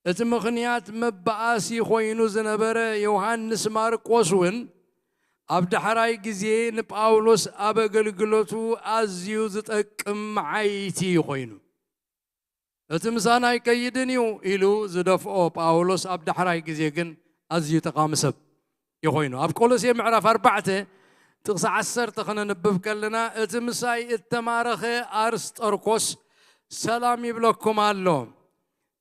እቲ ምኽንያት መባኣሲ ኮይኑ ዝነበረ ዮሃንስ ማርቆስ እውን ኣብ ዳሕራይ ግዜ ንጳውሎስ ኣብ ኣገልግሎቱ ኣዝዩ ዝጠቅም መዓይቲ ኮይኑ፣ "እቲ ምሳና ኣይከይድን እዩ" ኢሉ ዝደፍኦ ጳውሎስ ኣብ ዳሕራይ ግዜ ግን ኣዝዩ ጠቓሚ ሰብ እዩ ኮይኑ። ኣብ ቆሎሴ ምዕራፍ ኣርባዕተ ጥቕሲ ዓሰርተ ከነንብብ ከለና፣ "እቲ ምሳይ እተማረኸ ኣርስጠርኮስ ሰላም ይብለኩም ኣሎ።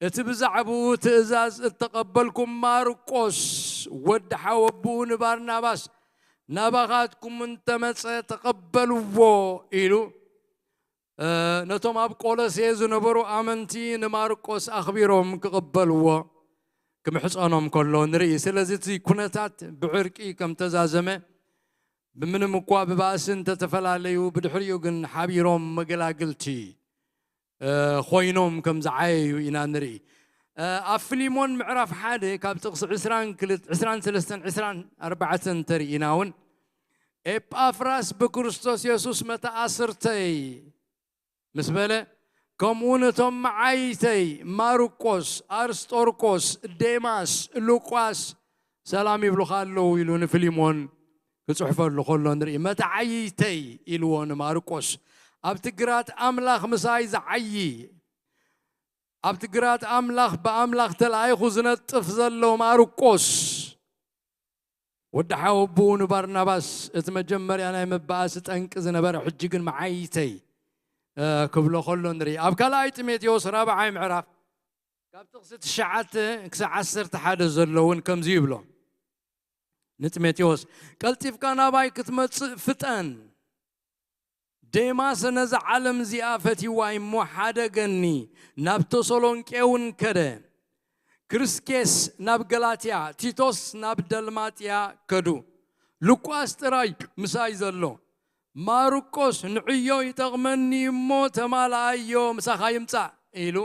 እቲ ብዛዕባኡ ትእዛዝ እተቐበልኩም ማርቆስ ወዲ ሓወብኡ ንባርናባስ ናባኻትኩም እንተመጸ ተቐበልዎ" ኢሉ፣ እ፣ ነቶም ኣብ ቆሎሴ ዝነበሩ ኣመንቲ ንማርቆስ ኣኽቢሮም ክቕበልዎ ክምሕጸኖም ከሎ ንርኢ። ስለዚ እቲ ኩነታት ብዕርቂ ከም ተዛዘመ፣ ብምንም እኳ ብባእሲ እንተተፈላለዩ፣ ብድሕሪኡ ግን ሓቢሮም መገላግልቲ፣ እ፣ ኮይኖም ከም ዝዓየዩ ኢና ንርኢ። እ፣ ኣብ ፊልሞን ምዕራፍ ሓደ ካብ ጥቕሲ ዕስራን ክልተ፣ ዕስራን ሰለስተን፣ ዕስራን ኣርባዕተን እንተርኢና እውን፣ "ኤጳፍራስ ብክርስቶስ የሱስ መተኣስርተይ" ምስ በለ፣ ከምኡ ነቶም መዓይተይ ማርቆስ፣ ኣርስጦርኮስ፣ ዴማስ፣ ሉቃስ ሰላም ይብሉኻ ኣለዉ ኢሉ ንፊልሞን ክጽሕፈሉ ከሎ ንርኢ። መተዓይተይ ኢልዎ ንማርቆስ። ኣብቲ ግራት ኣምላኽ ምሳይ ዝዓዪ፣ ኣብቲ ግራት ኣምላኽ ብኣምላኽ ተላኢኹ ዝነጥፍ ዘሎ ማርቆስ፣ ወዲ ሓወብኡ ንባርናባስ እቲ መጀመርያ ናይ መባኣሲ ጠንቂ ዝነበረ፣ ሕጂ ግን መዓይተይ፣ እ፣ ክብሎ ከሎ ንርኢ። ኣብ ካልኣይ ጢሞቴዎስ ራብዓይ ምዕራፍ ካብ ጥቕሲ ትሽዓተ ክሳዕ ዓሰርተ ሓደ ዘሎ እውን ከምዚ ይብሎ ንጢሞቴዎስ፣ "ቀልጢፍካ ናባይ ክትመጽእ ፍጠን። ዴማስ ነዛ ዓለም እዚኣ ፈትይዋ እሞ ሓደገኒ፣ ናብ ተሰሎንቄ እውን ከደ። ክርስኬስ ናብ ገላትያ፣ ቲቶስ ናብ ደልማጥያ ከዱ። ሉቃስ ጥራይ ምሳይ ዘሎ። ማርቆስ ንዕዮ ይጠቕመኒ እሞ ተማልኣዮ፣ ምሳኻ ይምጻእ" ኢሉ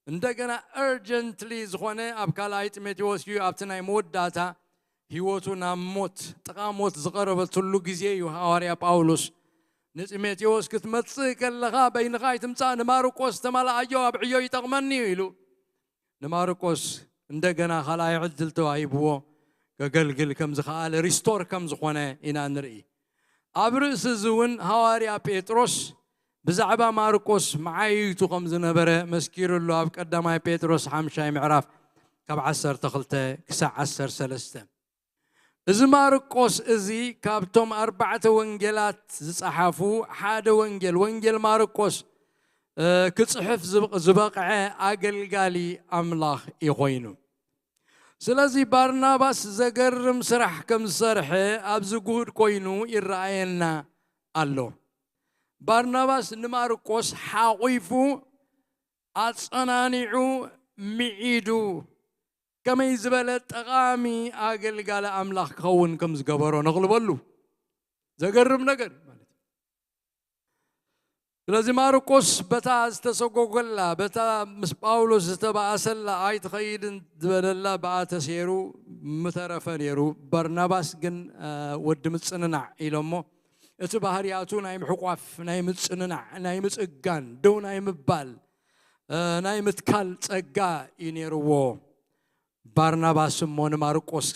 እንደገና እርጀንትሊ ዝኾነ ኣብ ካልኣይ ጢሞቴዎስ እዩ። ኣብቲ ናይ መወዳእታ ህይወቱ ናብ ሞት፣ ጥቓ ሞት ዝቐረበትሉ ግዜ እዩ። ሃዋርያ ጳውሎስ ንጢሞቴዎስ፣ "ክትመጽእ ከለኻ በይንኻ ኣይትምጻእ፣ ንማርቆስ ተማልኣዮ፣ ኣብ ዕዮ ይጠቕመኒ" እዩ ኢሉ ንማርቆስ እንደገና ካልኣይ ዕድል ተዋሂብዎ ከገልግል ከም ዝኸኣለ፣ ሪስቶር ከም ዝኾነ ኢና ንርኢ። ኣብ ርእሲ እዚ እውን ሃዋርያ ጴጥሮስ ብዛዕባ ማርቆስ መዓይይቱ ከም ዝነበረ መስኪሩ ኣሎ። ኣብ ቀዳማይ ጴጥሮስ ሓምሻይ ምዕራፍ ካብ ዓሰርተ ክልተ ክሳዕ ዓሰርተ ሰለስተ። እዚ ማርቆስ እዚ ካብቶም ኣርባዕተ ወንጌላት ዝጸሓፉ ሓደ ወንጌል፣ ወንጌል ማርቆስ፣ እ፣ ክጽሕፍ ዝብ-፣ ዝበቕዐ ኣገልጋሊ ኣምላኽ እዩ ኮይኑ። ስለዚ ባርናባስ ዘገርም ስራሕ ከም ዝሰርሐ ኣብዚ ጉህድ ኮይኑ ይረኣየና ኣሎ። ባርናባስ ንማርቆስ ሓቑፉ፣ ኣጸናኒዑ፣ ምዒዱ፣ ከመይ ዝበለ ጠቓሚ ኣገልጋሊ ኣምላኽ ክኸውን ከም ዝገበሮ ነቕልበሉ። ዘገርም ነገር ማለት እዩ። ስለዚ ማርቆስ በታ ዝተሰጎገላ፣ በታ ምስ ጳውሎስ ዝተባእሰላ፣ ኣይትኸይድን ዝበለላ ብኣ ተሴሩ ምተረፈ ነይሩ። በርናባስ ግን፣ እ፣ ወዲ ምጽንናዕ ኢሎሞ። እቲ ባህርያቱ ናይ ምሕቋፍ፣ ናይ ምጽንናዕ፣ ናይ ምጽጋን፣ ደው ናይ ምባል፣ እ፣ ናይ ምትካል ጸጋ እዩ ነይርዎ። ባርናባስ እሞ ንማርቆስ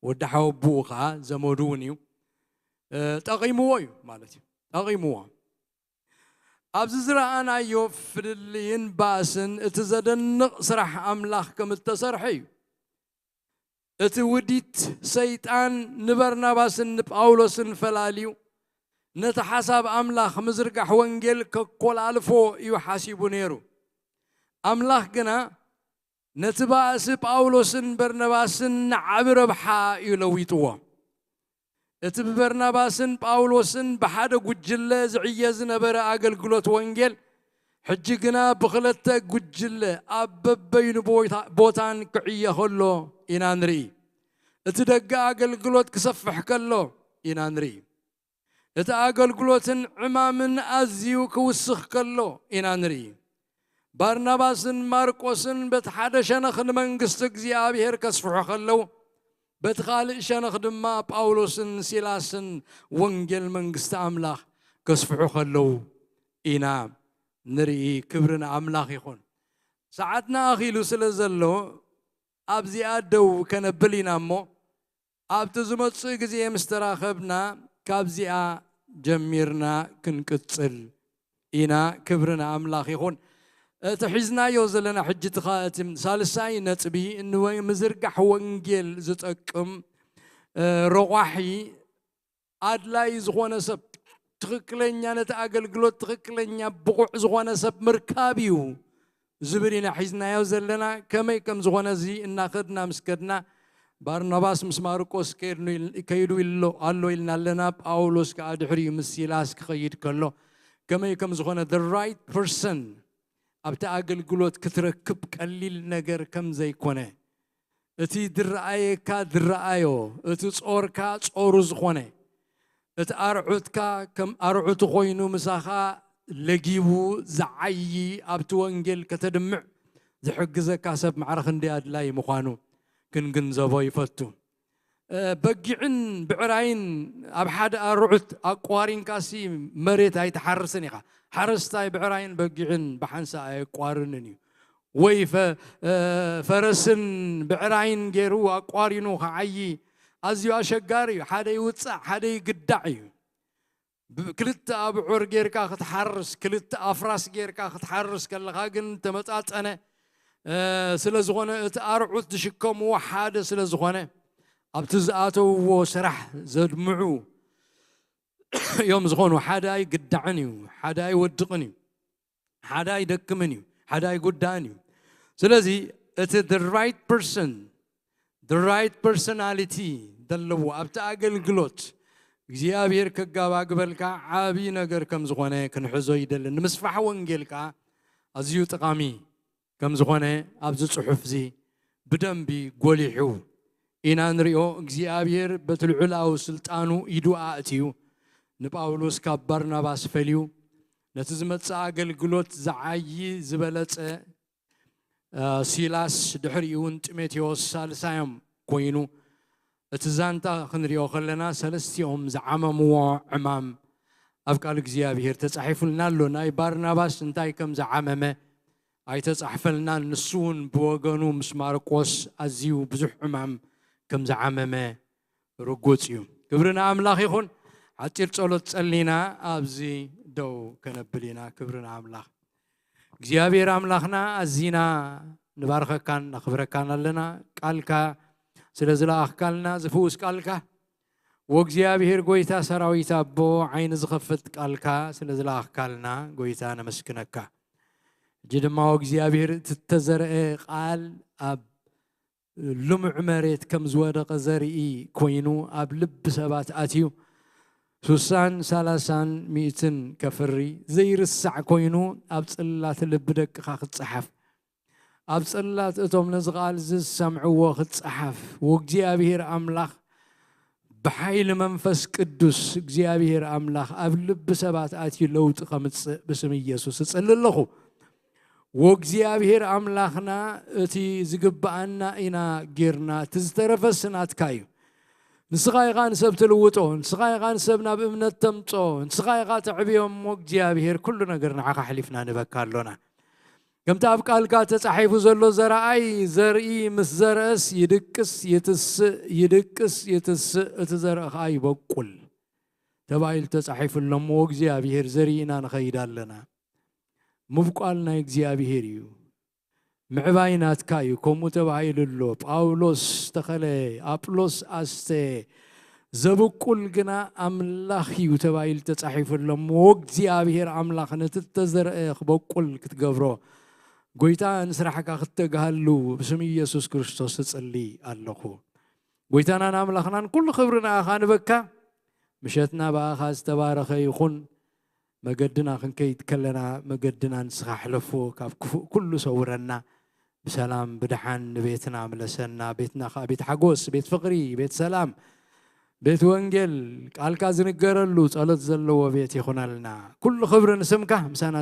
ወዲ ሓወብኡ ኸዓ ዘመዱ እውን እዩ፣ እ፣ ጠቒምዎ እዩ ማለት እዩ። ጠቒምዎ። ኣብዚ ዝረኣናዮ ፍልልይን ባእስን እቲ ዘደንቕ ስራሕ ኣምላኽ ከም እተሰርሐ እዩ። እቲ ውዲት ሰይጣን ንበርናባስን ንጳውሎስን ፈላልዩ ነቲ ሓሳብ ኣምላኽ ምዝርጋሕ ወንጌል ከኮላልፎ እዩ ሓሲቡ ነይሩ። ኣምላኽ ግና ነቲ ባእሲ ጳውሎስን በርናባስን ንዓቢ ረብሓ እዩ ለዊጥዎ። እቲ ብበርናባስን ጳውሎስን ብሓደ ጉጅለ ዝዕየ ዝነበረ ኣገልግሎት ወንጌል፣ ሕጂ ግና ብኽልተ ጉጅለ ኣብ በበይኑ ቦታ-፣ ቦታን ክዕየ ከሎ ኢና ንርኢ። እቲ ደገ ኣገልግሎት ክሰፍሕ ከሎ ኢና ንርኢ። እቲ ኣገልግሎትን ዕማምን ኣዝዩ ክውስኽ ከሎ ኢና ንርኢ። ባርናባስን ማርቆስን በቲ ሓደ ሸነኽ ንመንግስቲ እግዚኣብሔር ከስፍሑ ከለዉ፣ በቲ ካልእ ሸነኽ ድማ ጳውሎስን ሲላስን ወንጌል መንግስቲ ኣምላኽ ከስፍሑ ከለዉ ኢና ንርኢ። ክብሪ ንኣምላኽ ይኹን። ሰዓትና ኣኺሉ ስለ ዘሎ ኣብዚኣ ደው ከነብል ኢና እሞ፣ ኣብቲ ዝመጽእ ግዜ ምስ ተራኸብና ካብዚኣ ጀሚርና ክንቅጽል ኢና። ክብሪ ንኣምላኽ ይኹን። እቲ ሒዝናዮ ዘለና ሕጂ እቲ ኸ-፣ እቲ ሳልሳይ ነጥቢ ንወ-፣ ምዝርጋሕ ወንጌል ዝጠቅም፣ እ፣ ረቋሒ ኣድላይ ዝኾነ ሰብ፣ ትኽክለኛ ነቲ ኣገልግሎት ትኽክለኛ ብቑዕ ዝኾነ ሰብ ምርካብ እዩ ዝብል ኢና ሒዝናዮ ዘለና። ከመይ ከም ዝኾነ እዚ እናኸድና ምስ ከድና፣ ባርናባስ ምስ ማርቆስ ከይድኑ ኢል-፣ ከይዱ ኢሎ-፣ ኣሎ ኢልና ኣለና። ጳውሎስ ከኣ ድሕሪኡ ምስ ሲላስ ክኸይድ ከሎ ከመይ ከም ዝኾነ፣ the right person ኣብቲ ኣገልግሎት ክትረክብ ቀሊል ነገር ከም ዘይኮነ፣ እቲ ዝረኣየካ ዝረኣዮ፣ እቲ ጾርካ ጾሩ ዝኾነ፣ እቲ ኣርዑትካ ከም ኣርዑቱ ኮይኑ ምሳኻ ለጊቡ ዝዓዪ፣ ኣብቲ ወንጌል ከተድምዕ ዝሕግዘካ ሰብ ማዕረ ክንደይ ኣድላዪ ምዃኑ ክንግንዘቦ ይፈቱ። እ፣ በጊዕን ብዕራይን ኣብ ሓደ ኣርዑት ኣቋሪንካሲ መሬት ኣይትሓርስን ኢኻ። ሓረስታይ ብዕራይን በጊዕን ብሓንሳእ ኣየቋርንን እዩ። ወይ ፈ-፣ እ፣ ፈረስን ብዕራይን ገይሩ ኣቋሪኑ ክዓዪ ኣዝዩ ኣሸጋሪ እዩ። ሓደ ይውጻዕ፣ ሓደ ይግዳዕ እዩ። ብ-፣ ክልተ ኣብዑር ጌርካ ክትሓርስ፣ ክልተ ኣፍራስ ጌርካ ክትሓርስ ከለኻ ግን ተመጣጠነ፣ እ፣ ስለ ዝኾነ፣ እቲ ኣርዑት ዝሽከምዎ ሓደ ስለ ዝኾነ፣ ኣብቲ ዝኣተውዎ ስራሕ ዘድምዑ እዮም ዝኾኑ። ሓደ ኣይግዳዕን እዩ፣ ሓደ ኣይወድቕን እዩ፣ ሓደ ኣይደክምን እዩ፣ ሓደ ኣይጉዳእን እዩ። ስለዚ እቲ the right person፣ the right personality ዘለዎ ኣብቲ ኣገልግሎት እግዚኣብሔር ከጋባግበልካ ዓቢ ነገር ከም ዝኾነ ክንሕዞ ይደልን። ንምስፋሕ ወንጌል ከኣ ኣዝዩ ጠቓሚ ከም ዝኾነ ኣብዚ ጽሑፍ እዚ ብደንቢ ጎሊሑ ኢና ንሪኦ። እግዚኣብሔር በቲ ልዑላዊ ስልጣኑ ኢዱ ኣእትዩ ንጳውሎስ ካብ ባርናባስ ፈልዩ ነቲ ዝመጽእ ኣገልግሎት ዝዓዪ ዝበለጸ፣ እ፣ ሲላስ ድሕሪኡ እውን ጢሞቴዎስ ሳልሳዮም ኮይኑ እቲ ዛንታ ክንሪኦ ከለና ሰለስቲኦም ዝዓመምዎ ዕማም ኣብ ቃል እግዚኣብሔር ተጻሒፉልና ኣሎ። ናይ ባርናባስ እንታይ ከም ዝዓመመ ኣይተጻሕፈልናን። ንሱ እውን ብወገኑ ምስ ማርቆስ ኣዝዩ ብዙሕ ዕማም ከም ዝዓመመ ርጉጽ እዩ። ክብሪ ንኣምላኽ ይኹን። ሓጺር ጸሎት ጸሊና ኣብዚ ደው ከነብል ኢና። ክብሪ ንኣምላኽ። እግዚኣብሔር ኣምላኽና ኣዚና ንባርኸካን ነኽብረካን ኣለና። ቃልካ ስለ ዝለኣኽካልና ዝፍውስ ቃልካ፣ ወእግዚኣብሔር ጎይታ ሰራዊት ኣቦ ዓይኒ ዝኸፍት ቃልካ ስለ ዝለኣኽካልና ጎይታ ነመስግነካ። ሕጂ ድማ ወእግዚኣብሔር እቲ እተዘርአ ቃል ኣብ ልሙዕ መሬት ከም ዝወደቐ ዘርኢ ኮይኑ ኣብ ልቢ ሰባት ኣትዩ ሱሳን ሰላሳን ሚእትን ከፍሪ ዘይርሳዕ ኮይኑ ኣብ ጽላት ልቢ ደቅኻ ክጸሓፍ ኣብ ጽላት እቶም ነዚ ቃል ዝሰምዕዎ ክጸሓፍ ወእግዚኣብሔር ኣምላኽ ብሓይሊ መንፈስ ቅዱስ እግዚኣብሔር ኣምላኽ ኣብ ልቢ ሰባት ኣትዩ ለውጢ ከምጽእ ብስም ኢየሱስ እጽሊ ኣለኹ። ወእግዚኣብሔር ኣምላኽና እቲ ዝግብኣና ኢና ጌርና፣ እቲ ዝተረፈስ ናትካ እዩ። ንስኻ ኢኻ ንሰብ ትልውጦ፣ ንስኻ ኢኻ ንሰብ ናብ እምነት ተምጾ፣ ንስኻ ኢኻ ተዕብዮ እሞ እግዚኣብሔር ኩሉ ነገር ንዓኻ ኣሕሊፍና ንበካ ኣሎና። ከምቲ ኣብ ቃልካ ተጻሒፉ ዘሎ ዘረኣይ ዘርኢ ምስ ዘርአስ ይድቅስ ይትስእ፣ ይድቅስ ይትስእ፣ እቲ ዘርኢ ኸኣ ይበቁል ተባሂሉ ተጻሒፉ ኣሎ እሞ እግዚኣብሔር ዘሪእና ንኸይድ ኣለና። ምብቋል ናይ እግዚኣብሔር እዩ። ምዕባይ ናትካ እዩ። ከምኡ ተባሂሉ ኣሎ። ጳውሎስ ተኸለ፣ ኣጵሎስ ኣስተ፣ ዘብቁል ግና ኣምላኽ እዩ ተባሂሉ ተጻሒፉ ኣሎ። እሞ እግዚኣብሔር ኣምላኽ ነቲ እተዘርአ ክበቁል ክትገብሮ፣ ጎይታ ንስራሕካ ክትተግሃሉ ብስም ኢየሱስ ክርስቶስ እጽሊ ኣለኹ። ጎይታናን ኣምላኽናን ኩሉ ክብሪ ንኣኻ ንበካ። ምሸትና ብኣኻ ዝተባረኸ ይኹን። መገድና ክንከይድ ከለና መገድና ንስኻ ሕለፎ፣ ካብ ክፉእ ኩሉ ሰውረና። ብሰላም ብደሓን ንቤትና ምለሰና። ቤትና ከዓ ቤት ሓጎስ፣ ቤት ፍቕሪ፣ ቤት ሰላም፣ ቤት ወንጌል፣ ቃልካ ዝንገረሉ ጸሎት ዘለዎ ቤት ይኹነልና። ኩሉ ክብሪ ንስምካ። ምሳና